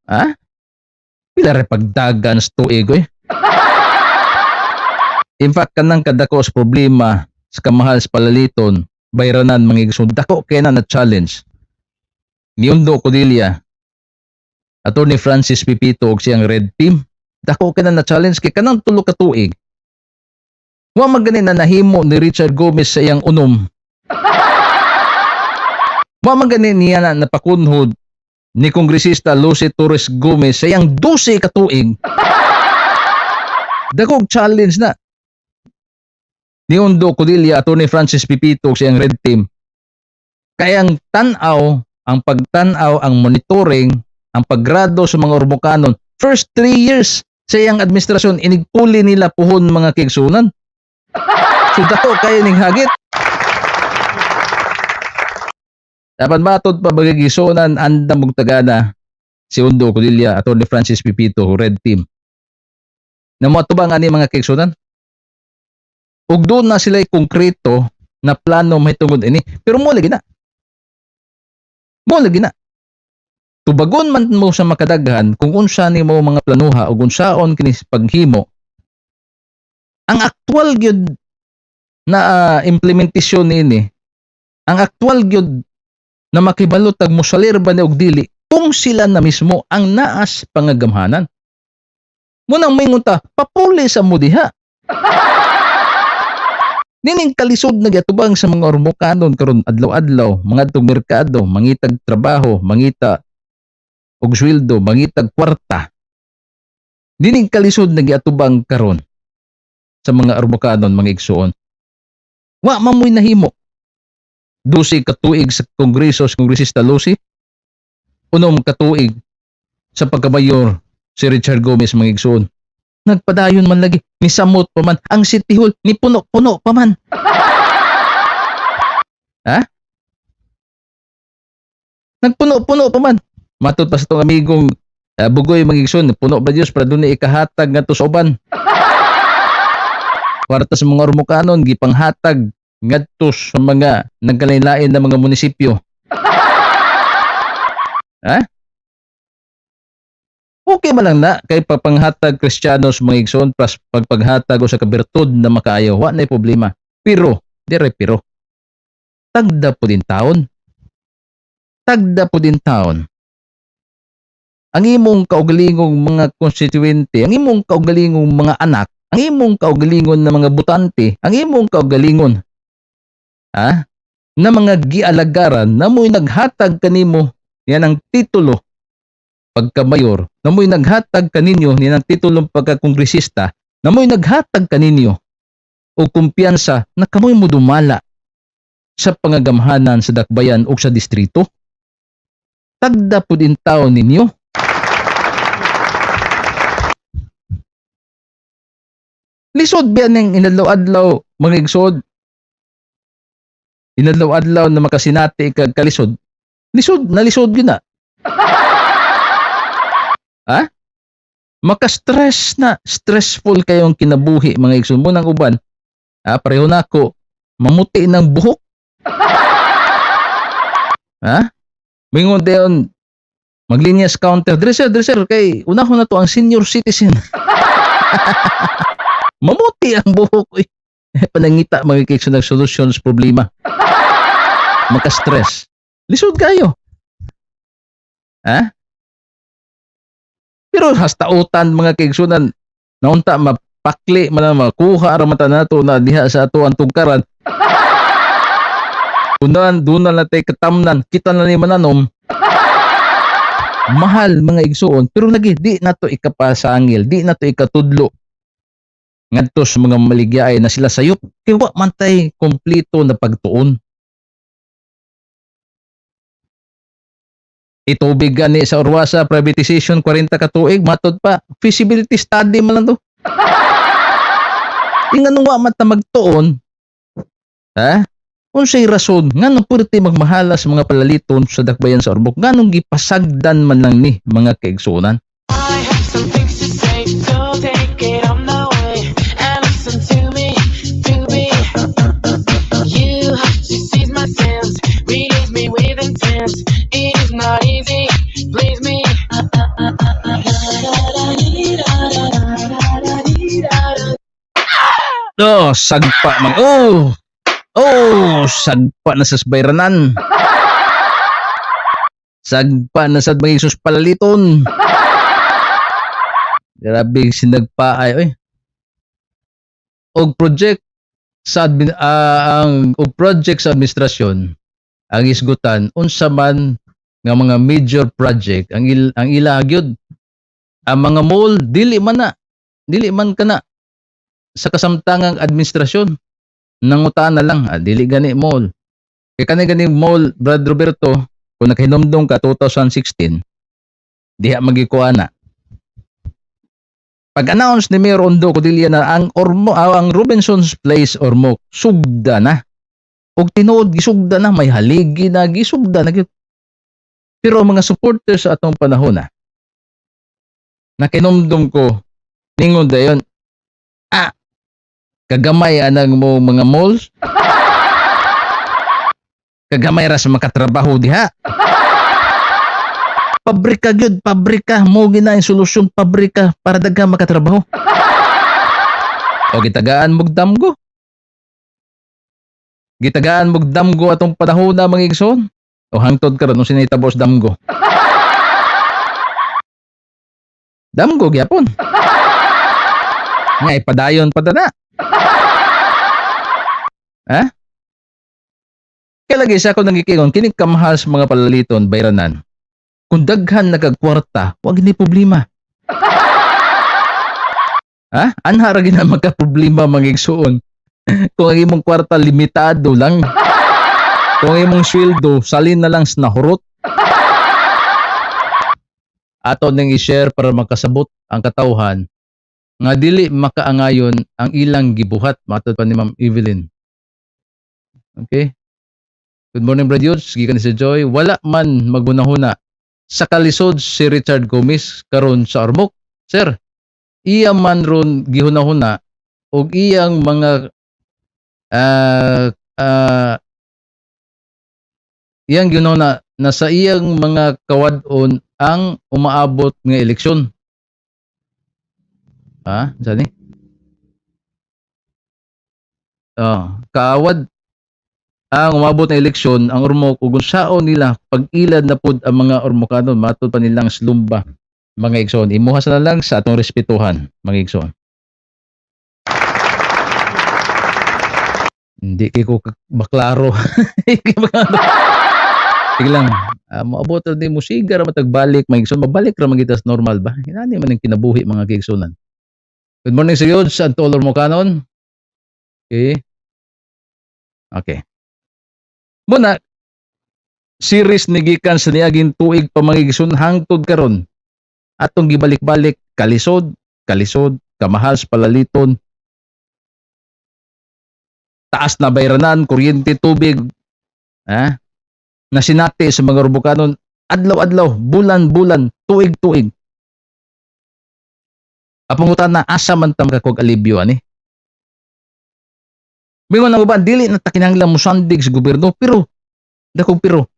Ha? Pila ra pagdagan sa tuig oy. In fact, kanang kadako sa problema sa kamahal sa palaliton, bayranan, mga igsoon, dako kay na na challenge. Ni Ondo Codilla, Attorney Francis Pipito og siyang red team, dako kay na na challenge kay kanang 3 ka tuig. Wa man gani na nahimo ni Richard Gomez sa iyang 6. Wa man gani niya na napakunhod ni Kongresista Lucy Torres Gomez sa iyang 12 ka tuig. Dakog challenge na. Ni Ondo Codilla, Attorney Francis Pipito sa iyang red team. Kaya ang tan-aw, ang pagtan-aw, ang monitoring, ang paggrado sa mga Ormocanon, first 3 years sa iyang administrasyon, inigpuli nila puhon, mga kaigsunan. So dako kayo ning hagit. Dapat matod pa bagigisunan andam og tagana si Ondo Codilla, Attorney Francis Pipito, red team. Namuatubang ani, mga kaigsunan. Ug doon na sila konkreto na plano mahitungod ini. Pero mo lagi na. Mo lagi na. Tubagon man mo sa makadaghan kung unsa nimo mga planuha ug unsaon kini paghimo. Ang aktual gyud na implementasyon niini, ang aktual gyud na makibalo tag mosalir ba ni og dili kung sila na mismo ang naas pangagamhanan. Munang moingon ta, papuli sa mo diha. Nining kalisod na giatubang sa mga Ormocanon karon adlaw-adlaw, mangadtong merkado, mangitag trabaho, mangita og sweldo, mangitag kwarta. Nining kalisod na giatubang karon. Sa mga Ormocanon, mga igsuon. Wa man mo'y nahimo. 12 ka tuig sa kongreso sa Kongresista Lucy, 6 ka tuig sa pagkamayor si Richard Gomez, mga igsuon. Nagpadayon man lagi, ni samot pa man ang City Hall, ni puno-puno pa man. Ha? Nagpuno-puno pa man. Matod pa sa itong amigong Bugoy, mga igsoon, puno ba Diyos para doon ikahatag ngadto sa uban. Kwarta sa mga Ormocanon gipanghatag ngadto sa mga nagkalain-lain na mga munisipyo. Ha? Okay man lang na kay pagpanghatag Kristiyanos, mga igsoon, plus pagpaghatag o sa kabirtud na makaayo, wa na problema. Pero, dire pero tagda po din taon. Tagda po din taon. Ang imong kaugalingong mga konstituente, ang imong kaugalingong mga anak, ang imong kaugalingon na mga butante, ang imong kaugalingon ha, na mga gialagaran na mo'y naghatag kanimo yan ang titulo pagka-mayor, na mo'y naghatag kaninyo niyan ang titulong pagkakongresista, na mo'y naghatag kaninyo o kumpiyansa na kamoy mo dumala sa pangagamhanan sa dakbayan o sa distrito. Tagda pud in taon ninyo. Lisod biya ning inadlaw-adlaw, mga igsood? Inadlaw-adlaw na makasinati kag kalisod. Lisod, nalisod gyud na. Ha? Maka-stress na, stressful kayong kinabuhi, mga igsoon mo ng uban. Ha, pareho na ako, mamuti ng buhok. Ha? Mingon dayon, maglinyas counter. Dre sir, dre sir, kay unahon na to ang senior citizen. Mamuti ang buhok. Uy. Panangita mga kikso ng solusyon sa problema. Maka-stress. Lisod kayo. Ha? Pero hasta utan, mga kaigsunan, naunta mapakli man ang makuha ra man ta nato na diha sa ato ang tugkaran. Unan, doon na tay katamnan, kita na ni mananom. Mahal, mga igsuon, pero lagi di nato ikapasangil, di nato ikatudlo ngadto sa mga maligyay na sila sayop kay wa man tay kompleto na pagtuon. Itubig gani sa Orwasa, privatization 40 ka tuig, matod pa feasibility study man lang to. Ingan wa man ta magtuon, ha, unsay rason nganong pwerte magmahala sa mga palaliton sa dakbayan sa Ormoc, nganong gipasagdan man lang ni, mga kaigsunan? I have some things to say, so take it on the way and listen to me, to me. You have to seize my sense, release me with intent. It is not easy, please me. Oh, sagpa man. Oh, sagpa na sa bayranan. Sagpa na sa mga sus palaliton. Grabe sinagpa ay oy. Og project sa admin, ang og project sa administrasyon ang isgutan unsa man nga mga major project ang ila gyud ang mga mall, dili man kana sa kasamtangang administrasyon, nangutan na lang, dili gani mall kay kani gani mall. Brad Roberto, kung nakahinumdum ka, 2016 diha magikuha na pag-announce ni Mayor Ondo Codilla na ang Ormo, ang Robinson's Place Ormoc sugda na. Og tinuod gisugda na, may haligi na, gisugda na gyud. Pero ang mga supporters sa atong panahon na nakinumdum ko, ningon dayon, kagamay anang mo mga malls, kagamay ra sa makatrabaho diha, pabrika gyud, pabrika mo gina ang solusyon, pabrika para daghan makatrabaho. O gitagaan mog damgo, gitagaan mog damgo atong panahon na, mga igsoon. O hangtod karon nung sinitabo sa damgo, damgo gyapon nga ipadayon pa na. Ha, kaya lagi sa ako nangikingon kini kamahal sa mga palaliton bayranan. Kung daghan nagagkwarta, wag ni problema. Ha? Anha ra gina magka problema, mga igsuon. Kung ang imong kwarta limitado lang. Kung ang imong sweldo salin na lang sa nahurot. Ato ning i-share para makasabot ang katawhan nga dili makaangayon ang ilang gibuhat, matod pa ni Ma'am Evelyn. Okay? Good morning, Brad Yudes. Gikan si Joy. Wala man maghunahuna sa kalisod si Richard Gomez karon sa Ormoc. Sir, iya man ron gihunahuna og iyang mga iyang gihunahuna na sa iyang mga kawad-on ang umaabot nga eleksyon. Ha? Saan ni? Oh, kaawad ang umabot na eleksyon ang Ormoc ug unsaon nila pag-ilad na pud ang mga Ormocanon, matud pa nilang slumba, mga igsoon. Imuha sa lang sa atong respetuhan, mga igsoon. Hindi kay ko maklaro. Sige lang, moabot ra di mo siga ra matagbalik, mga igsoon, mabalik ra man kita sa normal ba. Inani man ang kinabuhi, mga kaigsunan. Good morning sa iyo sa Antol Ormocanon. Okay. Muna, series ni gikan sa niaging tuig pa, mga igsoon, hangtod karon. Atong gibalik-balik kalisod, kalisod, kamahal sa palaliton. Taas na bayranan, kuryente, tubig. Ha? Na sinati sa mga Ormocanon adlaw-adlaw, bulan-bulan, tuig-tuig. Apangutan na asa man ta makakuha alibyo ani. Mingon ang uban, dili na ta kinahanglan mosandig sa gobyerno, pero dakong pero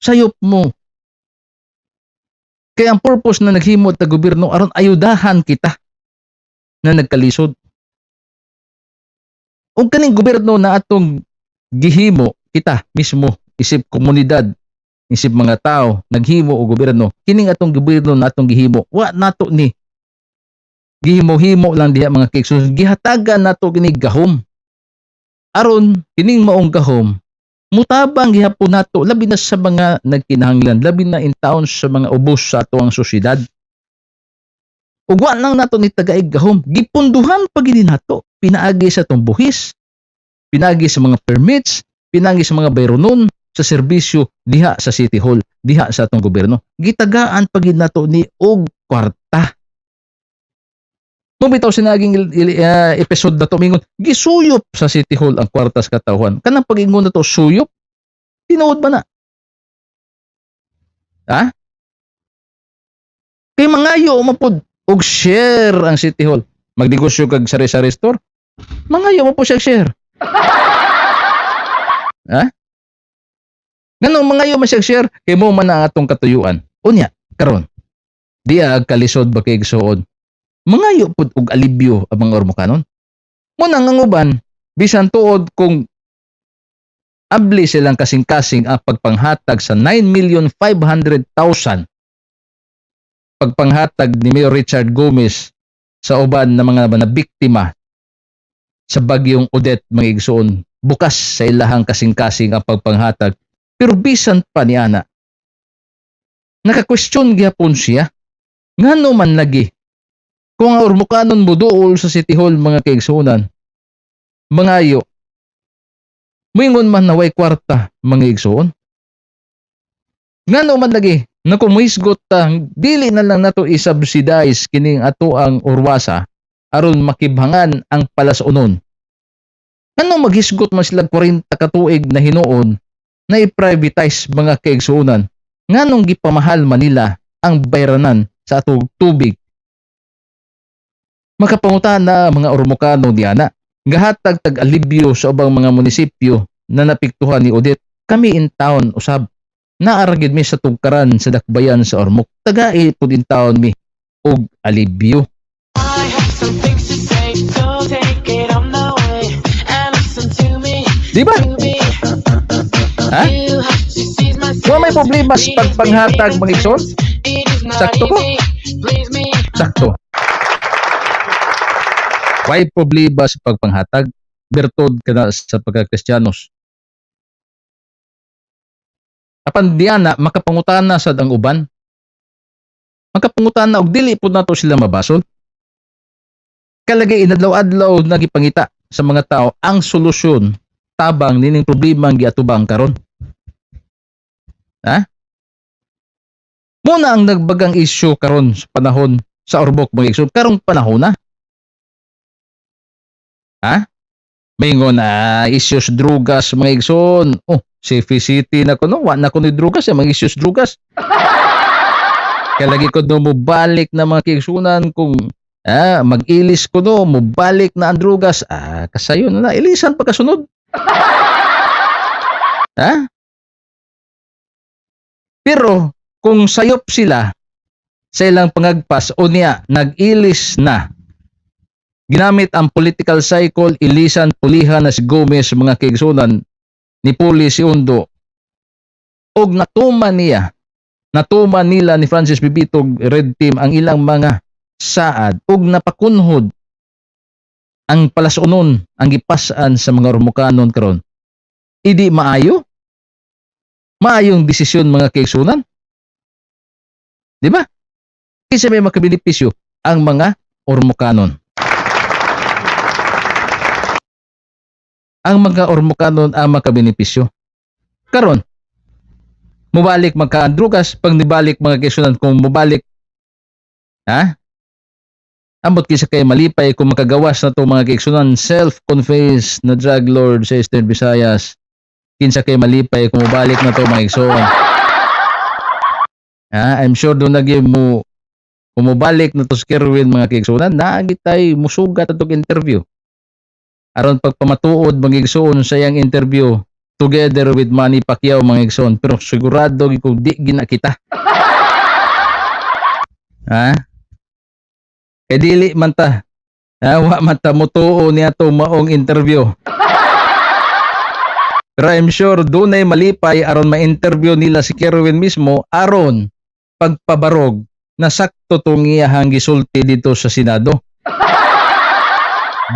sayop mo. Kaya ang purpose na naghimo ta gobyerno aron ayudahan kita na nagkalisod. Ug kaning gobyerno na atong gihimo kita mismo isip komunidad, isip mga tao naghimo og gobyerno, kining atong gobyerno na atong gihimo, wa nato ni gihimo-himo lang diha, mga kaigsoon. Gihatagan nato kini gahom aron kining maong gahom mutabang gihapon nato, labi na sa mga nagkinahanglan, labi na in taon sa mga ubos sa atoang sosyedad. Ug wa lang nato ni tagaig gahom, gipunduhan pa gini nato pinaagi sa atong buhis, pinaagi sa mga permits, pinaagi sa mga bayronon sa serbisyo diha sa City Hall, diha sa atong gobyerno. Gitagaan pa gid nato ni og kwarta. Kung bitaw sinaging episode na to, mingon gisuyop sa City Hall ang kwarta sa katawhan. Kanang pag-ingon na to suyop, tinuod ba na? Ha? Kay mangayo mapud og share ang City Hall. Magnegosyo kag sari-sari store, mangayo mo po siya share. Ha? Nganong mangayo man siya share kay mo man ang atong katuyuan? Unya, karon. Di ag kalisod ba kay igsuon? Mangayo pud og alibyo ang mga Ormocanon. Muna nga uban, bisan tuod kung abli silang kasing-kasing ang pagpanghatag sa 9,500,000 pagpanghatag ni Mayor Richard Gomez sa uban na mga nabiktima sa bagyong Odette, mga igsoon, bukas sa ilahang kasing-kasing ang pagpanghatag, pero bisan pa ni ana, naka-question gyapon siya ngano man lagi kung ang Ormocanon moduol sa City Hall, mga kaigsunan, mangayo, muingon man na way kwarta, mga igsoon. Ngano man lagi na kung muhisgot ta, dili na lang nato i-subsidize kining ato ang orwasa aron makibhangan ang palasunon? Ngano maghisgot man sila 40 ka tuig na hinuon na i-privatize, mga kaigsuonan? Nganong gipamahal man nila ang bayranan sa atong tubig? Makapangutan na mga Ormocano diana. Gahatag tag alibyo sa ubang mga munisipyo na napiktuhan ni Odette. Kami in town usab. Naa ra gid mi sa tugkaran sa dakbayan sa Ormoc. Tagai pud in town mi og alibyo. I have some things to say, so take it on the way and listen to me. Di ba? To me. Ha? You have to seize my Wa may problema sa pagpanghatag, mga igsoon? It is not Sakto ko? Easy. Please me. Sakto. Why problema sa pagpanghatag? Bertod ka na sa pagkakristiyanos. Apan diana makapangutana sad ang uban. Makapangutana og dili pud nato sila mabasol. Kalagi inadlaw-adlaw nagipangita sa mga tao ang solusyon tabang nining problema ang giatubang karon. Ha? Muna ang nagbagang issue karon sa panahon sa Ormoc, mga igsoon, karong panahon na. Ha? Mingon na issues drugas, mga igsoon. Oh, Safe City na kuno, wa na kuno drugas, mga issues drugas. Kaya lagi ko no mubalik na, mga kaigsunan, kung mag-ilis ko no, mubalik na ang drugas. Ah, kasayon na, ilisan pagkasunod. Ha? Pero kung sayop sila sa ilang pangagpas o niya nag-ilis na, ginamit ang political cycle, ilisan, pulihan na si Gomez, mga kaigsunan, ni puli si Undo og natuman niya, natuman nila ni Francis P. Vitog Red Team ang ilang mga saad ug napakunhod ang palasunon ang gipas-an sa mga Ormocanon karon, idi maayo maayong desisyon, mga kaigsunan, di ba? Kinsa may makabenepisyo? Ang mga Ormocanon. Ang mga Ormocanon ang makabenepisyo. Karon, mubalik magkaandrugas, pag nibalik, mga kaigsunan, kung mubalik, ha? Ambot kinsa kay malipay kung makagawas na to, mga kaigsunan, self-confessed na drug lord sa Eastern Visayas. Kinsa kay malipay kung mubalik na to, mga igsoon? Ha, I'm sure doon nagi mo kung mubalik na to si Kerwin, mga kaigsunan, naagi tay musugat atong interview. Aron pagpamatuod, mga igsoon, sa iyang interview together with Manny Pacquiao, mga igsoon, pero sigurado gyud ko di gina kita. Ha? Kay dili man ta. Ha, wa man ta mutuo niya to maong interview. Pero I'm sure dunay malipay aron ma-interview nila si Kerwin mismo aron pagpabarog na sakto tong iyahang gisulti dito sa Senado.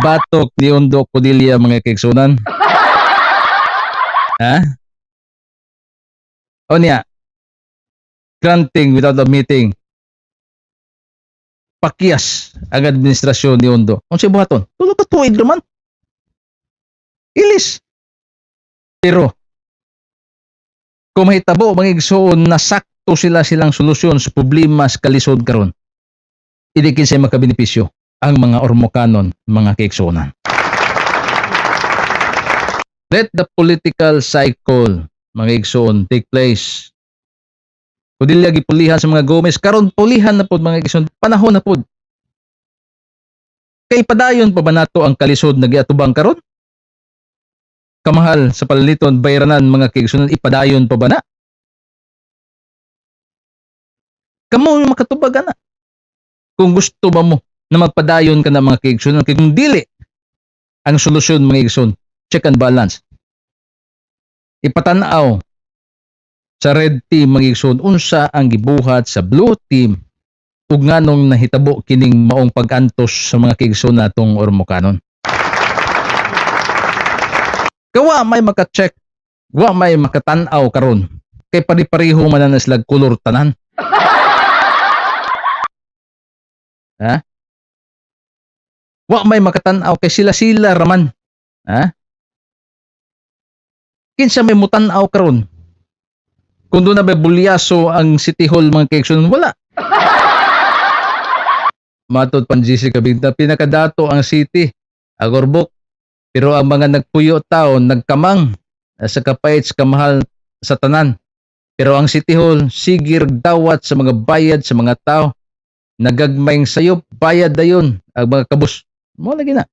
Batok ni Undo Codilla, mga kaigsunan. Ha? O niya, granting without a meeting. Pakyas ang administrasyon ni Undo. Unsay buhaton? 2 ka tuig naman. Ilis. Pero kung mahitabo, mga igsoon, na sakto sila silang solusyon sa problema sa kalisod karon, idi kinsay makabenepisyo? Ang mga Ormocanon, mga kaigsuonan. Let the political cycle, mga igsoon, take place. Kung dili lagi pulihan sa mga Gomez, karon pulihan na pod, mga igsoon, panahon na pod. Kay padayon pa ba nato ang kalisod na giatubang karon? Kamahal sa palaliton, bayranan, mga kaigsunan, ipadayon pa ba na? Kamo yung makatubag ana. Kung gusto ba mo na magpadayon ka na, mga kaigsunan, kay kung dili, ang solusyon, mga igsoon, check and balance. Ipatanaw sa red team, mga igsoon, unsa ang gibuhat sa blue team ug nganong nahitabo kining maong pag-antos sa mga kaigsoon natong Ormocanon. Kawa may maka-check, wa may makatan-aw karon kay pari-pareho man na sila kolor tanan. Ha? Wa may makatan-aw kay sila-sila raman. Ha? Kinsa may mutan-aw karon? Kung doon na may bulyaso ang City Hall, mga kaigsoon, wala. Matod pan GC Kabigta, pinakadato ang city, ang Ormoc. Pero ang mga nagpuyo taon, nagkamang sa kapait sa kamahal sa tanan. Pero ang City Hall, sigir dawat sa mga bayad sa mga tao. Nagagmayng sayop, bayad dayon ang mga kabus. Mo lagi na.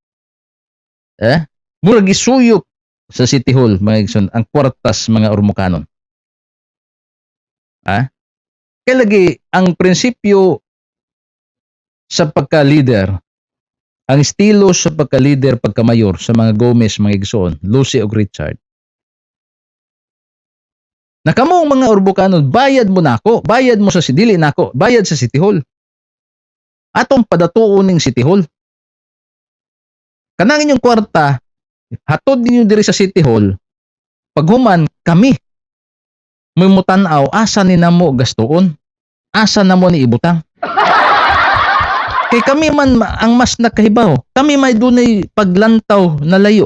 Eh? Murag gisuyop sa City Hall, mga igsoon, ang kwartas mga Ormocanon. Ha? Kaya lagi, ang prinsipyo sa pagka-leader, ang estilo sa pagka-leader, pagka-mayor sa mga Gomez, mga igsoon, Lucy o Richard, na kamong mga Ormocanon, bayad mo nako, bayad mo sa dili nako, bayad sa City Hall. Atong padatuon ning City Hall. Kanang inyong kwarta, hatod ninyo diri sa City Hall. Paghuman kami may mutan-aw asa ni namo gastuon. Asa namo ni ibutang. Kay kami man ang mas nakahibaw. Kami may dunay paglantaw na layo.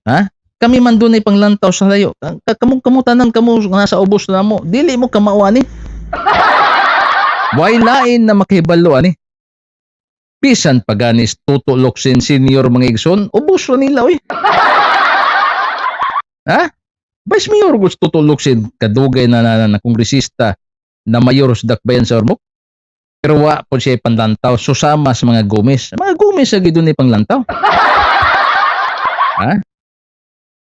Ha? Kami man dunay panglantaw sa layo. Kamo kamo tanan kamo nga nasa ubos na mo. Dili mo kamao ani. Way lain na makahibalo ani. Bisan paganis Toto Locsin Senior, mga igsoon, ubos ra nila, oy. Ha? Vice Mayor gusto Toto Locsin, kadugay na na, na, na kongresista na mayor sa Dakbayan sa Ormoc. Pero wa po siya panlantaw susama sa mga Gomez. Mga Gomez sa gid ni panglantaw. Ha?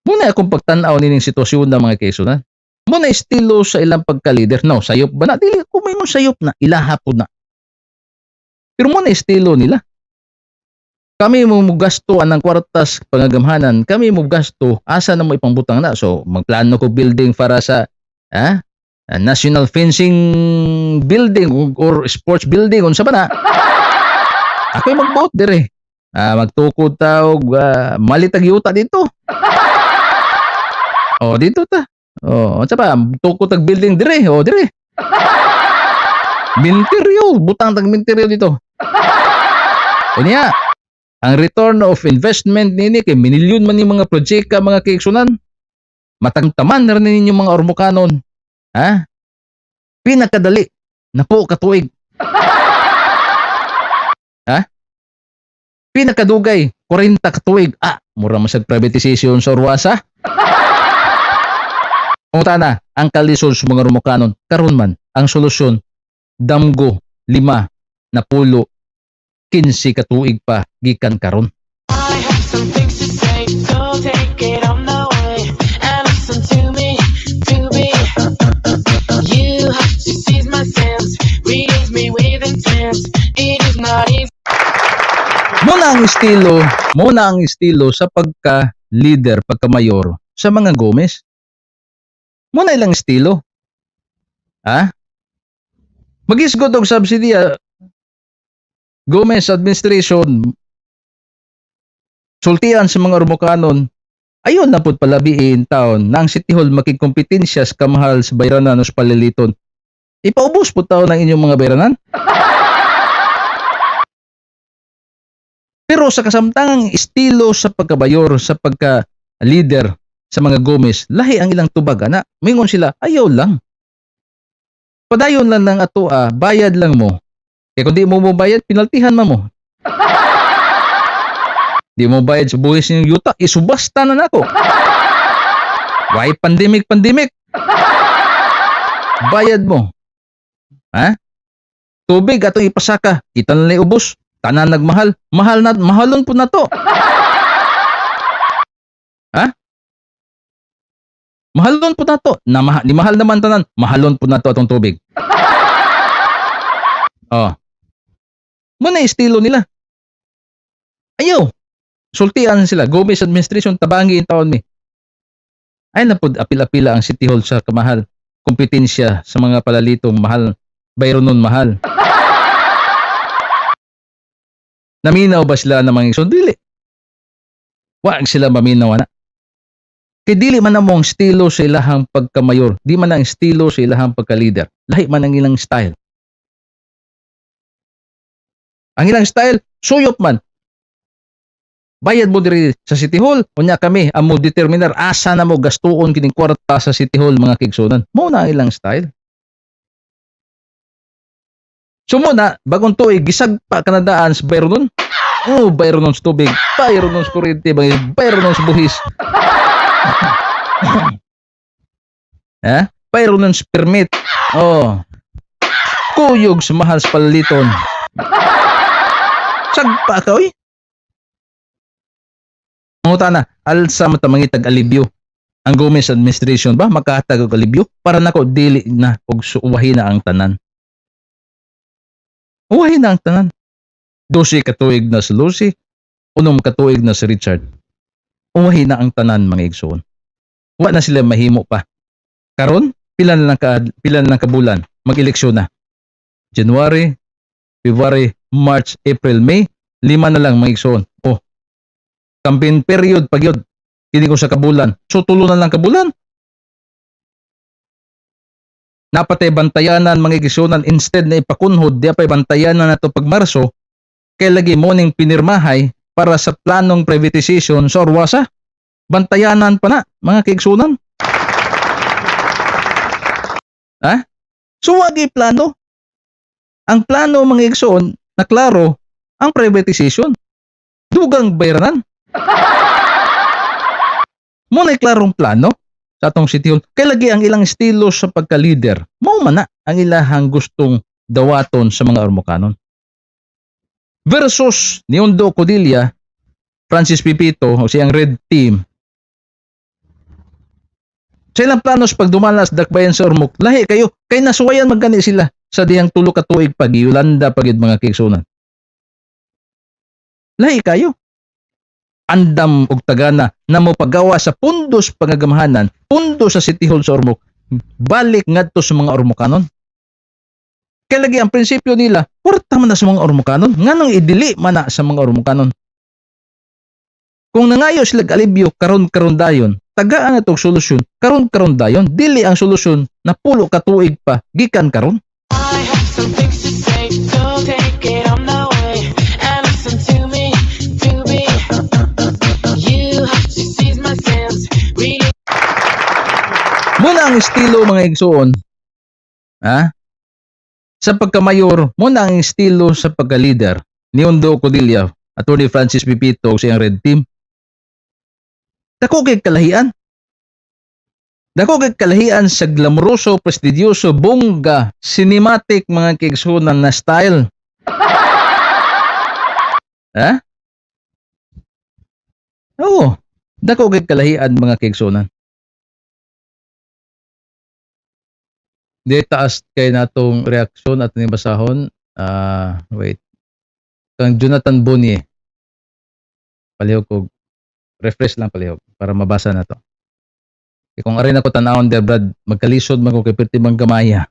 Muna akong pagtan-aw nining sitwasyon ng mga kaigsuonan. Muna estilo sa ilang pagka-leader. No, sayop ba na? Dili ko may sayop na. Ilaha po na. Pero muna estilo nila. Kami mo mugasto anang kwartas pangagamhanan. Kami mo gasto asa na mo ipangbutang na. So magplano ko building para sa national fencing building or sports building, unsa ba na. Ako'y magbuot dire. Magtukod ta og malitag yuta dito. Oh, dito ta. Oh, unsa pa? Tukod tag building dire. Oh, dire. Minteryo, butang tag minteryo dito. Unya, ang return of investment nini kay minilyon man ni mga proyekta, mga kaigsuonan. Matagtaman na rin ninyo mga Ormocanon. Ha? Pinakadali na po katuig. Ha? Pinakadugay, 40 katuig. Ah, mura man sa privatization sa Orwasa. Pangutana, ang kalisod sa mga Ormocanon, karon man, ang solusyon, damgo, 5, 10, 15 katuig pa gikan karon. I have some things to say, so take it on the way and listen to me, to be. You have to seize my sense, release me with intent. It is not easy. Muna ang estilo sa pagka-leader, pagka-mayor sa mga Gomez. Muna ilang estilo. Ha? Magisgot og subsidy, Gomez administration, sultian sa mga Ormocanon, ayon na pud palabiin taon na ang City Hall makigkompetensya sa kamahal sa bayranan o sa paliliton. Ipaubos po taon ang inyong mga bayranan. Pero sa kasamtangang estilo sa pagkabayor, sa pagka-leader sa mga Gomez, lahi ang ilang tubag, ana. Mingon sila, ayaw lang. Padayon lang ng ato, bayad lang mo. Kaya kung di mo bayad, pinaltihan ma mo. Di mo bayad sa buhis ng yuta, isubasta na nako. Why pandemic, pandemic? Bayad mo. Ha? Tubig atong ipasaka, kita na lang ubos. Tanan nagmahal, mahal na, mahalon po na to. Ha? Mahalon po na to. Na ni mahal naman tanan, mahalon po na to atong tubig. Oh. Muna estilo nila. Ayaw. Sultian sila. Gomez administration, tabangi in taon mi. Ay na po, apil-apila ang City Hall sa kamahal. Kompetensya sa mga palalitong mahal. Bayro nun mahal. Naminaw ba sila ng mga igsoon? Dili. Wa sila maminaw ana. Kay dili man ang estilo sa ilahang pagkamayor, di man ang estilo sa ilahang pagka-leader. Lahi man ang ilang style. Ang ilang style, suyop man. Bayad mo diri sa City Hall, unya kami ang mo determinar asa na mo gastuon kining kwarta sa City Hall, mga kaigsuonan. Mo na ang ilang style. So mo na, bagong tuig, gisagpa kanadaan sa bayro nun. Oh, bayro nun sa tubig, bayro nun sa kuryente, bayro nun sa buhis. Ha? Bayro nun sa permit. Oh. Kuyog sa mahal sa palaliton. Sagpa ka, oy. Manguta na, alsa matamangitag alibyo. Ang Gomez administration ba makahatag og alibyo? Para nako dili na og suwahi na ang tanan. Uwahi na ang tanan. 12 katuig na si Lucy, 6 katuig na si Richard. Uwahi na ang tanan, mga igsoon. Wa na sila mahimo pa. Karon, pila na lang kabulan, mag-eleksyon na. January, February, March, April, May, 5 na lang, mga igsoon. Oh. Campaign period pag yun. Kini ko sa kabulan. So 3 na lang kabulan. Napatay bantayanan, mga igsuonan, instead na ipakunhod, di pa'y bantayanan na to pag Marso. Kay lagi mo ning pinirmahay para sa planong privatization sa Orwasa. Bantayanan pa na, mga kaigsunan. Ha? So wagi plano. Ang plano, mga igsoon, na klaro ang privatization. Dugang bayranan. Mo na klarong plano sa atong City Hall. Kay lagi ang ilang estilo sa pagka-leader. Mao man na ang ilahang gustong dawaton sa mga Ormocanon. Versus ni Ondo Codilla, Francis Pipito o siyang Red Team. Sa ilang plano sa pagdumala sa dakbayan sa Ormoc, lahi kayo, kay nasuwayan magkani sila sa dihang 3 ka tuig pag Yolanda pagid, mga kaigsunan. Lahi kayo. Andam og tagana na mo pagawa sa pundos pangagamahanan, pundo sa City Hall sa Ormoc, balik ngadto sa mga Ormocanon. Kay lagi ang prinsipyo nila, kwarta man na sa mga Ormocanon, nganong idili man na sa mga Ormocanon? Kung nangayo sila alibyo karon-karon dayon, tagaan na tong solusyon karon-karon dayon, dili ang solusyon na 10 ka tuig pa gikan karon. I have some things to say, so take it on the way and listen to me, to me. You have to seize my sense, really. Muna ang estilo, mga igsuon. Ha? Sa pagkamayor, muna ang estilo sa pagka-leader ni Ondo Codilla, Attorney Francis Pipito sa iyang Red Team. Dako kay kalahian. Dako kay kalahian sa glamoroso, prestidyoso, bongga, cinematic, mga kaigsunan, na style. Ha? Oo. Dako kay kalahian, mga kaigsunan. Di taas kay natong reaksyon at ning basahon. Ah, wait. Kang Jonathan Bonnie. Palihog ko refresh lang palihog para mabasa na to. Kay kung ari na ko tan-awon der, Brad, magkalisod man ko kay perti bang gamaya.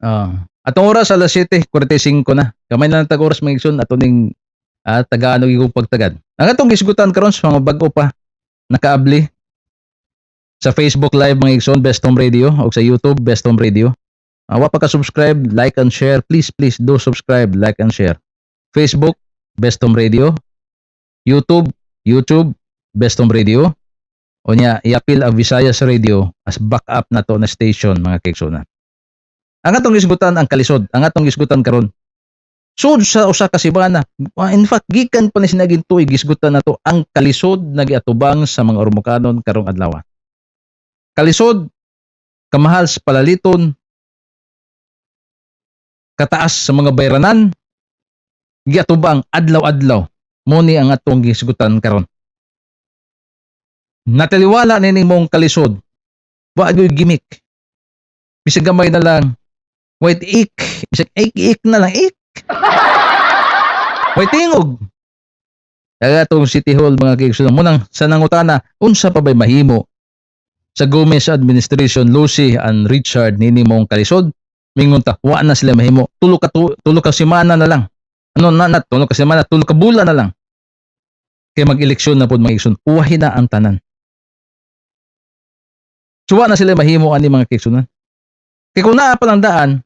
Ah, atong oras alas 7:45 na. Gamay na lang tag oras, mga igsoon, ato ning tagaan og igong pagtagad. Ang atong gisgutan karon sa mga bag-o pa nakaabli sa Facebook Live, mga igsoon, Best Home Radio, o sa YouTube, Best Home Radio. Wa pa ka subscribe, like and share. Please, please do subscribe, like and share. Facebook, Best Home Radio. YouTube, YouTube, Best Home Radio. O niya, iapil ang Visayas Radio as backup na to na station, mga kaigsunan. Ang atong isgutan ang kalisod, ang atong isgutan karon. Sud sa 1 ka semana, in fact, gikan pa ni sinaging tuig, gisgutan na to ang kalisod na giatubang sa mga Ormocanon karong adlaw. Kalisod, kamahal sa palaliton, kataas sa mga bayranan, giatubang adlaw-adlaw. Mo ni ang atong gisgutan karon. Nataliwala nining mong kalisod. Wa gyoy gimmick. Bisag gamay na lang. Wait ik, bisag ik ik na lang ik. Way tingog. Kaya atong City Hall, mga kaigsunan, munang sa nangutana, unsa pa ba'y mahimo sa Gomez administration, Lucy and Richard, nini mong kalisod? Mingon ta, wa na sila mahimo. 3 ka semana na lang. Ano na na 3 ka semana, 3 ka bulan na lang. Kay mag-eleksyon na pod, mga igsoon. Uwahin na ang tanan. So wa na sila mahimo ani, mga kaigsunan. Kay kung naa pa lang daan,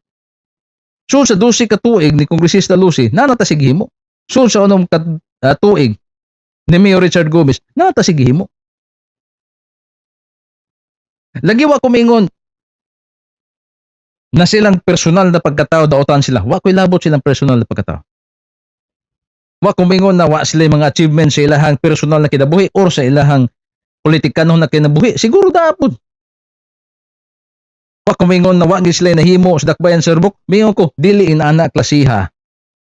so sa 12 ka tuig ni Kongresista Lucy, naa na ta himo. So sa 6 ka tuig ni Mayor Richard Gomez, naa ta himo. Lagi wa ko mingon na silang personal na pagkatao daotan sila. Wa ko'y labot silang personal na pagkatao. Wa ko mingon na wa sila mga achievement sa ilahang personal na kinabuhi or sa ilahang politikanong na kinabuhi. Siguro dapat. Wa ko mingon na wa gid sila nahimo sa dakbayan sa Ormoc. Mingon ko, dili inana klasiha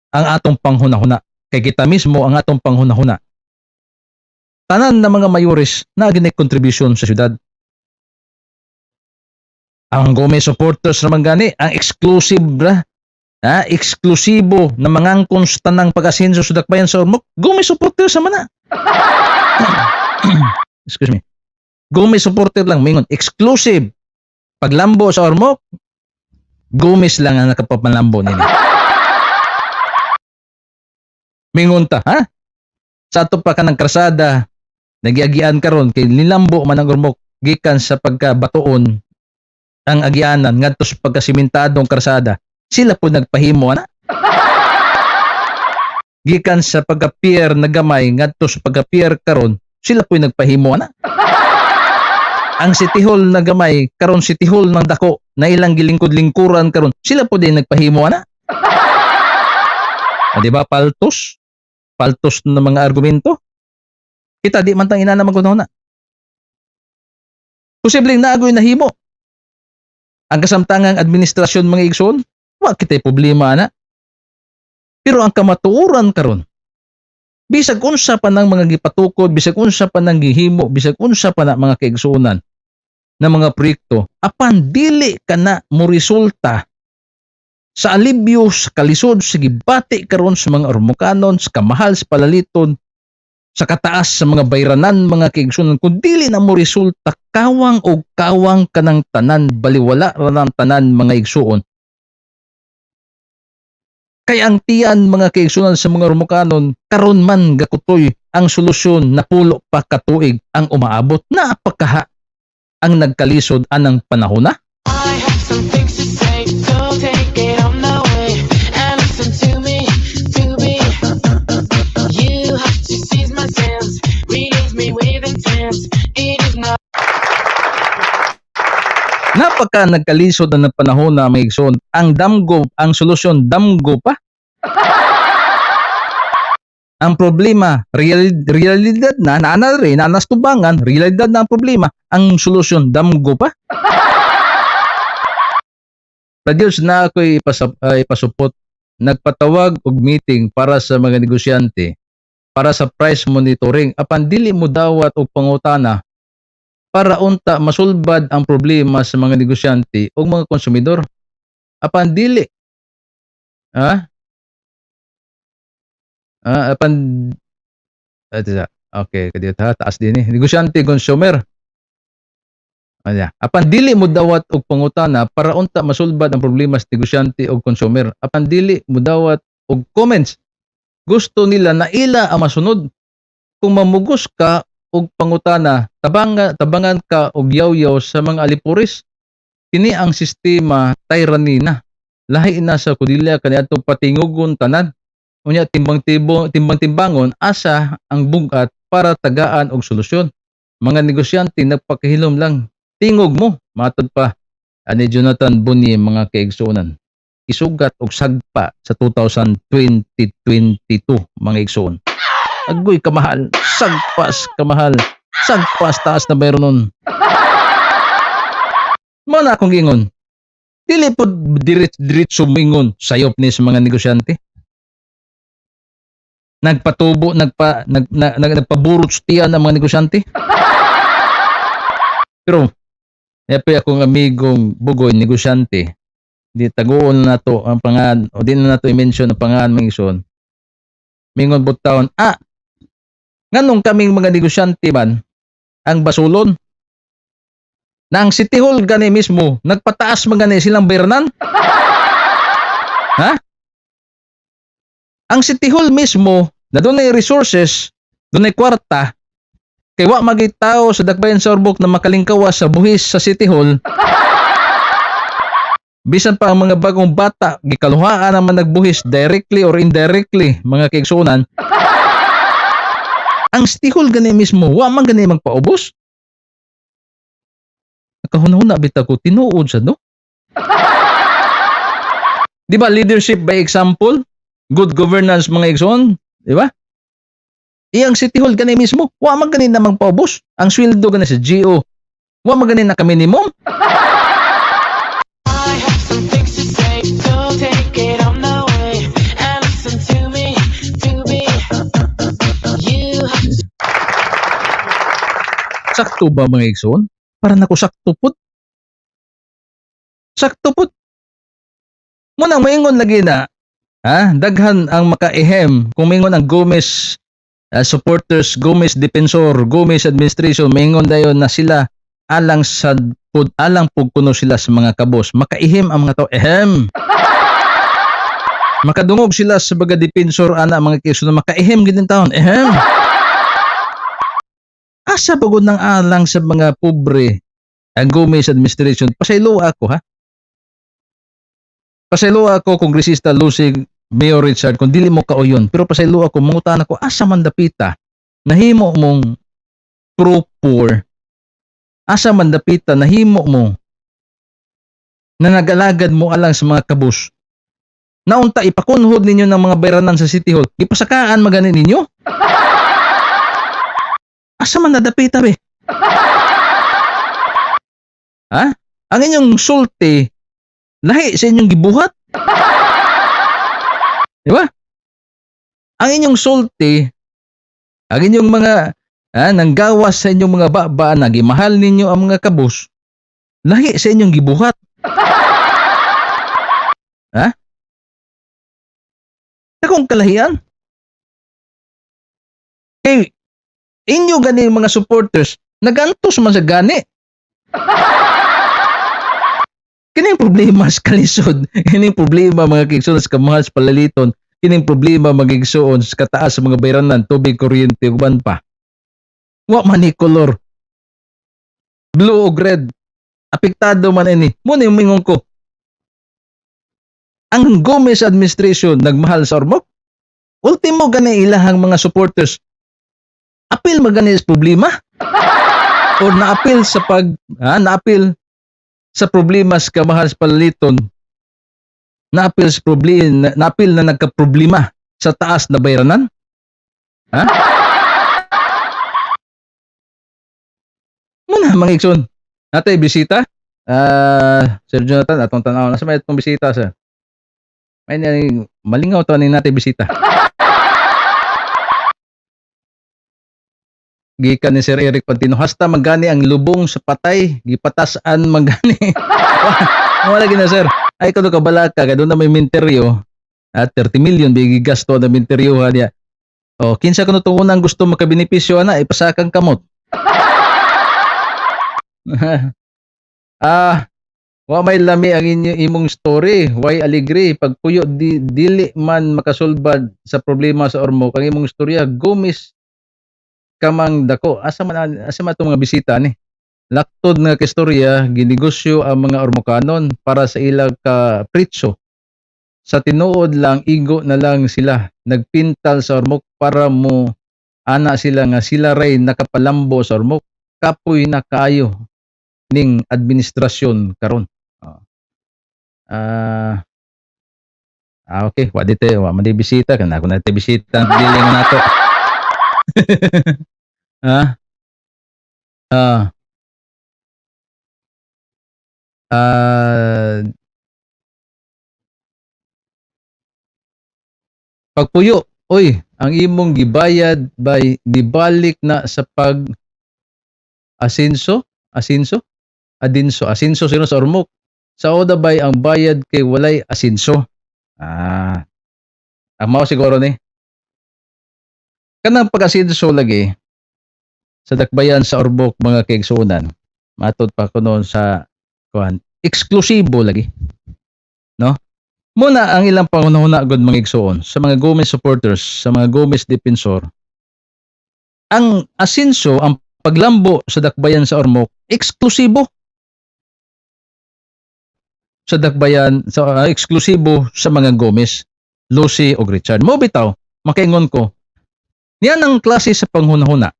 ang atong panghunahuna. Kay kita mismo ang atong panghunahuna. Tanan na mga mayores na ginay contribution sa syudad. Ang Gomez supporters naman gani, ang exclusive ra, ha, eksklusibo na mangangkon sa tanang pag-asenso sa dakbayan sa Ormoc, Gomez supporters naman na. Excuse me. Gomez supporter lang mingon, exclusive. Paglambo sa Ormoc, Gomez lang ang nakapapalambo nila. Mingon ta, ha? Sa ato pa kanang krasada, nagiagian karon kay nilambo man ang Ormoc gikan sa pagkabatuon ang agianan ngadto sa pagkasimentadong krasada. Sila po nagpahimo ana. Gikan sa pagka-pier na gamay ngadto sa pagka-pier karon, sila po'y nagpahimo ana. Ang City Hall na gamay karon, City Hall ng dako na ilang gilingkod-lingkuran karon, sila po din nagpahimo ana. O, di ba paltos? Paltos na mga argumento. Kita di man tang ina naman kuno na. Posibleng naagoy nahimo. Ang kasamtangang administrasyon, mga igsoon, wa kitay problema ana. Pero ang kamatuoran karon, bisag unsa pa nang mga gipatukod, bisag unsa pa nang gihimo, bisag unsa pa na mga kaigsuonan na mga proyekto, apan dili ka na mo resulta sa alibyo sa kalisod sa gibati karon sa mga Ormocanon, sa kamahal sa palaliton, sa kataas sa mga bayranan, mga kaigsuonan, kung dili na mo resulta, kawang og kawang kanang tanan, baliwala ra ng tanan, mga igsuon. Kay ang tiyan, mga kaigsuonan, sa mga Ormocanon karon man gakutoy, ang solusyon na pulo pa katuig ang umaabot. Napakaha ang nagkalisod anang panahon na. I have some things to say, so take it on the way and listen to me, to me. You have to seize my sense, release me with intent. It is not. Napaka nagkalisod na ng panahon na, mga igsoon. Ang damgo, ang solusyon, damgo pa. Ang problema, realidad na, naana rin, naanas tubangan, realidad na ang problema, ang solusyon, damgo pa. Pradyos na ako'y ipasupot, nagpatawag og meeting para sa mga negosyante, para sa price monitoring, apan dili mo dawat og pangutana para unta masulbad ang problema sa mga negosyante o mga konsumidor. Apan dili. Ha? Ah, apan ah, tisa. Okay, kadiyot ha, taas din eh. Negosyante, consumer. Anya. Apan dili mo dawat og pangutana para unta masulbad ang problema sa negosyante o consumer. Apan dili mo dawat og comments. Gusto nila na ila ang masunod. Kung mamugos ka og pangutana, tabangan ka og yaw-yaw sa mga alipuris. Kini ang sistema tyranny na. Lahi na sa kudilya kaniadtong patingugon tanan. Unya timbang tibo, timbang-timbangon asa ang bugat para tagaan og solusyon. Mga negosyante nagpakahilom lang. Tingog mo, matod pa ani Jonathan Bunyi, mga kaigsuonan. Isugat og sagpa sa 2022, mga igsoon. Agoy kamahal, sagpas kamahal, sagpas taas na bayro nun. Mo na akong gingon. Dili po diretso mingon sayop ni sa mga negosyante. Nagpatubo, nagpa nag, nag, nag, nagpaburot sa tiyan ang mga negosyante. Pero pa akong amigong Bugoy, negosyante. Di taguon na nato ang pangan o di na nato i-mention ang pangan, mga igsoon. Mingon butawon, nganong kaming mga negosyante man ang basulon? Na ang City Hall gani mismo nagpataas man gani silang bayranan? Ha? Ang City Hall mismo na dunay resources, dunay kwarta, kay wa magay tao sa Dakbayan sa Ormoc na makalingkawas sa buhis sa City Hall. Bisan pa ang mga bagong bata, gikaluhaan naman nagbuhis directly or indirectly, mga kaigsunan. Ang City Hall gani mismo, wa man gani magpaubos. Nakahuna-huna bitaw ko, tinuod sa no? Di ba leadership by example? Good governance, mga igsoon, di ba? Iyang City Hall gani mismo, wa man gani na magpaubos. Ang sweldo gani sa GO, wa man gani naka minimum. I have some things to say, so take it on the way and listen to me, to me. You have to Sakto ba, mga igsoon? Para nako sakto pud. Sakto pud. Munang maingon lagi na, ha, daghan ang makaehem kung maingon ang Gomez supporters, Gomez defensor, Gomez administration, maingon dayon na sila alang sa pud, alang pug kuno sila sa mga kabos. Makaihim ang mga tao, ehem. Makadungog sila sa baga defensor ana, mga kaigsoon, makaihim gid taon, ehem. Asa pagod ng alang sa mga pobre ang Gomez administration? Pasaylo ako ha. Pasaylo ako, Kongresista Lucy. Mayor Richard, kung dili mo kauyon, pero pasaylo ako, mangutana ko, asa man dapita nahimo mong pro-poor? Asa man dapita nahimo mo na nagalagad mo alang sa mga kabus? Naunta ipakunhod ninyo ng mga bayranan sa City Hall, gipasakaan magani ninyo? Asa man nadapita be? Ha? Ang inyong sulti lahi sa inyong gibuhat. Di ba? Ang inyong sulti, ang inyong mga nanggawas sa inyong mga baba na gimahal ninyo ang mga kabus, lahi sa inyong gibuhat. Ha? Akong kalahian. Kay inyo gani mga supporters, nagantos man sa gani. Kining problema sa kalisod, kining problema, mga kaigsoon, sa kamahal sa palaliton, kining problema, mga igsoon, sa kataas sa mga bayranan, tubig, kuryente, uban pa. Wa man ni kolor. Blue o red. Apektado man ini. Muna yung mingon ko. Ang Gomez administration nagmahal sa Ormoc. Ultimo gani ilahang mga supporters. Apil magani sa problema? Or naapil sa pag ha, naapil sa problema sa kamahal sa palaliton? Naapil sa problema, naapil na nagka-problema sa taas na bayranan? Ha? Muna, mga igsoon. Natay bisita. Ah, Sir Jonathan, atong tan-aw. Nasa may atong bisita, sir? May malingaw to ni natay bisita. Gikan ni Sir Eric Pantino, hasta magani ang lubong sa patay, gipatasan magani. Wala gina, sir. Ay kuno kabalaka kay doon na may minteryo at 30 million bigi gasto na minteryo ha niya. O kinsa kuno tong unang gusto makabenepisyo ana, ipasakang kamot. Ah, wa may lami ang inyo imong story. Why aligre pagpuyo di, dili man makasulbad sa problema sa Ormoc ang imong istorya. Gomez kamang dako. Asa man itong mga bisita ni? Laktod nga kistorya, ginegosyo ang mga Ormocanon para sa ilang kapritso. Sa tinuod lang, igo na lang sila nagpintal sa Ormoc para mo ana sila nga sila ray nakapalambo sa Ormoc. Kapoy na kaayo ning administrasyon karon. Ah, ah, okay, wa dito, wa man di bisita kana ako na bisita ang dili nga nato. Ha? Ah. Ah, pagpuyo, oy, ang imong gibayad by nibalik na sa pag asinso, asinso, adinso, asinso sino sa Ormoc. Sa Oda bay ang bayad kay walay asinso. Ah. Ang mao siguro ni. Kanang pag-asinso lagi sa dakbayan sa Ormoc, mga kaigsuonan. Matod pa ko noon sa kuan, eksklusibo lagi. No? Muna ang ilang pangunahuna gud, mga igsoon, sa mga Gomez supporters, sa mga Gomez defensor. Ang asinso, ang paglambo sa dakbayan sa Ormoc, eksklusibo sa dakbayan sa eksklusibo sa mga Gomez, Lucy o Richard. Mo bitaw, makaingon ko. Niyan ang klase sa panghunahuna.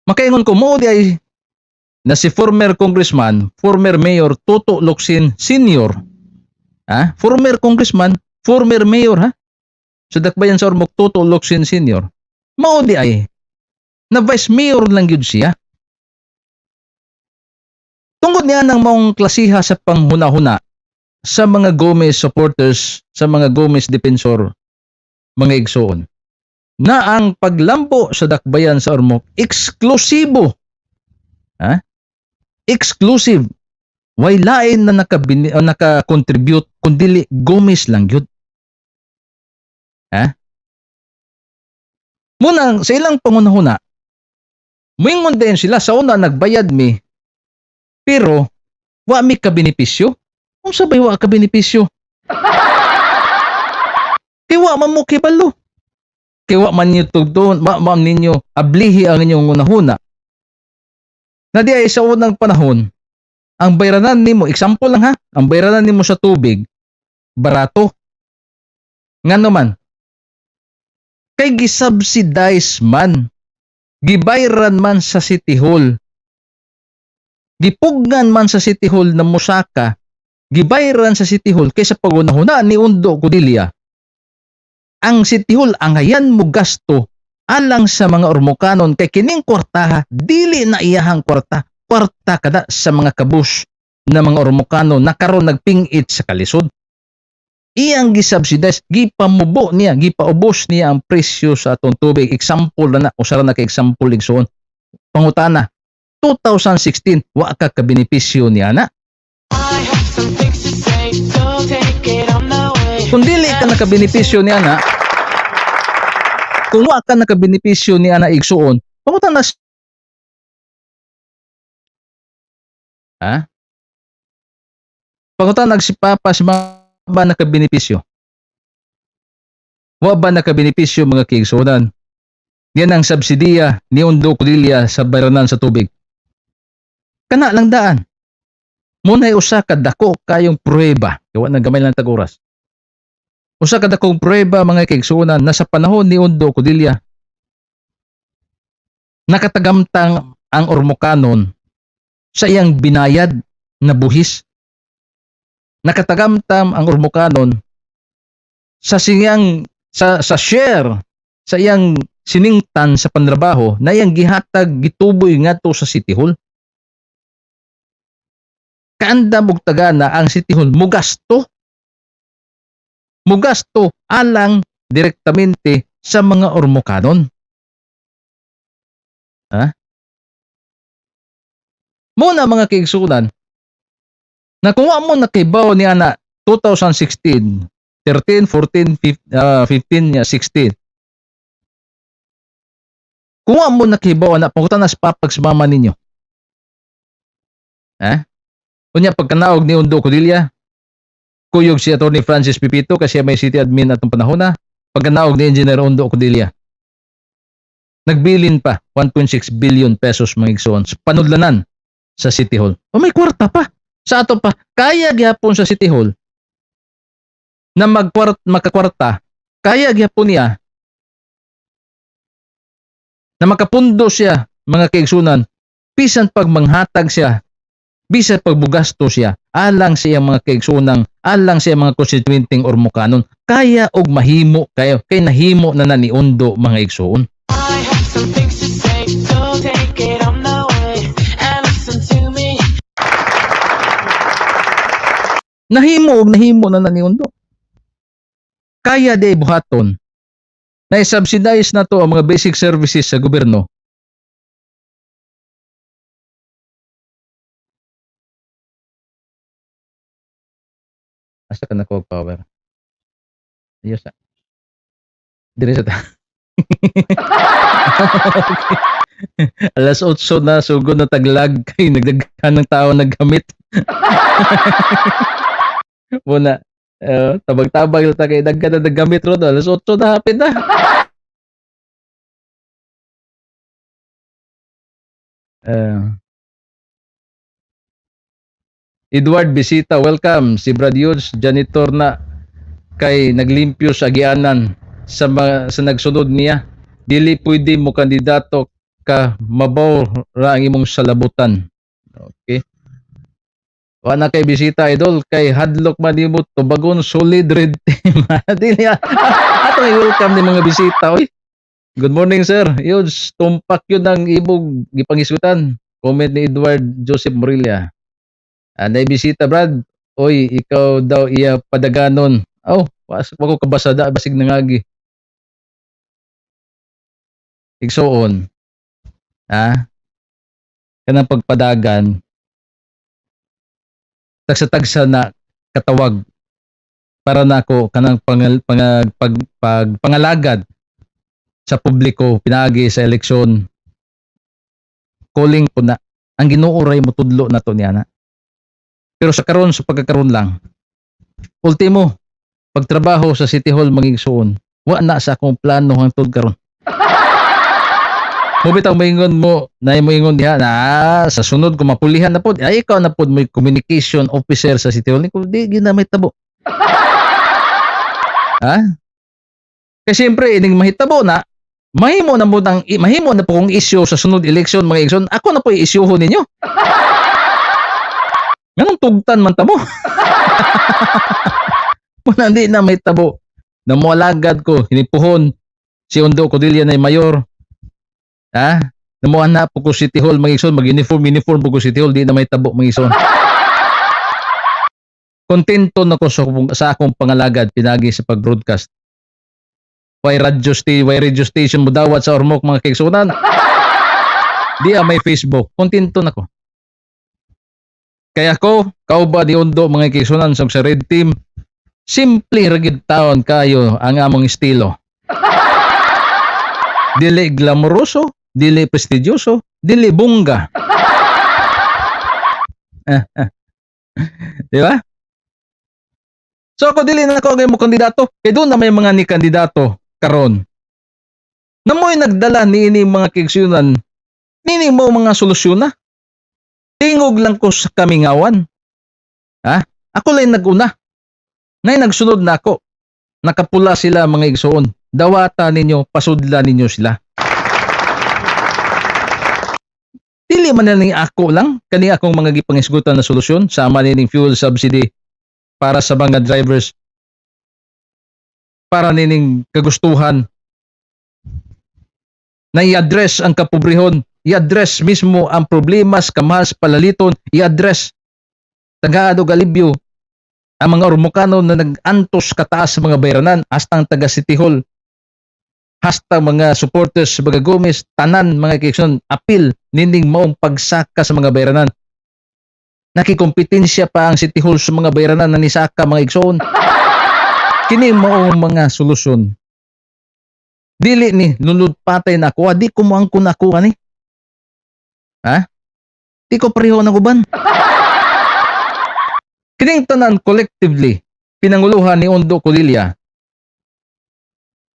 Makaingon ko mo di ay na si former congressman, former mayor Toto Locsin Sr. Ha? Former congressman, former mayor ha? Sa dakbayan sa Ormoc, Toto Locsin Sr. Mao di ay na vice mayor lang gyud siya. Tungod niya ng maong klasiha sa panghuna-huna sa mga Gomez supporters, sa mga Gomez defensor, mga igsoon, na ang paglambo sa dakbayan sa Ormoc eksklusibo. Ha? Exclusive. Way lain na naka-contribute kundili Gomez lang gyud. Ha? Muna sa ilang pangunahuna, muingon din sila sa una, nagbayad mi pero wa mi kabenepisyo. Unsa bay wa kabenepisyo? Kay wa man mo kibalo. Kay wa man ninyo tugdon, wa man ninyo ablihi ang inyong hunahuna. Na di ay sa unang panahon, ang bayranan nimo, example lang ha, ang bayranan nimo sa tubig, barato. Ngano man? Kay gisubsidize man. Gibayran man sa City Hall. Gipugnan man sa City Hall na musaka. Gibayran sa City Hall kaysa pagunahuna ni Ondo Codilla. Ang City Hall ang hayan mo gasto alang sa mga Ormocanon kay kining kwartaha dili na iyahang kwarta, kwarta kada sa mga kabus na mga Ormocanon na karon nagpingit sa kalisod. Iyang gisubsidize, gipamubo niya, gipaubos niya ang presyo sa atong tubig. Example na na, usa ra na ka example, igsoon. Pangutana, 2016, wa ka kabenepisyo niya na? I have some things to say, so take it on the way. Kung dili ka nakabenepisyo niya na, kung wa ka nakabenepisyo niya na, igsuon, pangutana ha? Pangutana si Papa, si Mama ba nakabenepisyo? Wa ba nakabenepisyo, mga kaigsuonan? Yan ang subsidiya ni Ondo Codilla sa bayranan sa tubig. Kana lang daan. Muna'y usa ka dako kayong pruweba. Gawa na gamay lang tag oras. Usa ka dakong pruweba, mga kaigsuonan, na sa panahon ni Ondo Codilla nakatagamtang ang Ormocanon sa iyang binayad na buhis. Nakatagamtam ang Ormocanon sa siyang sa share sa iyang siningtan sa panrabaho na iyang gihatag, gituboy ngadto sa City Hall. Kaandam og tagana ang City Hall mugasto. Mugasto alang direktamente sa mga Ormocanon. Ha? Muna, mga kaigsunan, na kung wa mo nakibaw niya na 2016, 13, 14, 15, 15, ya, 16. Kung wa mo nakibaw na, pangutana sa papag sa mama ninyo. Ha? Unya pagkanaog ni Ondo Codilla, kuyog si Attorney Francis Pipito kasi may city admin atong panahon na, pagkanaog ni Engineer Ondo Codilla. Nagbilin pa 1.6 billion pesos, mga igsoon, sa panudlanan sa City Hall. O may kwarta pa. Sa ato pa, kaya gyapon sa City Hall na magkwart makakwarta, kaya gyapon niya na makapundo siya, mga kaigsunan, bisan pag manghatag siya, bisan pag bugasto siya, alang sa iyang mga kaigsunang, alang sa iyang mga constituenteng Ormocanon, kaya og mahimo kayo, kay nahimo na na ni Ondo, mga igsuon. I have some things to say, so take it on the way and listen to me. Nahimo og nahimo na na ni Ondo. Kaya di buhaton na i-subsidize na to ang mga basic services sa gobyerno. Asa ka nakuha power? Ayos sa. Dire sa ta. Okay. Alas 8 na, sugod na taglag kay nagdaghan ng tao naggamit. Muna, tabag-tabag lang ta kay daghan na naggamit ron. Alas 8 na, hapit na. Edward Bisita, welcome. Si Brad Hughes, janitor na kay naglimpyo sa agianan sa nagsunod niya. Dili pwede mo kandidato ka, mabaw ra ang imong salabutan. Okay. Wa na kay bisita, idol, kay hadlok man nimo tubagon solid red team. Dili ato i-welcome ni mga bisita oy. Good morning, sir. Yun, tumpak yun ang ibog gipangisgutan. Comment ni Edward Joseph Morilla. Ah, bisita, Brad. Oy, ikaw daw iya padaganon. Oh, was ko kabasada basig nangagi. Igsuon. Ah. Kanang pagpadagan tagsa-tagsa na katawag para nako kanang pangal, pang, pag, pag, pangalagad sa publiko pinaagi sa eleksyon, calling po na ang Ginoo ray motudlo na to niya na. Pero sa karon, sa pagkakaroon lang, ultimo pagtrabaho sa City Hall, mga igsuon, wa na sa akong plano hangtod karon. Mo bitaw moingon mo na moingon diha na sa sunod kung mapulihan na pod ay ikaw na pod mo communication officer sa City Hall. Ko di gyud na may tabo. Ha? Kaya siyempre, ining mahitabo na, mahimo na po kong issue sa sunod election, mga igsoon. Ako na po i-issueho ninyo. Nganong tugtan man ta mo? Muna hindi na mahitabo na moalagad ko, hinipuhon si Ondo Codilla na mayor. Ha? Namuha na po ko City Hall, mga igsoon, mag-uniform, uniform po ko City Hall, di na mahitabo, mga igsoon. Kontento na ko sa akong pangalagad pinagi sa pag-broadcast. Why radio station mo dawat sa Ormoc, mga kaigsunan? Di ah, may Facebook. Kontento na ko. Kaya ko, kauban ni Ondo, mga kaigsunan, sa Red Team, simple ra gid taon kayo ang among estilo. Dili glamoroso, dili prestidyoso, dili bongga. Di ba? So ako, dili na ako mo kandidato. Kay doon na may mga ni kandidato karon. Na mo'y nagdala niini, mga kaigsunan, nini mo mga solusyon na. Tingog lang ko sa kamingawan. Ha? Ako lang naguna. Nay nagsunod na ako. Nakapula sila, mga igsoon. Dawata ninyo, pasudla ninyo sila. Dili man na ning ako lang kani akong mga gipangisgutan na solusyon sama nining fuel subsidy para sa mga drivers, para nining kagustuhan na i-address ang kapobrehon, i-address mismo ang problema sa kamahal sa palaliton, i-address tagaan og alibyo ang mga Ormocano na nag-antos kataas sa mga bayranan, hasta ang taga City Hall, hasta mga supporters sa mga Gomez, tanan, mga kaigsoon, apil nining maong pagsaka sa mga bayranan. Nakikompetensya pa ang City Hall sa mga bayranan na nisaka, mga igsoon. Kini maong mga solusyon. Dili ni lulod patay na ako, ah, di ko moangkon ako ani. Ha? Di ko pareho ng uban. Kining tanan collectively pinanguluhan ni Ondo Codilla,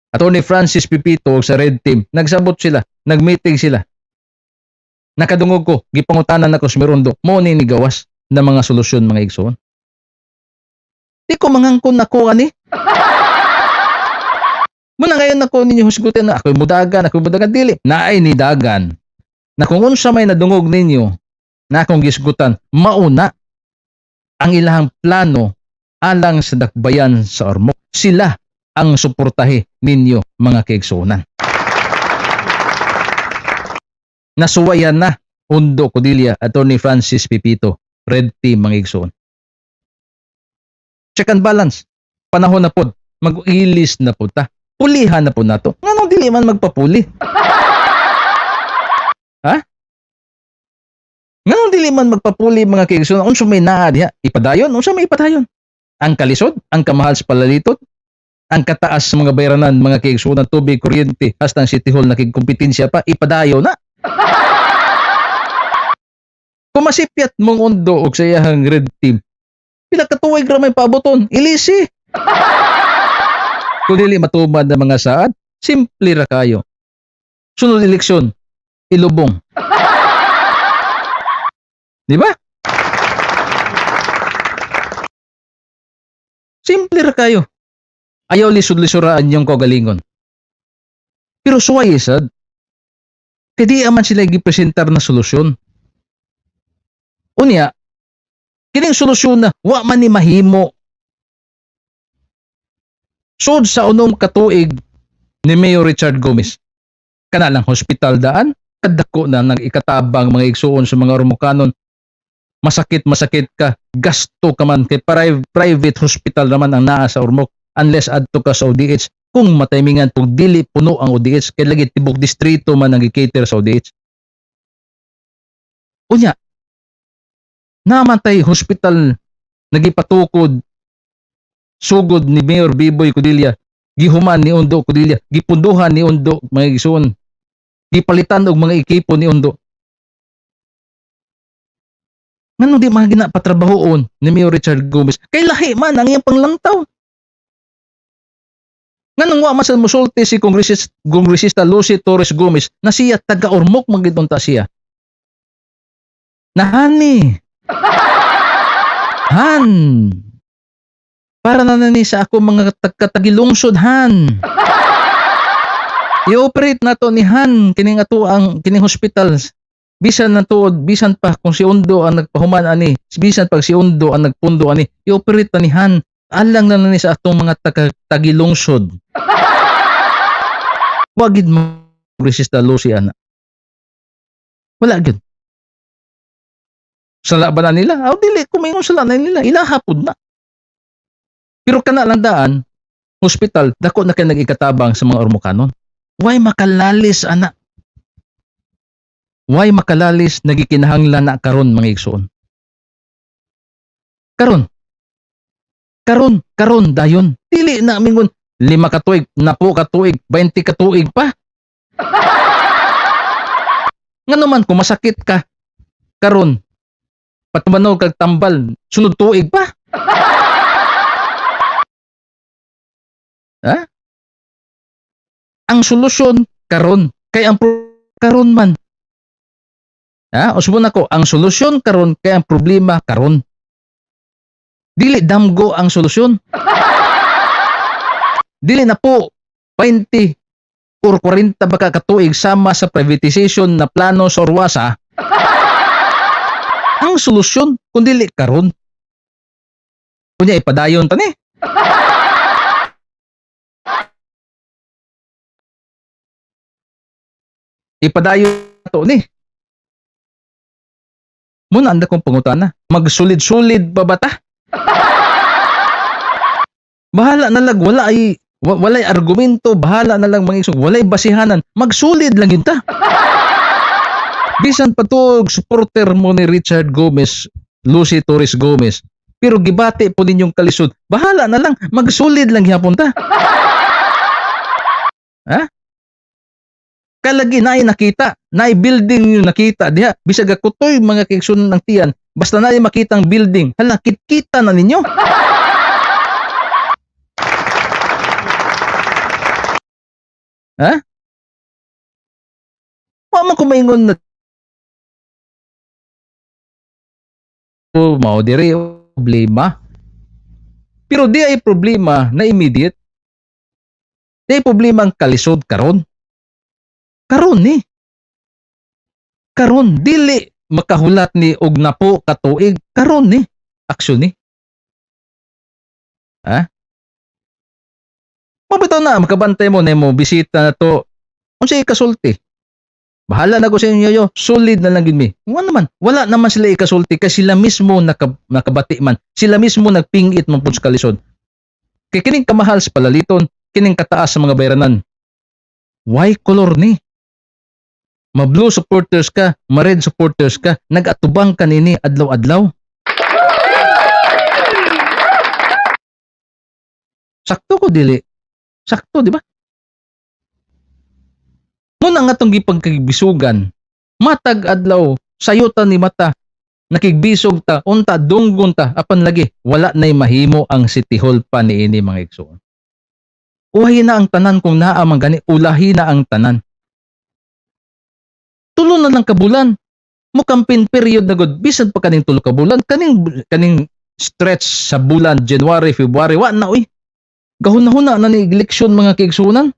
Attorney Francis Pipito ug sa Red Team, nagsabot sila, nagmeeting sila. Nakadungog ko, gipangutanan nako si Mirondo, mo ni gawas na mga solusyon, mga igsoon. Di ko mangangkon nako ani. Muna ngayon ako ninyo husgutin na ako'y mudagan, ako'y mudagan, dili. Naay ni dagan. Na kung unsa may nadungog ninyo na akong gisgutan, mauna ang ilahang plano alang sa dakbayan sa Ormoc. Sila ang suportahe ninyo, mga kaigsunan. Nasuwayan na Ondo Codilla, Attorney Francis Pipito, Red Team, mga igsoon. Check and balance. Panahon na pod, mag-ilis na pod ta. Pulihan na pod nato. Nganong dili man magpapuli? Ha? Nganong dili man magpapuli, mga kaigsoon? Unsa may naa diha? Ipadayon? Unsa may ipadayon? Ang kalisod, ang kamahal sa palaliton, ang kataas sa mga bayranan, mga kaigsunan, tubig, kuryente, hasta ang City Hall nakigkompetensya pa, ipadayon na. Kung masipyat mong Ondo og sa iyahang Red Team, pila ka tuig ra may paaboton, ilisi. Kung dili matubad na mga saad, simple ra kayo. Sunod eleksyon, ilubong. Di ba? Simple ra kayo. Ayaw lisod-lisuraan yung kagalingon. Pero suway sad. Kay di man sila gipresentar na solusyon. Unya, kining solusyon na wa man ni mahimo. Sud sa unom ka tuig ni Mayor Richard Gomez. Kana lang hospital daan, kadako na nang ikatabang, mga igsuon, sa mga Ormocanon. Masakit masakit ka, gasto ka man kay private hospital naman ang naa sa Ormoc unless adto ka sa ODH kung mataymingan, kung dili puno ang ODH kay lagi tibok distrito man ang gi-cater sa ODH. Unya, naman tay hospital nagipatukod sugod ni Mayor Biboy Codilla, gihuman ni Ondo Codilla, gipunduhan ni Ondo, mga igsoon, gipalitan og mga ekipo ni Ondo. Ngano di mga ginapatrabahoon ni Mayor Richard Gomez? Kay lahi man ang iyang panglantaw. Nganong wa man sa musulti si Kongresista Lucy Torres Gomez na siya taga Ormoc man gid unta siya? Nahani. Han. Para na ni sa ako mga katagilungsod, han. I-operate nato ni Han kining ato ang kining hospitals. Bisan na tuod, bisan pa kung si Undo ang nagpahuman ani, bisan pag si Undo ang nagpundo ani, i-operate na ni Han. Alang na ni sa atong mga tagilungsod. Wagid mo resista Lucy ana. Wala gyud. Sala ba na nila? Aw dili kumingon sala na nila, ilaha pud na. Pero kana lang daan, hospital dako na kay nag-ikatabang sa mga Ormocanon. Why makalalis ana? Why makalalis nagikinahanglan na karon, mga igsoon? Karon. Karon, karon dayon. Dili na mingon 5 ka tuig, 10 ka tuig, 20 ka tuig pa. Ngano man kung masakit ka karon, patumanog kag tambal, sunod tuig pa. Ha? Ang solusyon karon kay ang karon man. Ha? Usbon ako, ang solusyon karon kay ang problema karon. Dili damgo ang solusyon. Dili na po 20 or 40 baka katuig sama sa privatization na plano sa Orwasa. Ang solusyon kun dili karon. Kunya ipadayon ta ni. Ipadayon to ni. Muna anda kong pangutana. Magsulid-sulid pa ba ta? Bahala na lang, walay argumento, bahala na lang mga isog, walay basihanan, magsulid lang yun ta. Bisan pa to, supporter mo ni Richard Gomez, Lucy Torres Gomez, pero gibati po ninyong kalisod, bahala na lang, magsulid lang gyapon ta. Ha? Kalagi naay nakita, naay building yung nakita diha, bisag kutoy mga kaigsoon ng tiyan, basta naay makitang building, hala kitkita na ninyo. Ha? Wa man ko maingon na oh, mao diri problema. Pero di ay problema na immediate. Di ay problema ang kalisod karon. Karon ni. Karon dili makahulat ni og napo ka tuig, karon ni aksyon ni. Ha? Mabitaw na makabantay mo nimo bisita na to. Unsay ikasulti? Bahala na ko sa inyo yo, solid na lang gid mi. Wala naman, wala naman sila ikasulti kay sila mismo nakabati man. Sila mismo nagpingit man pud sa kalisod. Kay kining kamahal sa palaliton, kining kataas sa mga bayranan. Why color ni? Ma-blue supporters ka, ma-red supporters ka, nag-atubang ka nini adlaw-adlaw. Sakto ko dili. Sakto, di ba? Muna nga itong gipagkibisugan, matag adlaw, sayutan ni mata, nakigbisog ta, unta, dunggon ta, apan lagi, wala na'y mahimo ang City Hall pa niini mga igsoon. Uwahi na ang tanan kung naa man gani, ulahi na ang tanan. Tulo na lang kabulan. Mo campaign period na gud, bisan pa kaning 3 ka bulan, kaning stretch sa bulan January, February, wa na oy. Gahuna-huna na ni eleksyon mga kaigsunan.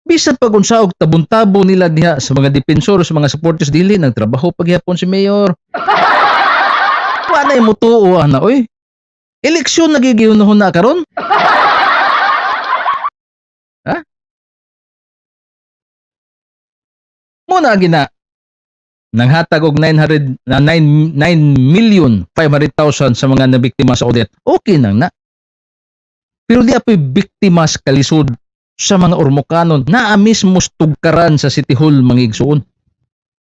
Bisan pag unsa og tabon-tabo nila diha sa mga defensor, sa mga supporters, dili nagtrabaho pagyapon si mayor. Wa na mutuo ana oy. Eleksyon nagigihuna-huna karon. Ha? Muna gina nanghatag og nine hundred na nine, nine million five hundred thousand sa mga nabiktima sa Odette. Okay nang na. Pero di apoy biktima sa kalisod sa mga Ormocanon naa mismo tugkaran sa City Hall mga igsuon.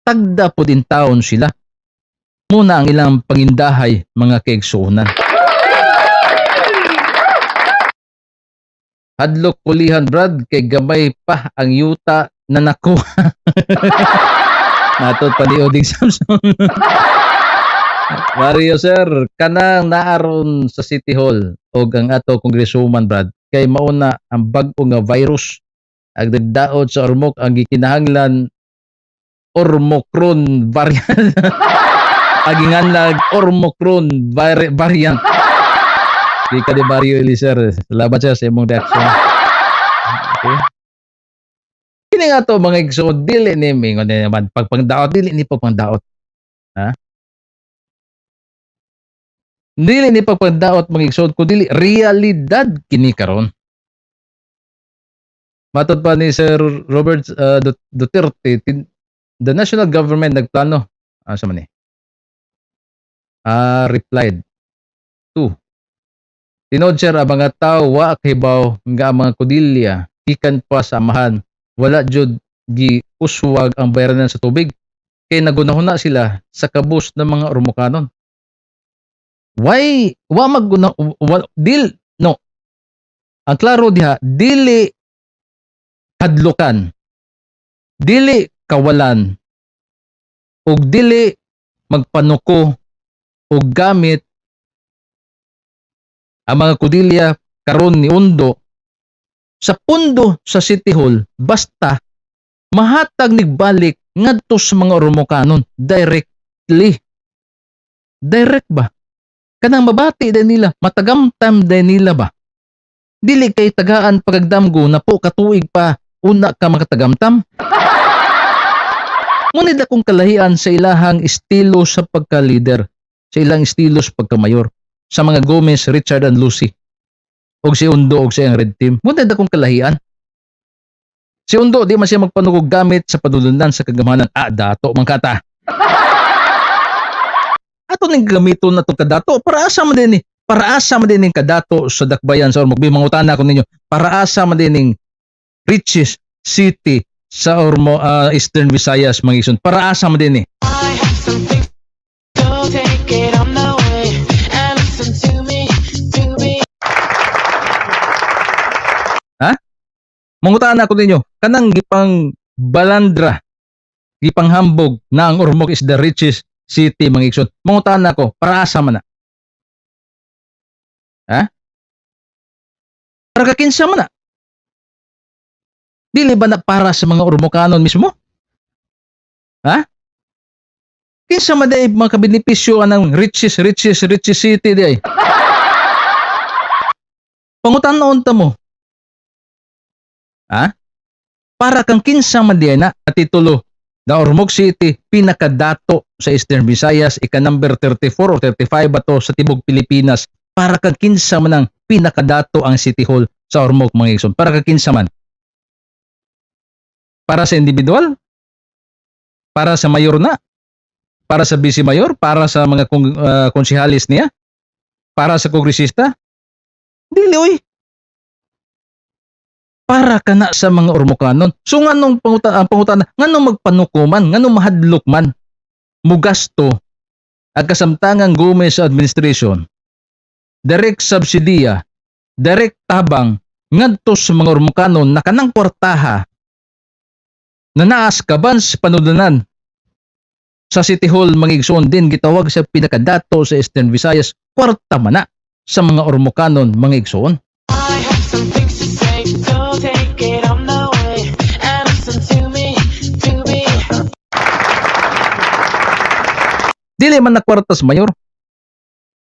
Tagda po din taon sila. Muna ang ilang pangindahay mga kaigsuonan. Hadlok kulihan Brad kay gamay pa ang yuta na nakuha. Matod pa ni Oding Samson. Mario sir, kanang naaron sa City Hall og ang ato congresswoman Brad kay mauna ang bag-o nga virus ang nagdaot sa Ormoc ang gikinahanglan Ormocron variant. Aginganlag Ormocron variant. Di ka di Mario Eliezer. Salamat sir sa imong reaction. Okay. Kini nga to, mga igsoon, dili ni mingon ni naman pagpangdaot, dili ni pagpangdaot. Ha? Dili ni pagpangdaot, mga igsoon, kun dili realidad kini karon. Matod pa ni Sir Robert Duterte, the national government nagplano asa man ni? Ah, replied. Two. Tinuod, sir, ang mga tao wa kahibaw nga ang mga kudilya gikan pa sa amahan wala jud gi uswag ang bayranan sa tubig kay nagunahuna sila sa kabus ng mga Ormocanon. Why wa magguna wa, dil no. Ang klaro diha, dili hadlukan, dili kawalan ug dili magpanuko og gamit ang mga kudilya karon ni Undo sa pundo sa City Hall basta mahatag nigbalik ngadto sa mga Ormocanon directly. Direct ba? Kanang mabati din nila, matagamtam din nila ba? Dili kay tagaan pagdamgo na po katuig pa una ka makatagamtam. Ngunit akong kalahian sa ilahang estilo sa pagka-leader, sa ilang estilo sa pagkamayor, sa mga Gomez, Richard and Lucy, og si Undo og sa iyang red team. Ngunit akong kalahian. Si Undo, di man siya magpanugog gamit sa padulungan sa kagamhanan. Ah, dato man kata. Ato ning gamiton na itong kadato. Para asa man din ni? Para asa man din ning kadato sa dakbayan sa Ormoc? Mangutana ko ninyo. Para asa man din ning richest city sa Ormoc, Eastern Visayas, mga igsoon? Para asa man din ni? I have something, so take it on the way and listen to me, to me. Mangutana ko ninyo, kanang gipang balandra, gipang hambog na ang Ormoc is the richest city, mga igsoon. Mangutana ko, para asa man na? Ha? Para kakinsa man na? Dili ba na para sa mga Ormocanon mismo? Ha? Kinsa man diay mga kabenepisyo anang richest, richest, richest city di ay? Pangutanaon ta mo. Ha? Para kang kinsa man di ay na titulo na Ormoc City pinakadato sa Eastern Visayas, ika number 34 or 35 ba to sa tibok Pilipinas? Para kang kinsa man ang pinakadato ang City Hall sa Ormoc, mga igsoon? Para kang kinsa man? Para sa individual? Para sa mayor na? Para sa vice mayor? Para sa mga konsehalis niya? Para sa kongresista? Dili oy. Para kana sa mga Ormocanon. So nganong ang pangutana, nganong magpanuko man, nganong mahadlok man mugasto ang kasamtangang Gomez administration, direct subsidiya, direct tabang ngadto sa mga Ormocanon na kanang kwartaha na naas kaban sa panudlanan sa City Hall, mga igsoon, din gitawag sa pinakadato sa Eastern Visayas, kwarta man na sa mga Ormocanon, mga igsoon? I have some things to say, so take it on the way and listen to me, to me. Dili man na kwarta sa mayor.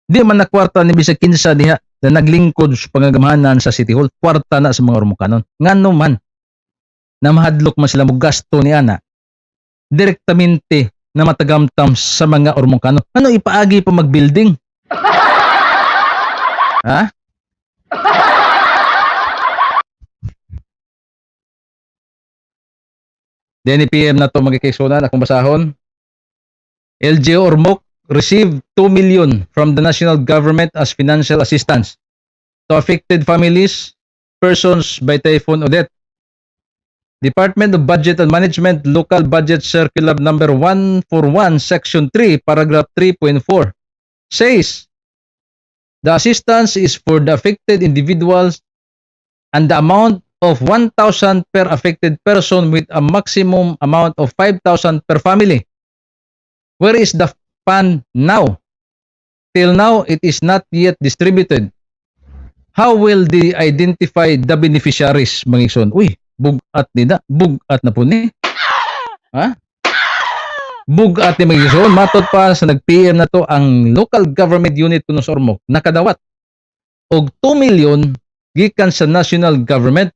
Di man na kwarta ni bisag kinsa diha na naglingkod sa pangagamhanan sa City Hall, kwarta na sa mga Ormocanon. Ngano man na mahadlok man sila mo gasto ni ana direktamente na matagamtam sa mga Ormocanon? Ano ipaagi pa magbuilding? Ha? Then PM na to, magkikaisunan, akong basahon. LGU Ormoc received 2 million from the national government as financial assistance to affected families, persons by Typhoon Odette. Department of Budget and Management Local Budget Circular number 141, Section 3, paragraph 3.4 says the assistance is for the affected individuals and the amount of 1,000 per affected person with a maximum amount of 5,000 per family. Where is the fund now? Till now, it is not yet distributed. How will they identify the beneficiaries, mga igsoon? Uy, bugat nila. Bugat na po ni. Ha? Bugat ni, mga igsoon. Matod pa sa nag-PM na to, ang local government unit kuno sa Ormoc nakadawat og 2 million gikan sa national government.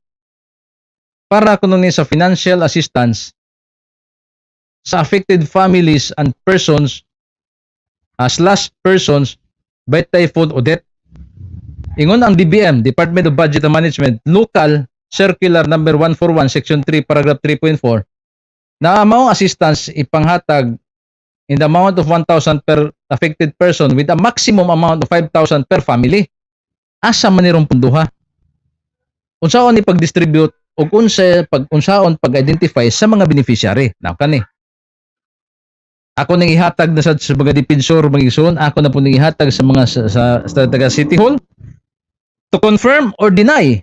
Para kuno ni sa financial assistance sa affected families and persons slash persons by Typhoon Odette. Ingon ang DBM, Department of Budget and Management, Local Circular Number 141, Section 3, Paragraph 3.4, na ang maong assistance ipanghatag in the amount of 1,000 per affected person with a maximum amount of 5,000 per family. Asa man ni rong punduha? Unsaon ni pag-distribute ug unsa pag unsaon pag-identify sa mga beneficiary? Now kani. Ako nang ihatag na sa mga defensor, mga igsoon, ako na po nang ihatag sa mga sa taga City Hall to confirm or deny.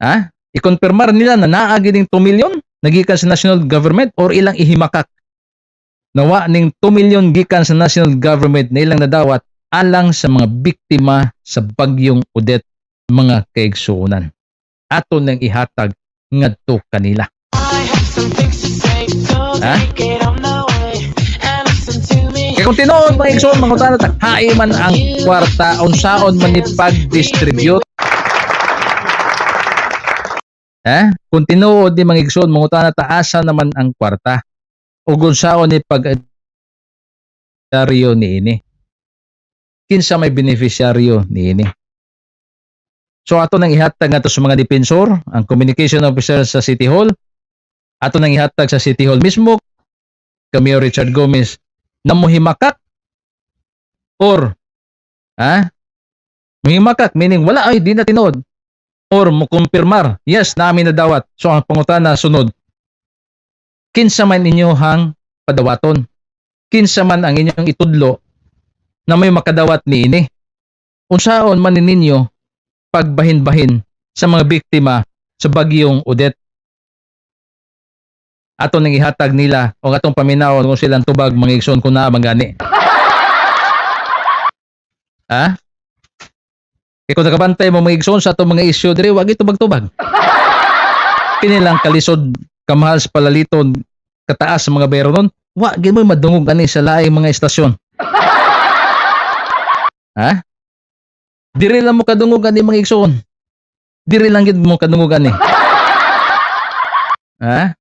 Ha? I-confirmar nila na naa ning 2 million nagikan sa national government or ilang ihimakak. Nawa ning 2 million gikan sa national government na ilang nadawat alang sa mga biktima sa Bagyong Odette, mga kaigsuonan. Ato nang ihatag ngadto kanila. I have some things to say, so Ha? Take it on the way and listen to me. Kaya kung tinuod, mga igsoon, mangutana ta, hain man ang kwarta, unsaon man ni pag-distribute? Eh? Kung tinuod di, mga igsoon, mangutana ta, asa naman ang kwarta? Ug unsaon ni pag niini? Kinsa may beneficiaryo niini? So ato nang ihatag ngadto sa mga defensor, ang communication officer sa City Hall, ato nang ihatag sa City Hall mismo, kami Richard Gomez, na muhimakak or muhimakak meaning wala ay di na tinuod or mukumpirmar, yes, namin nadawat. So ang pangutana sunod, kinsa man inyohang padawaton? Kinsa man ang inyong itudlo na may makadawat niini? Unsaon man ninyo pagbahin-bahin sa mga biktima sa Bagyong Odette? Ato nang ihatag nila o atong paminawon kung silang tubag, mga igsoon, kung naa man gani. Ha? Kay kung nakabantay mo, mga igsoon, sa atong mga isyu diri, wag itubag-tubag. Kini lang kalisod, kamahal sa palaliton, kataas sa mga bayronon, wa gid mo madungog ani sa laing mga istasyon. Ha? Diri lang mo kadungog ani, mga igsoon. Diri lang gid mo kadungog ani. Ha?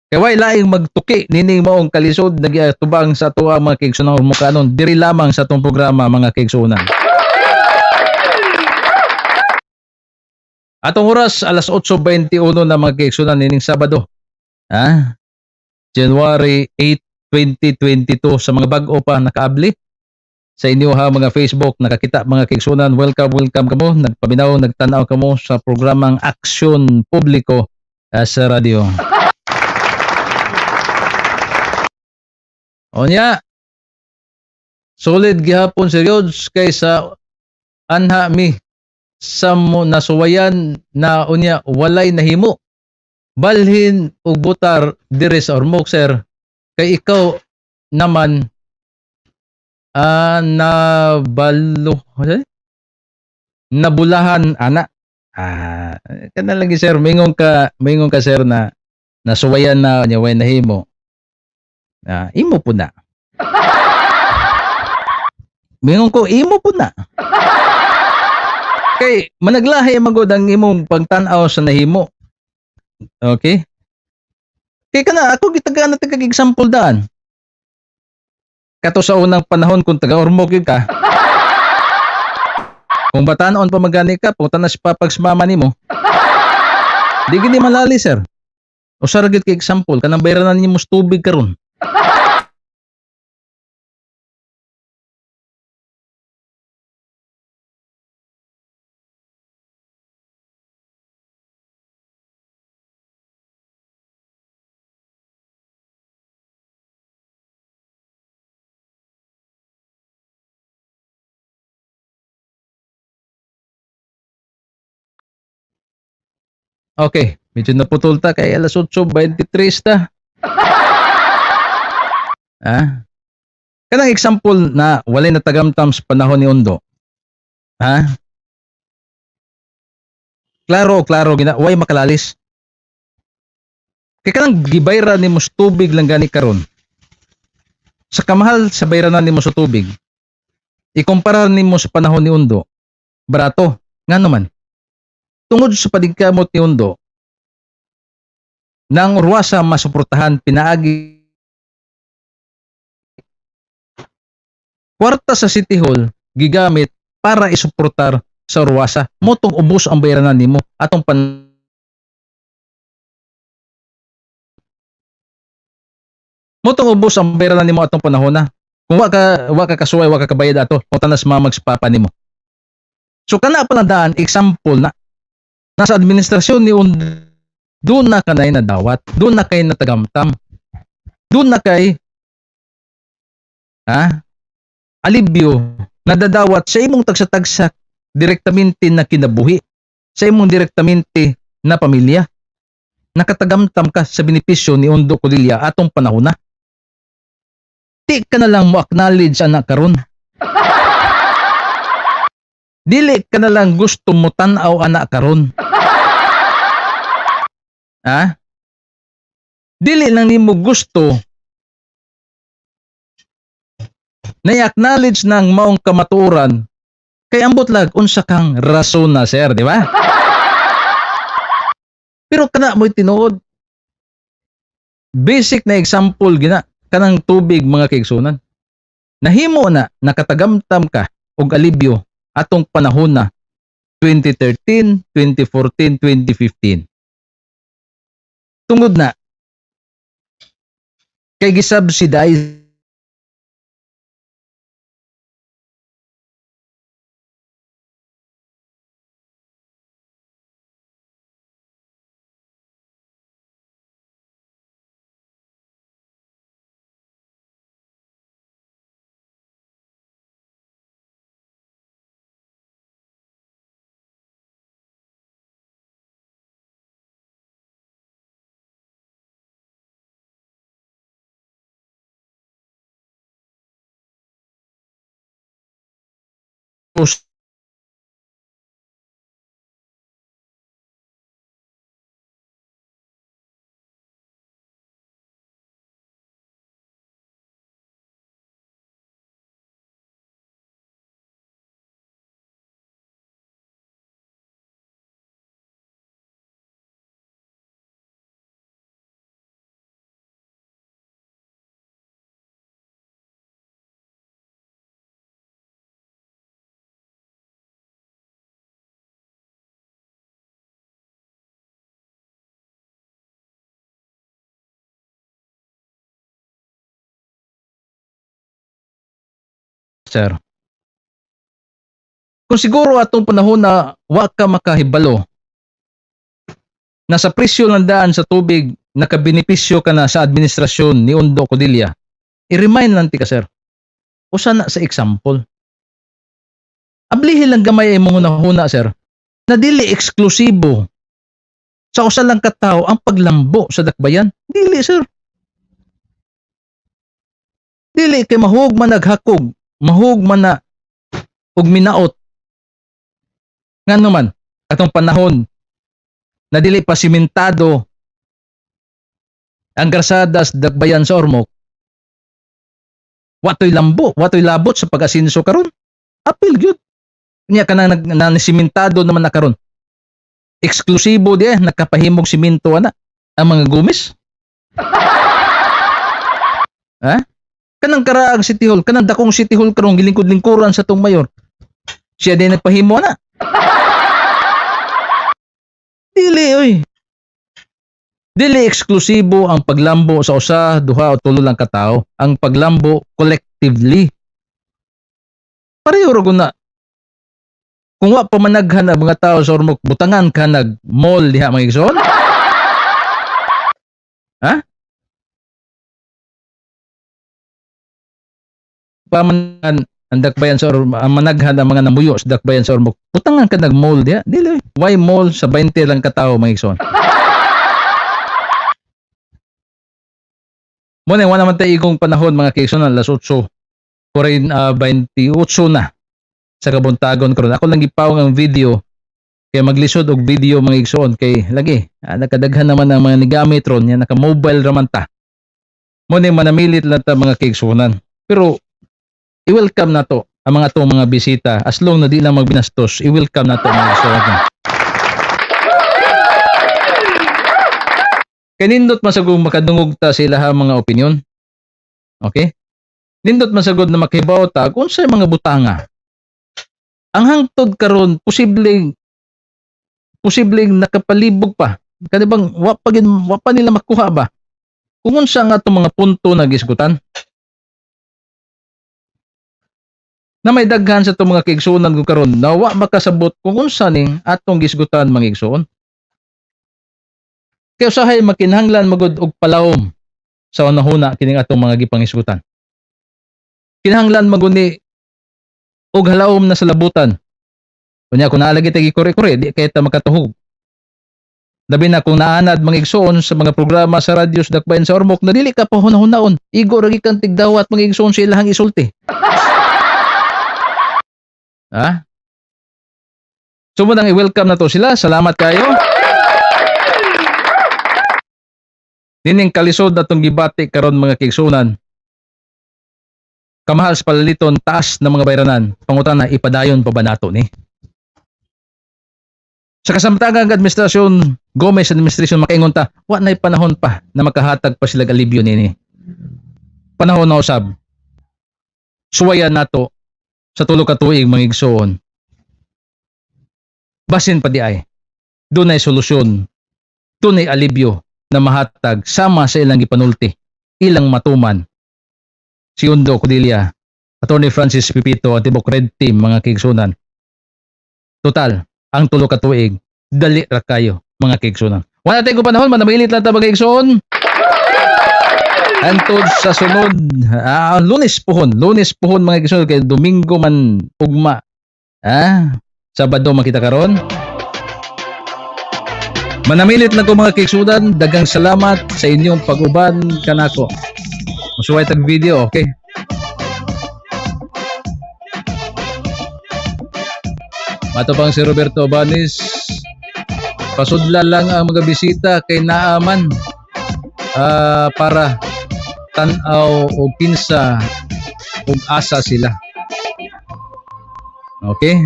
Kay way laing magtuki nining maong kalisod nagiatubang sa ato ang mga kaigsunan kanon diri lamang sa atong programa, mga kaigsunan. Atong oras alas 8:21 na, mga kaigsunan, nining Sabado. Ha? January 8, 2022. Sa mga bag-o pa nakaabli sa inyo ha mga Facebook nakakita, mga kaigsunan, welcome, welcome kamo, nagpaminaw, nagtan-aw kamo sa programang Aksyon Publiko sa radyo. Onya, solid gihapon si Riods kay sa anha mi sa mo nasuwayan na, unya walay nahimo. Balhin og butar diri sa Ormoc, sir, kay ikaw naman nabalo eh? Nabulahan ana. Kana lagi, sir, mingon ka, sir, na nasuwayan na, unya walay nahimo. Imo po na. Mingon ko, imo po na. Kay managlahi man gud ang imong pagtan-aw sa nahimo. Okay? Kay kana ako gitagaan na tagag example daan. Kato sa unang panahon kung taga Ormoc gyud ka. Kung batanon pa magani ka, punta na si papag sa mama nimo. Di gini malali, sir. Usa ra gyud kay example kanang bayranan nimo sa tubig karon. Okay, medyo naputol ta kay alas 8:23 ta. Ah? Kanang example na walay natagamtam sa panahon ni Ondo. Ha? Klaro, klaro gina, way makalalis. Kay kanang gibayra nimo sa tubig lang gani karon. Sa kamahal sa bayranan nimo sa tubig, ikumpara nimo sa panahon ni Ondo, barato. Ngano man? Tungod sa paningkamot ni Ondo, Nang Urwasa masuportahan pinaagi kwarta sa City Hall gigamit para isuportar sa Urwasa. Motong ubos ang bayranan nimo atong pan Motong ubos ang bayranan nimo atong panahon na. Kung wa ka kasuway, wa ka kabayad ato, o tanas mamag sa papa nimo. So kana pa lang daan example na nasa administrasyon ni Ondo, doon na kanay nadawat, doon na kay natagamtam, doon na kay alibyo nadadawat sa imong tagsa-tagsa direktamente na kinabuhi, sa imong direktamente na pamilya. Nakatagamtam ka sa benepisyo ni Ondo Codilla atong panahon na. Di ka na lang mo acknowledge ana karon. Dili ka na lang gusto mo tan-aw ana karon. Ha? Dili lang nimo gusto na i-acknowledge ng maong kamatuoran kay ambot lag unsa kang rason na, sir, di ba? Pero kana mo'y tinuod. Basic na example gina kanang tubig, mga kaigsunan. Nahimo na nakatagamtam ka og alibyo atong panahon na 2013, 2014, 2015. Tungod na kay gisubsidize sir. Kung siguro atong panahon na wa ka makahibalo na sa presyo ng daan sa tubig nakabenepisyo ka na sa administrasyon ni Ondo Codilla, i-remind lang ti ka, sir. Usa na sa example. Ablihin lang gamay imong hunahuna, sir, na dili eksklusibo sa usa lang ka tawo ang paglambo sa dakbayan. Dili, sir. Dili kay mahug man naghakog, mahug man na og minaot. Ngano man atong panahon na dili pa simentado ang kalsada sa dakbayan sa Ormoc, watoy lambo, watoy labot sa pag-asinso karon. Apil gyud. Nya kanang nag na simentado naman na karon. Eksklusibo di eh, nakapahimog simento ana ang mga gumis. Ha? Kanang karaang City Hall, kanang dakong City Hall karon gilingkod-lingkuran sa tong mayor. Siya din nagpahimo ana. Dili oy. Dili eksklusibo ang paglambo sa usa, duha o tulo lang ka tawo. Ang paglambo collectively. Pareho ra na. Kung wa pa managhan ang mga tao sa Ormoc, butangan ka nag mall diha, mga igsoon? Ha? Pamanaghan ang dakbayan sa Ormoc, ang managhan ang mga namuyo sa dakbayan sa Ormoc, butangan ka nag mall diha? Dili. Why mall sa 20 lang katao, mga igsoon? Muna, wala naman tayo igong panahon, mga kaigsoon, alas 8, 28 na sa kabuntagon karon. Ako lang gipawong ang video kay maglisod og video, mga igsoon, kay lagi nakadaghan naman ang mga nigamit ron nya naka mobile raman ta. Mo ni manamilit lang ta, mga kaigsuonan. Pero i-welcome na to ang mga atong mga bisita as long na di lang magbinastos, i-welcome na to, mga igsoon. Kay nindot man sad makadungog ta sa ilaha mga opinion. Okay? Nindot man sad na makibaw ta kung unsay mga butanga. Ang hangtod karon posibleng posibleng nakapalibog pa. Kani bang wa pa nila makuha ba? Kung unsa nga atong mga punto na gisgutan. Na may daghan sa itong mga kaigsuonan ko karon na wa makasabot kung unsa ning atong gisgutan, mga igsuon. Kaya usahay makinahanglan magud og palawom sa hunahuna kining atong mga gipangisgutan. Kinahanglan magud ni og halawom na sa labutan. Kunya kung naa lagi tay gikuri-kuri, di kay ta makatuhog. Labi na kung naanad, mga igsuon, sa mga programa sa radyo sa Dakbayan sa Ormoc na dili ka pa hunahunaon. Igo ra kang tigdawat, mga igsuon, sa ilahang isulti. Ha? So mao nang i-welcome na to sila. Salamat kayo. Nining kalisod na itong gibati karon, mga kaigsuonan. Kamahal sa palaliton, taas ng mga bayranan. Pangutana, ipadayon pa ba nato ni? Sa kasamtangang administrasyon, Gomez administration, makaingon ta, wa na'y panahon pa na makahatag pa sila alibyo nini. Panahon na usab. Suwayan nato sa tulo ka tuig, mga igsoon. Basin pa diay. Dunay solusyon. Dunay alibyo na mahatag sama sa ilang gipanulti, ilang matuman. Si Undo Codilla, Attorney Francis Pipito at tibok Red Team, mga kaigsunan. Total, ang tulo ka tuig, dali ra kayo, mga kaigsunan. Wala tayong panahon, manamilit lang ta, mga kaigsoon. Hantod sa sunod, Lunes puhon, Lunes puhon, mga kaigsoon, kay Domingo man ugma. Sabado makita karon. Manamilit lang ko, mga kaigsunan, daghang salamat sa inyong pag-uban kanako. Musuway tag video, okay? Mato pang si Roberto Banis, pasudla lang ang mga bisita kay naaman para tan-aw o kinsa ug asa sila. Okay?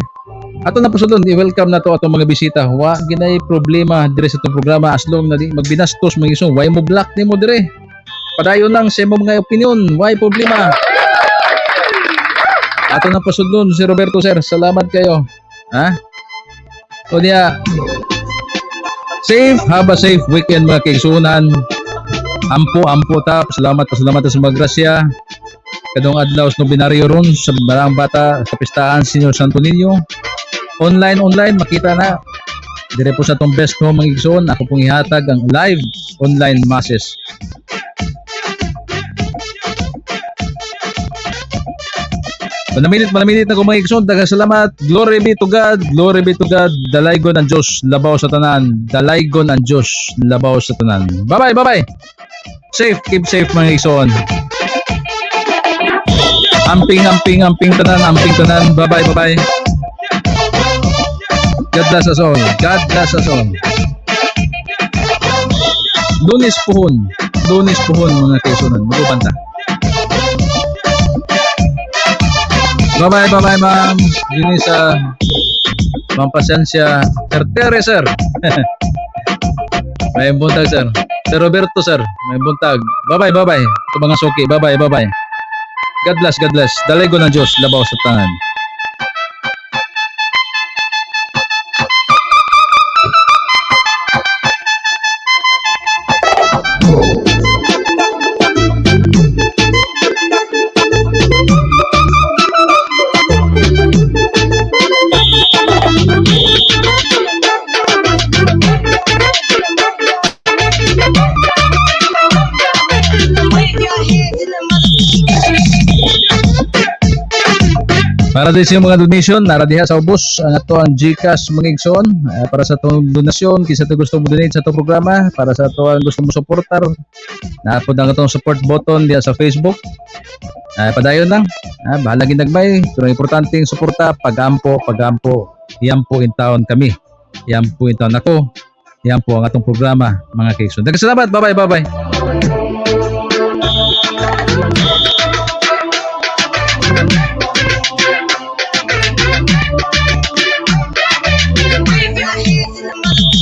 Ato na pasudlon, i-welcome na to atong mga bisita. Wa ginay problema dire sa atong programa as long na di magbinastos, mga igsoon. Why mo block nimo dire? Padayon lang sa imong mga opinion, why problema? Ato na pasudlon si Roberto, sir. Salamat kayo. Ha? O niya, safe, have a safe weekend, mga kaigsunan. Ampo, ampo ta. Salamat, pasalamat sa mga grasya. Kadtong adlaw sa nobinaryo ron sa Barang Bata sa Pistahan Senior Santo Niño. Online, online, makita na. Dire po sa atong best home, mga igsoon, ako pong ihatag ang live online masses. Manamilit, manamilit na ko, mga igsoon. Daghang salamat. Glory be to God. Glory be to God. Dalaygon ang Diyos, labaw sa tanan. Dalaygon ang Diyos, labaw sa tanan. Bye-bye, bye-bye. Safe, keep safe, mga igsoon. Amping, amping, amping tanan, amping tanan. Bye-bye, bye-bye. God bless us all. God bless us all. Lunes puhon. Lunes puhon, mga kaigsunan. Mag-uban ta. Bye-bye, bye-bye, ma'am. Junisa. Ma'am Pasensya. Sir Tere, sir. May buntag, sir. Sir Roberto, sir. May buntag. Bye-bye, bye-bye. Ito mga suki. Bye-bye, bye-bye. God bless, God bless. Dalaygon ang Diyos, labaw sa tanan. Wave your hands in the mother. Para din sa iyong mga donation, nara diha sa ubos ang ato ang GCash, mga igsoon. Para sa atong donasyon, kinsa to gusto mo donate sa atong programa, para sa ato ang gusto mo suportar, naa pod ang atong support button diha sa Facebook. Padayon lang. Bahala ginagmay. Pero ang importante yung suporta, pagampo, pagampo. Iampo in taon kami. Iampo in taon ako. Iampo ang atong programa, mga kaigsoon. Daghang salamat. Bye-bye, bye-bye. Wave your hands in the mother.